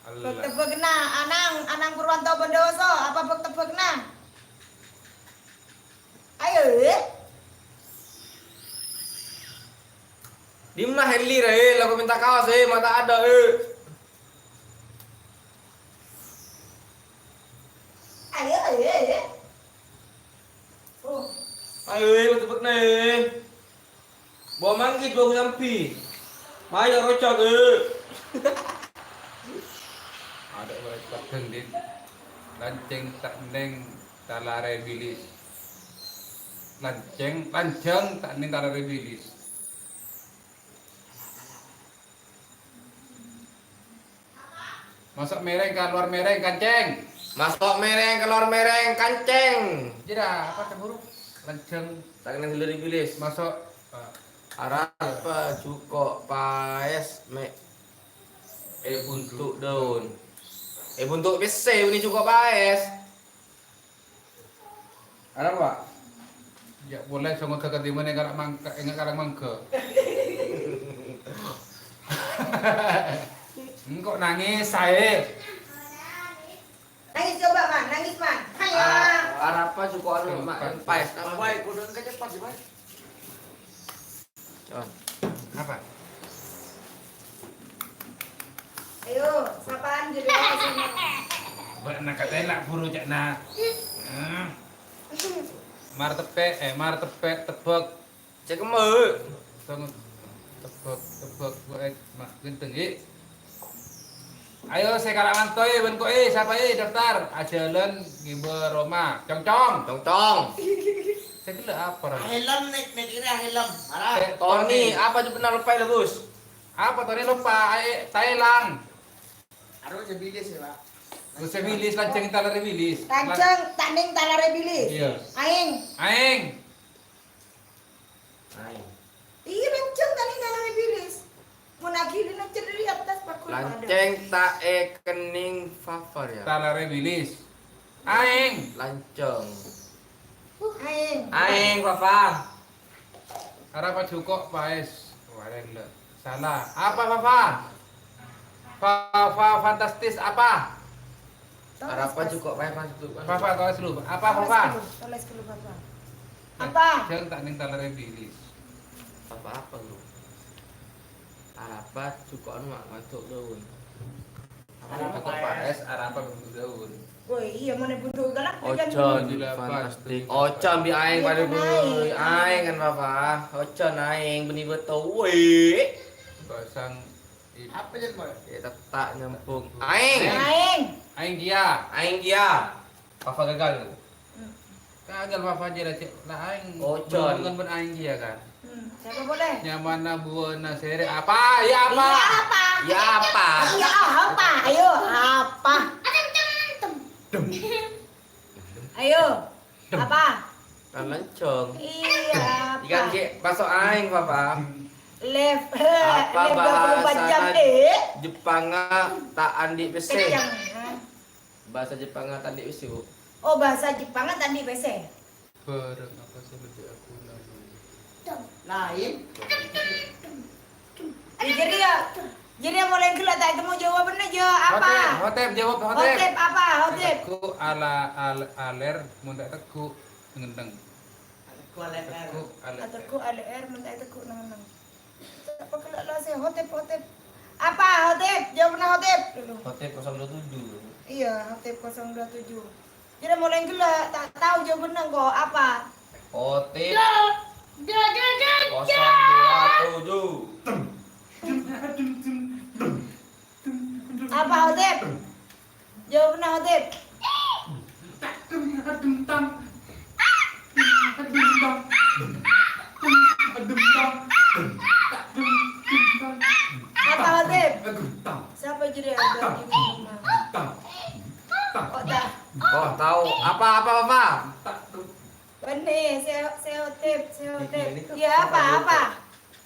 Allah. Bek tebak kena, Anang, Anang Purwanto Bondowoso. Apa bek tebak kena? Ayo, eh. Dimma Heli, Rahel? Aku minta kaos, eh, mata ada, eh. Ayo, ayo, ayo. Oh. Ayo, eh, cepet, nih. Bawa manggis, bawa sampi. Mayo, rocok, eh. Ada orang cepet, Din. Lanceng tak neng talare bilis. Lanceng, lanceng tak neng talare bilis. Masuk mereng, keluar mereng, kanceng. Masuk mereng, keluar mereng, kanceng. Jera, apa cemburu? Lanceng. Tak kena hindari bilis. Masuk. Arapa jhuko' paes me' ebuntu' daun. Ebuntu' pèssè, bânnè jhuko' paes. Arapa, Pak? Ya, boleh, songo ka dimma neng kala' mangga, enggak kala' mangga. Engko' nangis, sae. Nangis coba, Man. Nangis, Man. Hayo. Ara-, arapa jhuko' anu, Ma-, paes. Apa, kudu kecepat sih, Pak? Apa? Ayo, sapaan judulnya ke sini? Bâ'na katèla buru ca'na. Hmm. Mar teppè', eh, mar teppè', tebbhâk. Cek kemma. Tong-, tebbhâk, tebbhâk, bu-, eh, ma-, ghenteng, ghi. Ayo, sè kala' manto, eh, bân ko', eh, sapa, eh, daftar? Ajhâlân ngibâ roma. Cong-cong. Cong-cong. Sè ghellâ' apa, Ran? Helm, nek, nek ini helm. Marah. Eh, Tony, Tony. Apa jâ' bhender loppa, Bos? Apa Tony loppa? Ae, Thailand. Aro jâ' bilis ya, Pak. Terus sè bilis, lanceng talare bilis. Lanceng, tak neng talare bilis. Iya. Aeng. Aeng. Aeng. Iya, lanceng tadi talare bilis. Mon aghili lanceng dari atas, Pak, kalau ada. Lanceng ta' èkennèng Fafa, ya. Talare bilis. Aeng. Lanceng. Aeng. Aeng, Fafa. Arapa jhuko' paes? Wareng, lho. Salah. Apa, Fafa? Fafa fantastis apa? Arapa jhuko' paes, Mas? Fafa, tulis dulu. Apa, Fafa? Tulis dulu, tulis dulu, Fafa. Apa? Jhâ' ta' neng talare bilis. Apa-apa, Bro? Arapa jhuko' anu, Mak, ngantuk daun. Arapa jhuko' paes, arapa ngantuk daun. Woi, iya, mana buntu galak, Ojan. Ojan, fantastik. Ojan bi aeng. Iya, pale, kan, boy. Aeng. Aeng kan, Papa. Ojan aeng, bânnè bâto, woi. Basang Apa jadi, Boy? Ya, tetak nyambung. Aeng. Aeng. Aeng dia. Aeng dia. Papa gagal. Hmm. Gagal Papa aja lah, Cek. Lah, aeng. Ojon. Berhubungan ben aeng dia, kan? Hmm. Siapa boleh? Nyamana buana sere. Apa? Ya, apa? Iya, apa? Ya, apa? Ya, apa? Ayo, apa? Ayo. Apa? Kan lencong. Iya, apa? Ikan cek masuk aeng, Papa. Live. Apa Live dua puluh empat jam, bahasa Dek. Jepanga ta' andi' pese? Kenceng, ha? Bahasa Jepanga ta' andi' pese, Bu? Oh, bahasa Jepanga ta' andi' pese. Barang apa sih lebih aku namanya? Lain. Jadi ya, jadi ya mulai gella ta' temu jawabannya, Jo. Apa? Hotep, Hotep, jawab, Hotep. Hotep apa? Hotep. Teku ala, al-, aler, mun ta' teku, ngendeng. Teku ala, aler. Teku ala, aler. Teku ala, aler, mun ta' teku, ngendeng. Apa gella la sè Hotep, Hotep? Apa, Hotep? Jawabannya Hotep. Dulu. Hotep kosong dua tujuh. Iya, Hotep kosong dua tujuh. Jadi mulai gella, ta' tau jawabannya engko'. Apa? Hotep. Kosong dua tujuh. Apa, Hotep? Jawabannya, Hotep. Apa, Hotep? Siapa jadi yang bilang gini, Mama? Kok tak? Kok tahu? Apa, apa, apa? Bânnè, sè, sè Hotep, sè Hotep. Iya, apa, apa?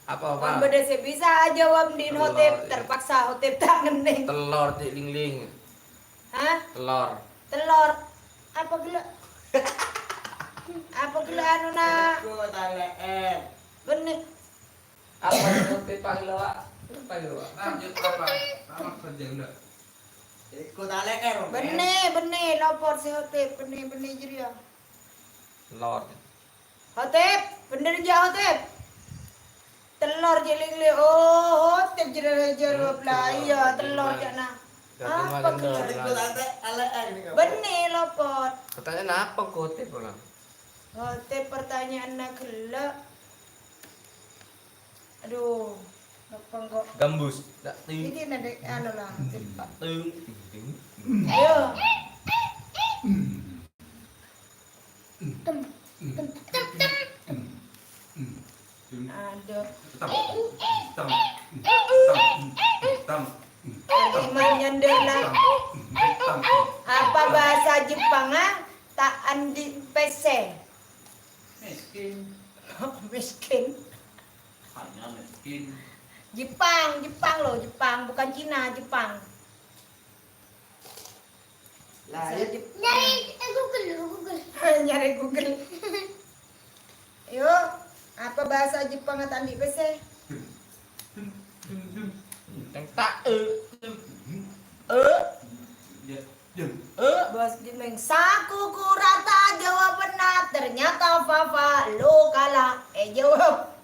Apa, apa? Mon bâdâ sè bisa ajâwâb, andi' Hotep, terpaksa Hotep ta' ngennèng. Tellor, Cik Lingling. Hah? Tellor. Tellor. Apa ghellâ'? Apa ghellâ' anona? Kok ta' lè'èr? Bânnè. Apa Hotep panggil, Pak? Panggil, Pak. Lanjut, apa? Apa kerja, udah? Kok ta' lè'èr, Pak. Bânnè, bânnè, lopot sè Hotep, bânnè, bânnè jârèya. Lor. Hotep, bhender jâ' Hotep? Tellor jâ' lèng-lèng. Oh, Hotep jârèya jâwâb la. Iyâ, tellor jâ' na. Apa ghellâ'? Bânnè lopot. Pertanyaan apa kok Hotep ulang? Hotep pertanyaanna ghellâ'. Aduh, apa engko'? Gambus. Tak ting. Iki nanti anu lah, cepat. Ting, ting, ting. Ayo. Tem, tem, tem, tem. Aduh. Tem, tem, tem, tem. Iman nyender lah. Tem, tem. Apa bahasa Jepang, ah? Ta' andi' pèssè. Miskin. Miskin. Hanya miskin. Jepang, Jepang loh, Jepang, bukan Cina, Jepang. Lah, ya. Nyari, eh, Google, Google. Nyari Google. Yo, apa bahasa Jepang ta' andi' pèssè? Teng ta', eh. Eh. Ya. Eh, Bos Gaming, sakukurata jawabanna, ternyata Fafa lo kalah. Eh, jawab.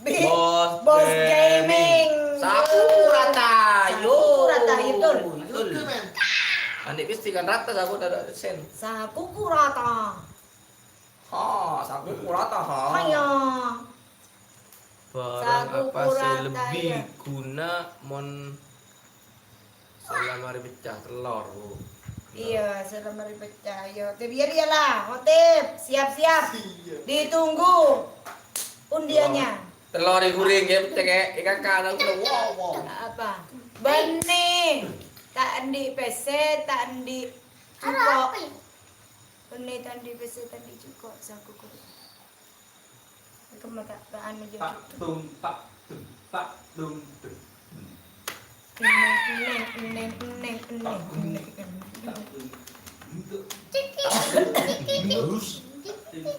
Bi-, Bos Bos Gaming. Gaming. Sakukurata, yo. Sakukurata, betul. Betul. Andi' pèssè kan rata, saku ta' ada sen. Sakukurata. Ha, sakukurata, ha. Haya. Barang apa sè lebbi ghuna mon sè la marè pecca? Tellor, Bu. Iya, sè la marè pecca. Ayo, Tep, iya, iya lah. Hotep, siap-siap. Iya. Ditunggu undiannya. Tellor è ghuring, ya, pecca, kayak, ya, kakak, aku udah, wow, wow. Apa? Bânnè. Ta' andi' pèssè, ta' andi' jhuko'. Bânnè ta' andi' pèssè, ta' andi' jhuko', sakukurata. Kemma ta', ta' anu jâ' tak gitu. Tung, tak, tung, tak, tung, tung. Enèng, enèng, enèng, enèng, enèng, enèng.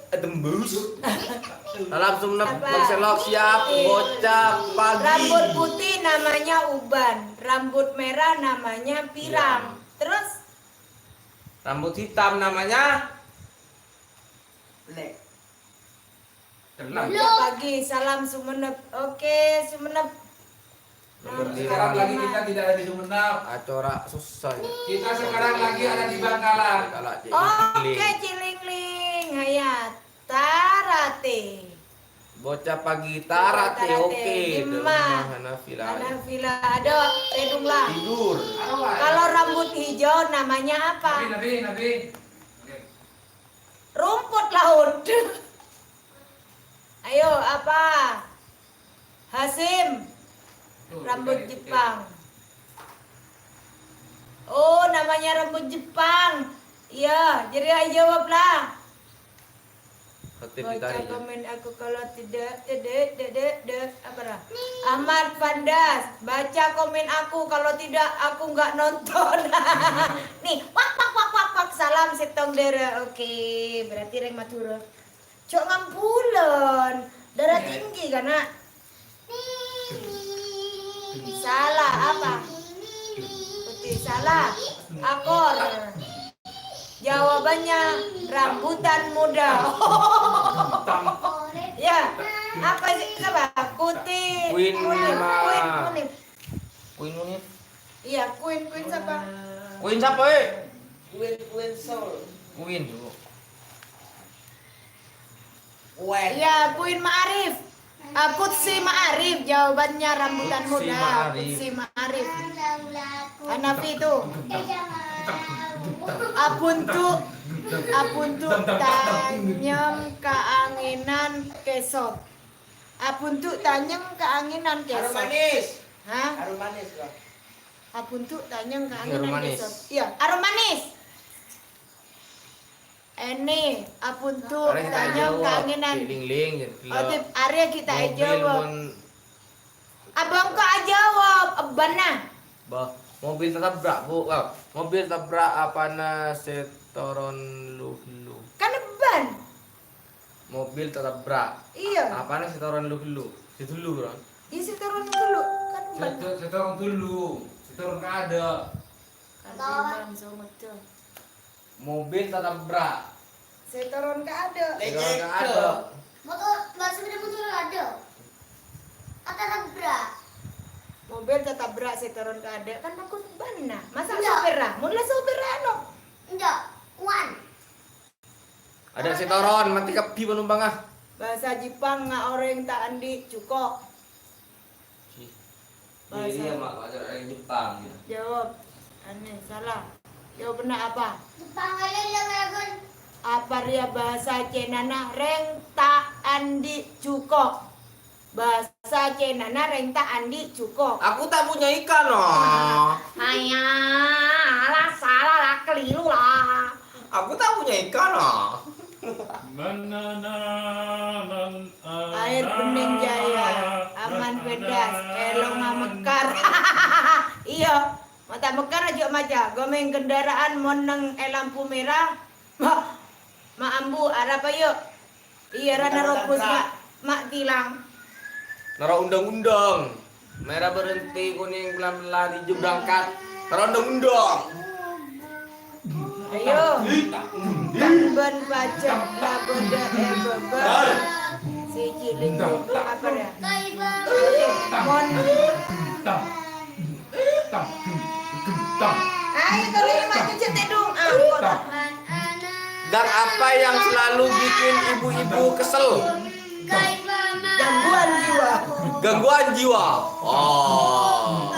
Tembus. Salam Sumenep, apa? Bang Selok, siap, bocah pagi. Rambut putih namanya uban, rambut merah namanya pirang. Iya. Terus? Rambut hitam namanya? Black. Tenang. Pagi, salam Sumenep. Oke, Sumenep. Sekarang lagi kita tidak ada di Sumenep. Acora susah ini. Kita sekarang lagi ada di Bangkalan. Oke, Cilingling. Hayat. Tarate. Bocah pagi tarate, oke. Dimma? Hanafi la. Hanafi la. Aduh, tedung la. Tidur. Kalau rambut hijau namanya apa? Nabi, Nabi, Nabi. Oke. Rumput laut. Ayo, apa? Hasim. Rambut Jepang. Oh, namanya rambut Jepang. Iya, jadi ayo jawab lah. Baca komen aku kalau tidak, tidak, tidak, tidak, apa lah? Ahmad Pandas, baca komen aku, kalau tidak aku nggak nonton. Nih, wak, wak, wak, wak, wak, salam settong dara. Oke, berarti reng Madura. Cok ngampulon, darah tinggi kan, Nak? Salah apa? Putih salah. Akor. Jawabannya rambutan muda. Ya, apa sih? Coba. Kuti. Queen Munif. Queen Munif. Queen Munif. Iya, Queen, Queen siapa? Queen siapa, eh? Queen, Queen Soul. Queen. Iya, Queen Ma'arif. Ah, Kutsi Ma'arif, jawabannya rambutan muda. Kutsi Ma'arif. Hanafi itu. Abuntu, abuntu tanyem kaanginan kesop. Abuntu tanyem kaanginan kesop. Arum manis. Hah? Arum manis, loh. Abuntu tanyem kaanginan kesop. Iya, arum manis. Ene, abuntu tanyem kaanginan. Ling-ling, oh, tip, arya kita ajawab. Abang kok ajawab, ebban nah. Bah, mobil tatabrak, Bu. Wah, mobil tabrak apana setoron luhlu. Kan ebban. Mobil tatabrak. Iya. Apana setoron luhlu? Sedulu, Ron. Iya, setoron luhlu. Kan ebban. Setoron dulu. Setoron kada. Kan ebban, so macam. Mobil tatabrak. Setoron kada. Setoron kada. Motor, sepeda motor kada. Tatabrak. Mobil tatabrak, setoron kada. Kan bagus bana. Masa sopirra? Mula sopirra anu. Enggak, kuan. Ada setoron, mati kabbi penumpang, ah. Bahasa Jepang nga oreng ta' andi' jukok. Bahasa. Iya, iya, Mak, Mak, cara Jepang, ya. Jawab. Aneh, salah. Jawabannya apa? Jepang aja yang lagun. Apa dia bahasa Cina na reng ta' andi' jukok? Bahasa Cina na reng ta' andi' jukok. Aku tak punya ikan, loh. Ayah, lah salah lah, keliru lah. Aku tak punya ikan, loh. Air Bening Jaya, Aman Pedas, Elong Amekar. Iya, mata mekar aja maca. Gomeng kendaraan mon neng e lampu merah. Ma, ma ambu, arapa yuk? Iya, rana robos, Mak. Mak tilang. Nara undang-undang. Merah berhenti, kuning pelan-pelan, hijau berangkat. Nara undang-undang. Ayo. Ban pajak labada e baba. Siji linggo apa ya? Mon. Ayo, kalau ini mah cuci tedung. Ah, kok. Dan apa yang selalu bikin ibu-ibu kesel? Gangguan jiwa. Gangguan jiwa. Oh.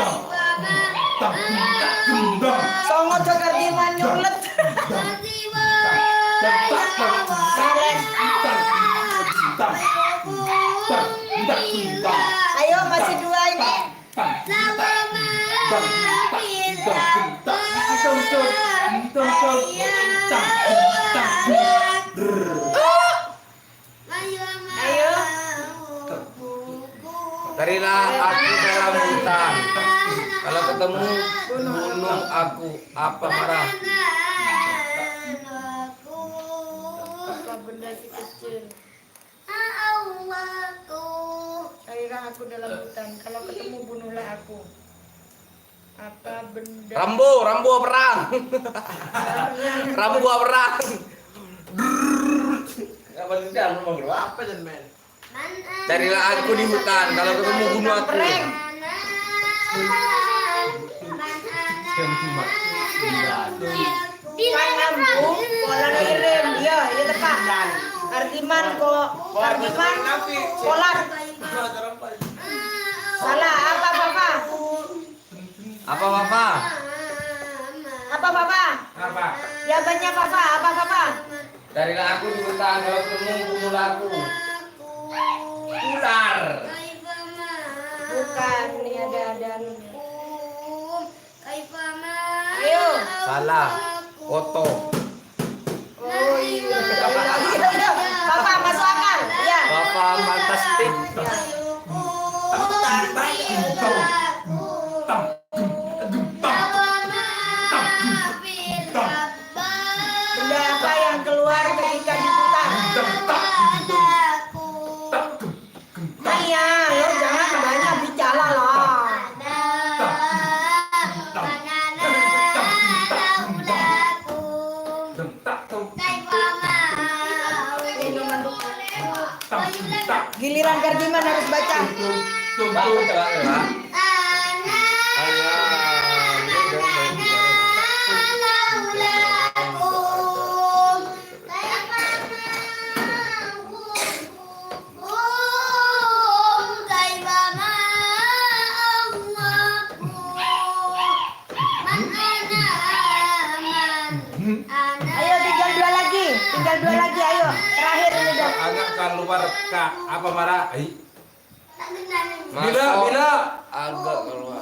Songo jagar di manyulet. Ayo, masih dua ini. Ayo. Carilah aku dalam hutan. Kalau ketemu, bunuh aku. Apa marah? Apa benda si kecil? Carilah aku dalam hutan. Kalau ketemu, bunuhlah aku. Apa benda? Rambo, Rambo perang. Rambo perang. Apa benda? Apa, Jan, men? Carilah aku di hutan, kalau ketemu bunuh aku. Kan nyambung, pola ngirim, iya, iya tepat. Kardiman ko-, Kardiman kolak. Salah, apa, Papa? Apa, Papa? Apa, Papa? Apa? Jawabannya, Papa. Apa, Papa? Carilah aku di hutan, kalau ketemu, bunuhlah aku. Ular. Bukan, ini ada, ada anunya. Ayo. Salah. Foto. Oh, iya. Papa, masuk akal. Iya. Papa, fantastik. Iya. Benda apa yang keluar ketika diputar? Maya, lo jangan banyak bicara, lo. Giliran Kardiman harus baca. Ayo, tinggal dua lagi, tinggal dua lagi, ayo. Terakhir ini, Dok. Agak keluar, Kak. Apa marah? Ai. Bila, bila. Agak keluar.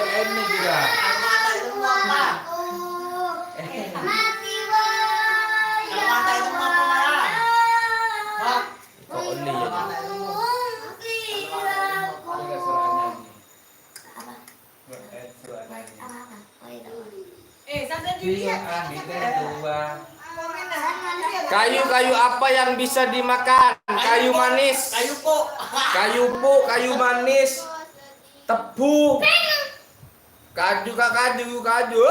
Ini juga. Kok ini ya? Kayu-kayu apa yang bisa dimakan? Kayu manis. Kayu puk. Kayu puk, kayu manis. Tebu. Kaju, Kak, kaju, kaju.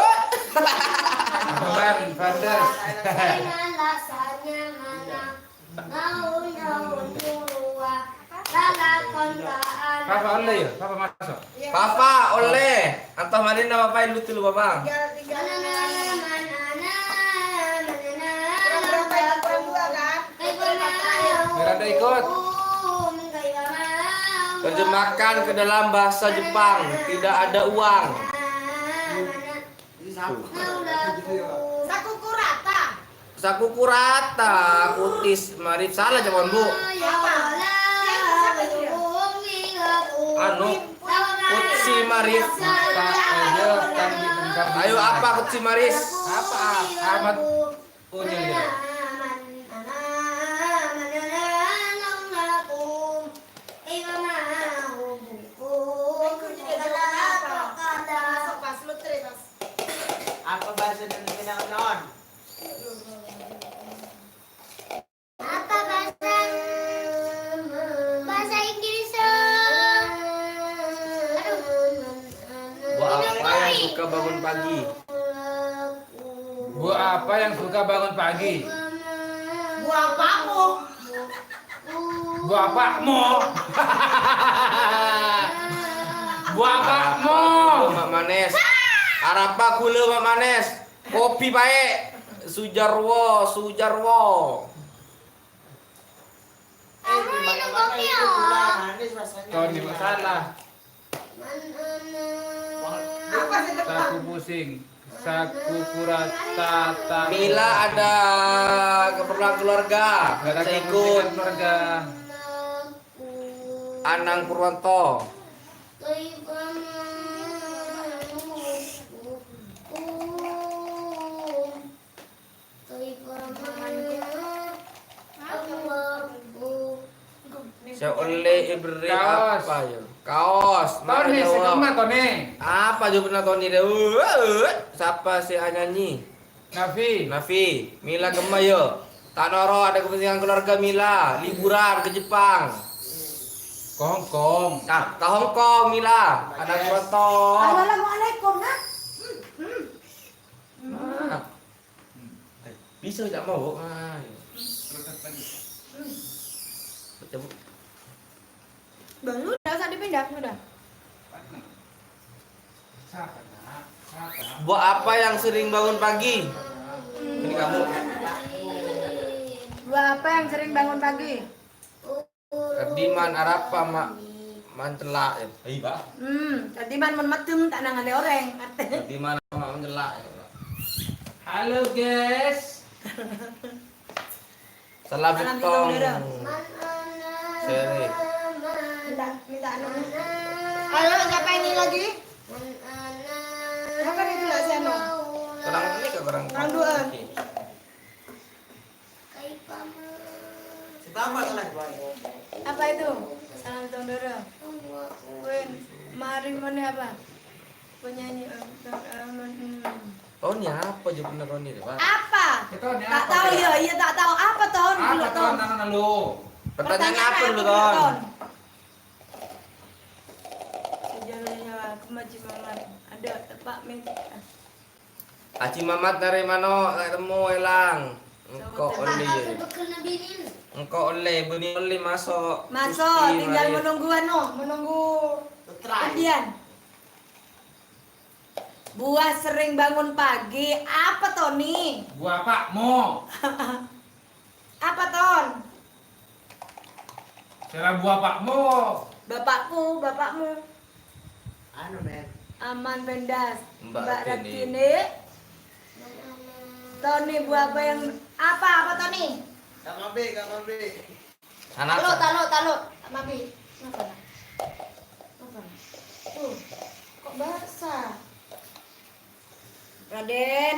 Van, Van Der. Papa ollè ya? Papa maso'? Papa ollè. Antos malèna Papa, èllu dulu, Papa. Kurang berapa itu? Kurang dua, kan? Miranda ikut. Terjemahkan ke dalam bahasa Jepang. Tidak ada uang. Sakukurata. Sakukurata, kutis marif. Salah, jawaban, Bu. Apa? Anu, kutsi marif. Ayo, apa kutsi maris? Apa, Ahmad? Oh, iya, iya. Apa bahasa Indonesia naon? Apa bahasa, bahasa Inggris? Aduh. Buah apa yang suka bangun pagi? Buah apa yang suka bangun pagi? Buah apamo. Buah apamo. Buah apamo. Mak Manes. Arapa gula, Mak Manes? Kopi bae. Sujarwo, Sujarwo. Kamu minum kopi, ya? Tony, masalah. Apa sih, Pak? Saku pusing. Saku kurata. Mila ada keperluan keluarga. Ada kepentingan keluarga. Anang Purwanto. Sè ollè èberri' apa, ya? Kaos. Tony, sè kelima, Tony. Apa jawabanna Tony, deh? Sapa sè anyanyi? Nafi. Nafi. Mila kemma, ya. Ta' noro, ada kepentingan keluarga Mila. Liburan ke Jepang. Ke Hong Kong. Nah, ke Hong Kong, Mila. Ada foto. Assalamualaikum, nak. Nah. Bisa tidak mau? Ah, iya. Baca, Bu. Belum, udah usah dipindah, udah. Buah apa yang sering bangun pagi? Ini kamu. Buah apa yang sering bangun pagi? Kadiman arapa ma-, mancella', ya? Iya, Pak. Hmm, kadiman mon maddem ta' nangale orèng. Kadiman ma-, mancella', ya, Pak. Halo, guys. Salam Salam settong. Settong, Doro. Sere. Minta, minta anu. Halo, siapa ini lagi? Siapa nih, Dula, si anu? Kurang ini ke kurang. Kurang dua. Oke. Apa itu? Salam tondoro. Wen, mari mone apa? Penyanyi, eh, hmm. Tony apa jawabnya Tony, Pak? Apa? Ya, Tony, tak apa tahu dia? Ya, iya tak tahu. Apa, Ton? Apa, Belum, Ton? Ton, anak lu? Pertanyaan apa dulu, Ton? Sejarahnya aku Haji Mamat. Ada tepak minta. Haji Mamat narè mano', ta' temmo, èlang. Engko' ollè. Engko' ollè, bânnè ollè maso'. Maso', tinggal menunggu anu, menunggu undian. Buah sering bangun pagi, apa, Tony? Buah pakmu. Apa, Ton? Sèra buah pakmu. Bapakku, bapakmu. Anu, Nen. Aman Pendas. Mbak Mbak Ratini. Ratini. Tony, buah apa yang, apa, apa, Tony? Kak Mabe, Kak Mabe. Anak. Taluk, taluk, taluk. Kak Mabe. Kenapa, Nak? Kenapa, Nak? Tuh, kok basah? Raden.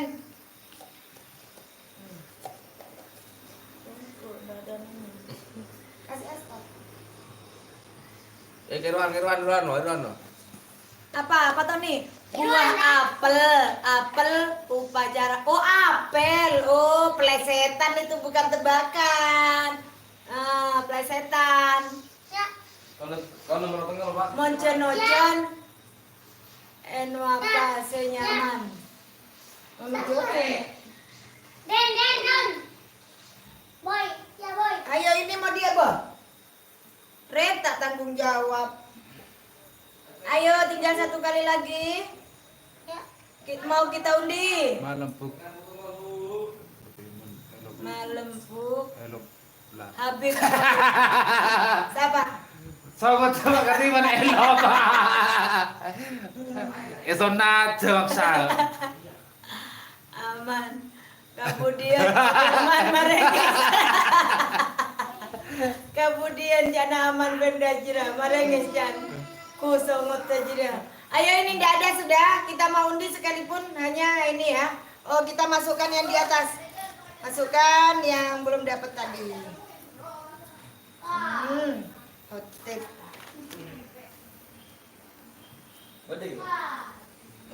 Kasih es, Pak. Eh, keruan, keruan, keruan, no, keruan, no. Apa, apa tuh nih? Buah apel, apel upacara. Oh, apel. Oh, plesetan itu bukan tebakan. Ah, plesetan. Ya. Kalau, kalau nomor tengah, Pak. Mon jhân-ojhân, èno apa sè nyaman? Ngono jhâ' rè. Den, Den, Den. Boy, ya, Boy. Ayo, ini mau dia, Bo. Red tak tanggung jawab. Ayo, tinggal satu kali lagi. Ya. Ki-, mau kita undi? Malem, Buk. Malem, Buk. Elok. Lah. Habib. Siapa? Sama-sama kasih mana elok. Ya, sunat, jawab sal. Aman. Kemudian, Aman marèngès. Kemudian, jhâna Aman Bendajira marèngès, jhân. Ku songot jira. Ayo, ini ndak ada sudah. Kita mau undi sekalipun, hanya ini ya. Oh, kita masukkan yang di atas. Masukkan yang belum dapat tadi. Hmm, hot tip.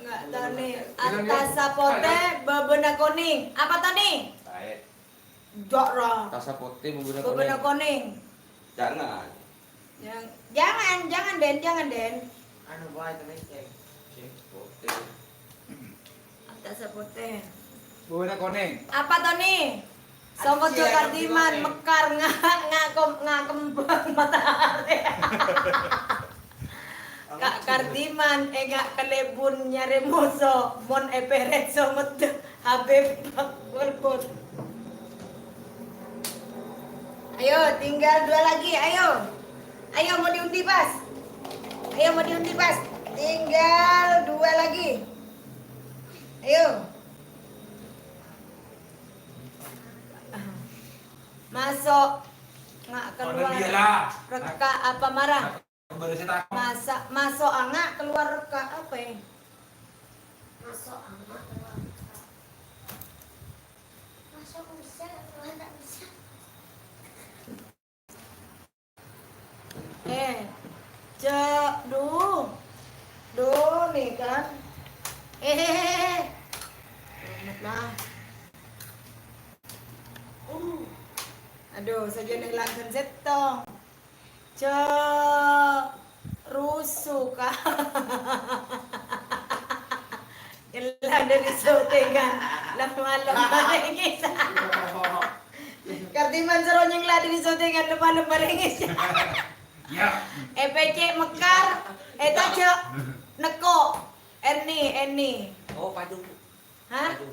Enggak tahu nih. Atas sapote, bâbâna koning. Apa tadi? Tae. Jok, Ro. Tasa putih, bubur Bubur kuning. Kuning. Jangan. Jang-, jangan, jangan, Den, jangan, Den. Anu, bae, temen, ceng. Ceng, putih. Tasa putih. Bubur kuning. Apa, Tony? Songo Aji, Kardiman, Tony. Mekar, nga-, nga-, kom-, nga-, kembang matahari. Ka' Kardiman, enga' kalèbun nyarè moso, mon èpèrèt somet Habib Bulbul. Ayo, tinggal dua lagi, ayo. Ayo, mau diundi, Bas. Ayo, mau diundi, Bas. Tinggal dua lagi. Ayo. Masuk. Nggak keluar. Reka apa marah? Masa, masuk anga' keluar ka apa, eh? Masuk anga' keluar ka. Masuk bisa, keluar nggak bisa. Eh, cek, duh. Duh, nih kan. Eh, eh, eh, eh. Selamat lah. Uh. Aduh, saja nih langsung settong. Cek rusuh, Kak. Nyella dari syutingan, lem-malem marengis. Kardiman soro nyella dari syutingan, lem-malem marengis. Ya. E P C mekar, eh, taja, neko, Erni, Erni. Oh, pajung. Hah? Pajung.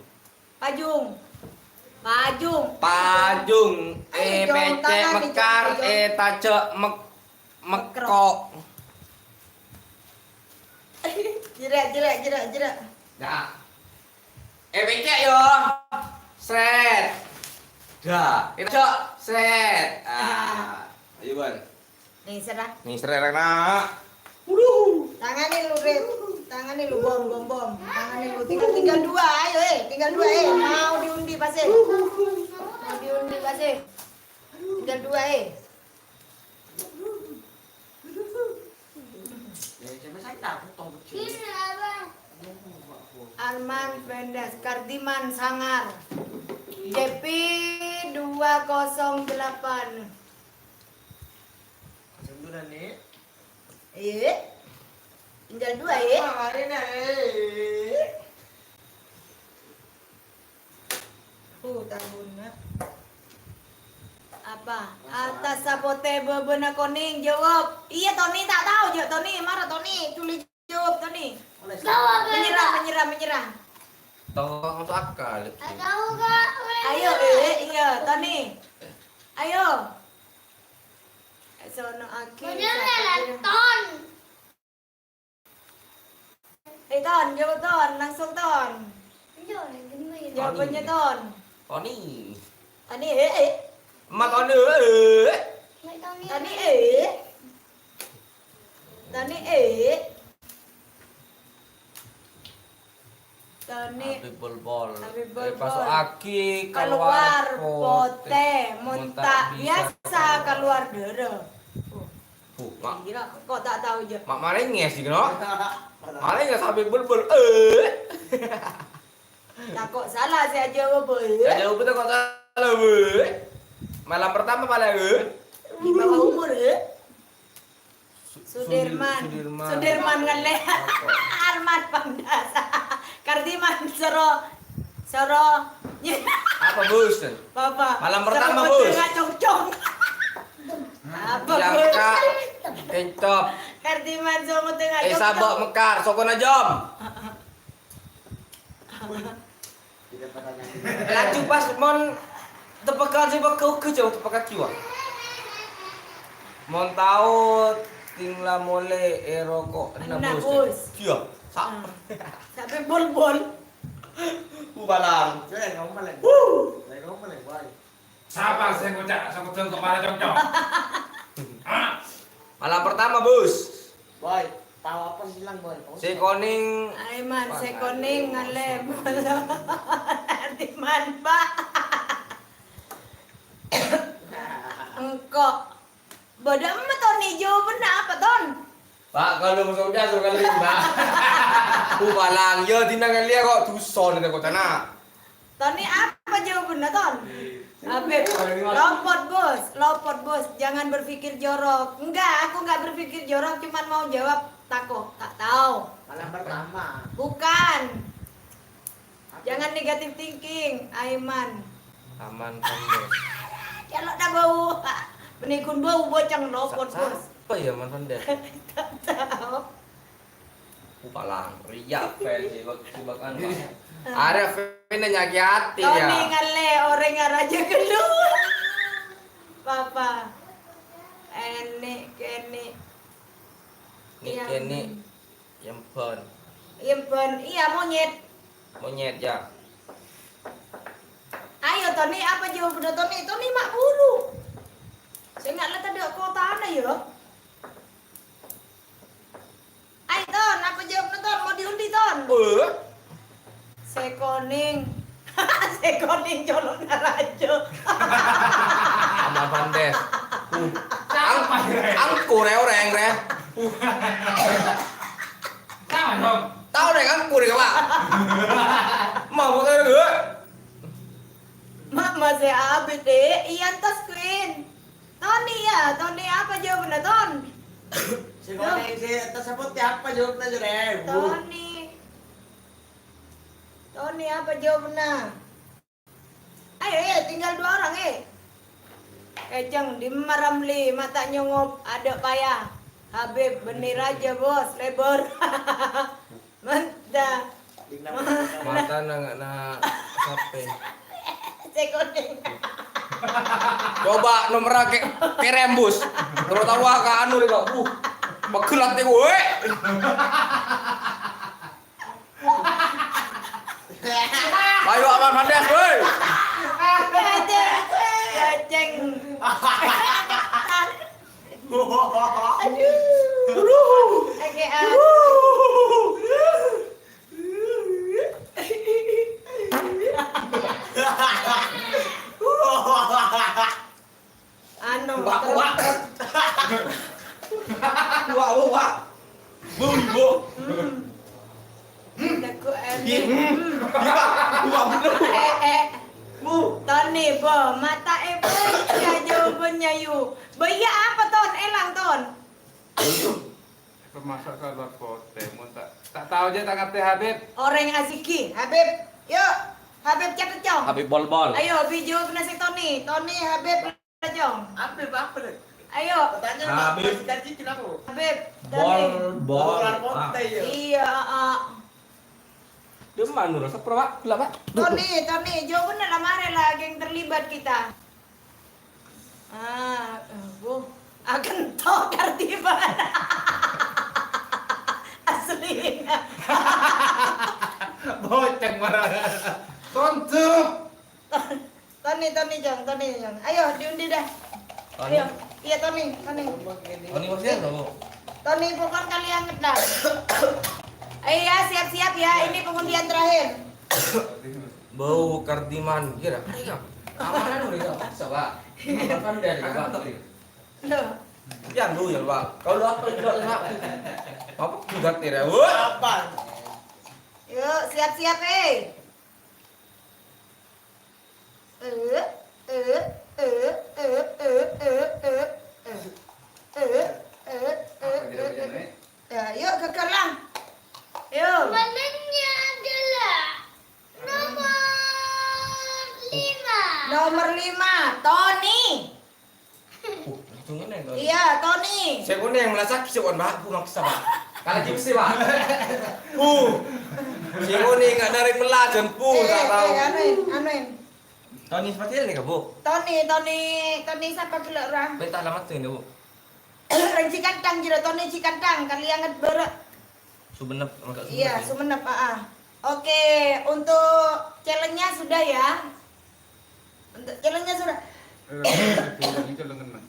Pajung. Pajung. Pajung. Ayo, jong, tangan di jong, di jong. È pècè' mekar, è tajâ' mek-, mekro'. Jera', jera', jera', jera'. Dah. È pècè', yo. Sret. Dah. È tajâ', sret. Ah. Ayo, Bân. Nih, serah. Nih, serah, Rena. Wuduh. Tanganè lu, Rit. Tanganè lu, bom, bom, bom. Tanganè lu. Tinggal, tinggal dua, ayo, eh. Tinggal dua, eh. Mau diundi, pas, eh. Mau diundi, pas, eh. Tinggal dua, eh. Arman Vendas, Kardiman Sangar. J P dua kosong delapan. Senturan nih. Eh? Tinggal dua, eh? Apa hari ini, eh? Oh, tahunna. Apa? Atas sapotè bâbâna konèng, jawab. Iyâ, Toni, ta' tao, jâ', Toni. Mara, Toni. Dhuli jawab, Toni. Menyerah, menyerah, menyerah. Tao masuk akal. Ayo, eh, iyâ, Toni. Ayo. Sono aki. Bener, Ton. Eh, Ton, jawab, Ton. Langsung, Ton. Iya, gini, Ton. Jawabannya, Ton. Toni. Toni, eh, eh. Ma Toni, eh. Toni, eh. Toni, eh. Toni. Habib Bolbol. Habib Bolbol. Eh, pasokaghi kalowar potè. Mon ta' biyasa kalowar dârâ. Bu, ma-, kira kok ta' tao, jâ'? Ma-, malèngès iki, no? Malèngès Habib Bolbol. Eh. Lah, kok sala sè ajâwâb, eh? Sè ajâwâb ta' kok sala, eh? Malam pertama pala, eh? Di bawah umur, eh? Su-, Sudirman. Sudirman. Sudirman ngallè. Apa? Arman Pandas. Kardiman soro, soro. Apa, Bos? Apa? Malam pertama, Bos. Soro cong-cong. Apa, Bos? Jangka, kencop. Kardiman soro tengah. Eh, cong-cong. Sabâ' mekar, sokona jom. Laju pas mon tepekan sè pegghâ-ugghi, jâ' tepekaghi, wa. Mon tao ting la molè è roko' enna, Bos. Enna, Bos. Iya, sa-, hmm. Sampai bol-bol. Ubalang. Saya ngomong lagi. Wuh. Saya ngomong lagi, boy. Sapa sè ngoca' sampèyan kepala congcong? Hah? Malam pertama, Bos. Boy, tahu apa sih, Lang, Boy? Tahu sih. Sè konèng. Aiman, sè konèng ngalem. Diman, Pak. Engko'. Bâdâ emma, Ton, jâwâbânna apa, Ton? Pak, kalau masuk dah, suruh kali, Pak. Ubalang, ya, dinangan liya kok dusun, kok tanah. Toni, apa jawabnya, Ton? Habib, lopot, Bos. Lopot, Bos. Jangan berpikir jorok. Enggak, aku enggak berpikir jorok, cuman mau jawab tako, tak tahu. Malam pertama. Bukan. Jangan negative thinking, Aiman. Aman kan, Bos? Kalau tak bau, benikun bau bocang lopot, Bos. Sa-, sapa ya, Man Fanda? Tak tahu. Upalang, riya fans sih, bak-, si bakan, Pak. Ada fans nyakit hati, ya. Toni ngale, orèng ngaraja keluar. Papa. Enek, kenek. Nek kenek, yembon. Yembon, iya, monyet. Monyet, ya. Ayo, Toni, apa jawabnya, Toni? Toni mak buru. Sengak letak dek kotana, ya. Ayo, Ton, apa jawabnya, Ton? Mau diundi, Ton? Eh? Sè konèng. Sè konèng colok naraja. Ama Bandes. Uh. Ang-, angkur ya orang, Re. Sama dong. Tahu deh, angkur ya, Pak. Mau foto dulu. Mak masih abis deh, iya tas Queen. Toni ya, Toni apa jawabnya, Ton? Si Toni, si tas apa, apa jawabnya, Jure? Toni. Toni apa jawabnya? Ayo, eh, tinggal dua orang, eh. Keceng di Maramli, mata nyongop, ada payah. Habib, bener aja, Bos, lebor. Mantap. Mata nang, na, sape? Tè konèng. Coba nomerra kè-, kèrèm, Bus. Terutama ka anu rèya, uh, pegel atè kowe. Ayo, Aman Fandes, woi. Gajeng, gajeng. Aduh. Oke, ah. Anu, wak, wak. Wak, wak, wak. Bu, bu. Hmm. Hmm. Lagu, eh, iya, hmm. Hmm. Iya, wak, bener. Eh, eh. Bu. Toni, bo, mata, eh, bo, iya, jawabannya, yu. Bo, iya, apa, Ton? Elang, Ton. Pemasak kalor potè, mon ta', ta' tao jâ' ta' ngartè, Habib. Orèng asiki, Habib. Yuk, Habib Cetecong. Habib Bolbol. Ayo, bi jawab nasi Toni. Toni, Habib Cetecong. Habib apa, Le? Ayo. Pertanyaan apa? Habib. Masih kaji kenapa? Habib, Toni. Bol, bol. Kalor potè, ya. Iya, heeh. Dia mana, Nurul? Sepro, Pak. Gila, Pak. Toni, Toni, jawab bener lah, mari lah, geng terlibat kita. Ah, eh, bu, akan tokar di mana? Asli. Boceng marah. Tontu. Toni, Toni, Jang, Toni, Jang. Ayo, diundi dah. Toni. Ayo. Iya, Toni, Toni. Toni masih ada, Bu? Toni, bukan kali anget dah. Iya, siap-siap ya. Ini pengundian terakhir. Bau kardiman, kira. Ayo, aman anu, ya, paksa, Pak. Aman kan dari Pak. Loh. Ya, lu ya, Pak. Kalau apa juga, Pak? Apa juga, kira? Wah! Apa? Yuk, siap-siap, eh. Eh, eh, eh. Ya, yuk, geger lah. Yuk. Menangnya adalah nomor lima. Nomor lima, Toni. Oh, langsung ngene, Toni. Iya, Toni. Sè konèng melasak, sè kon, Pak. Bu, maksa, Pak. Kalau gitu sih, Pak. Bu. Sè konèng nggak narik melajan, Bu, eh, tak tahu. Eh, anuin, anuin. Toni seperti ini, Bu? Toni, Toni, Toni sapa ghellu, ra? Minta alamat tuh ini, Bu. Rèng Cikantang jârèya, Toni Cikantang, kali anget bârâ'. Sumenep, agak Sumenep. Iya, ya? Sumenep, ah, ah. Oke, untuk challenge-nya sudah ya? Untuk challenge-nya sudah? Eh, ini challenge-nya.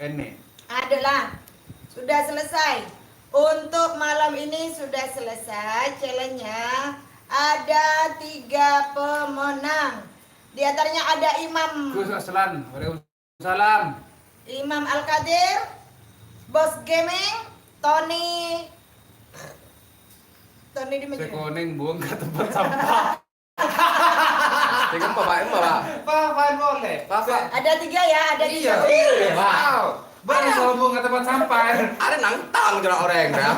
Ini. Adalah. Sudah selesai. Untuk malam ini sudah selesai challenge-nya. Ada tiga pemenang. Di antaranya ada Imam. Gus Aslan, waalaikumsalam. Imam Al-Qadir, Bos Gaming, Toni. Toni di mana? Sè konèng buang ke tempat sampah. Sè konèng, Pak, emma, Pak. Pak, Pak, boleh. Pak, Pak. Ada tiga ya, ada tiga. Iya, Pak. Wow. Bâ'na sombong ka tempat sampah. Ada nangtang jârèya orèng, ya.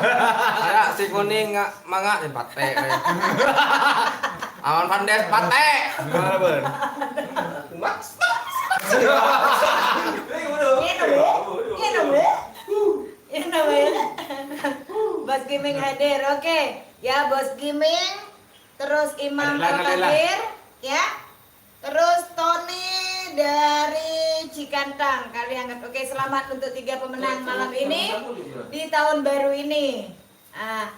Ada sè konèng nga-, manga, eh, patè, eh. Aman Fandes, patè. Gimana, Bun? Mas. Ngene, Bu. Ngene, Bu. Ngene, Bu. Bos Gaming hadir, oke. Ya, Bos Gaming. Terus Imam Al-Qadir, ya. Terus Toni dari Cikantang, kali anget. Oke, selamat untuk tiga pemenang malam ini di tahun baru ini. Ah,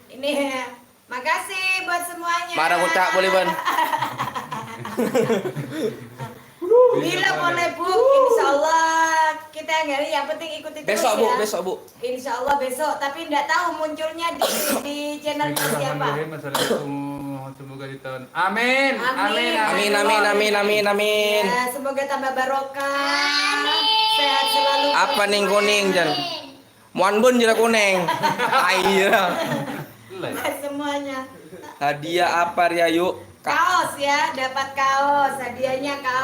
ini makasih buat semuanya. Mara ngucap boleh, Ban. Bila boleh, Bu, insya Allah kita nggak, yang penting ikuti terus. Besok, Bu, ya. Besok, Bu. Insya Allah besok, tapi nggak tahu munculnya di, di channelnya siapa. Bismillahirrahmanirrahim. Assalamualaikum. Semoga di tahun. Amin. Amin. Amin, amin, amin, amin, amin. Ya, semoga tambah barokah. Amin. Sehat selalu. Apa ning kuning, Jan? Amin. Muan bun jera kuning. Ayo. Buat semuanya. Hadiah apa, Ria, yuk? Kaos ya, dapat kaos. Hadiahnya kaos.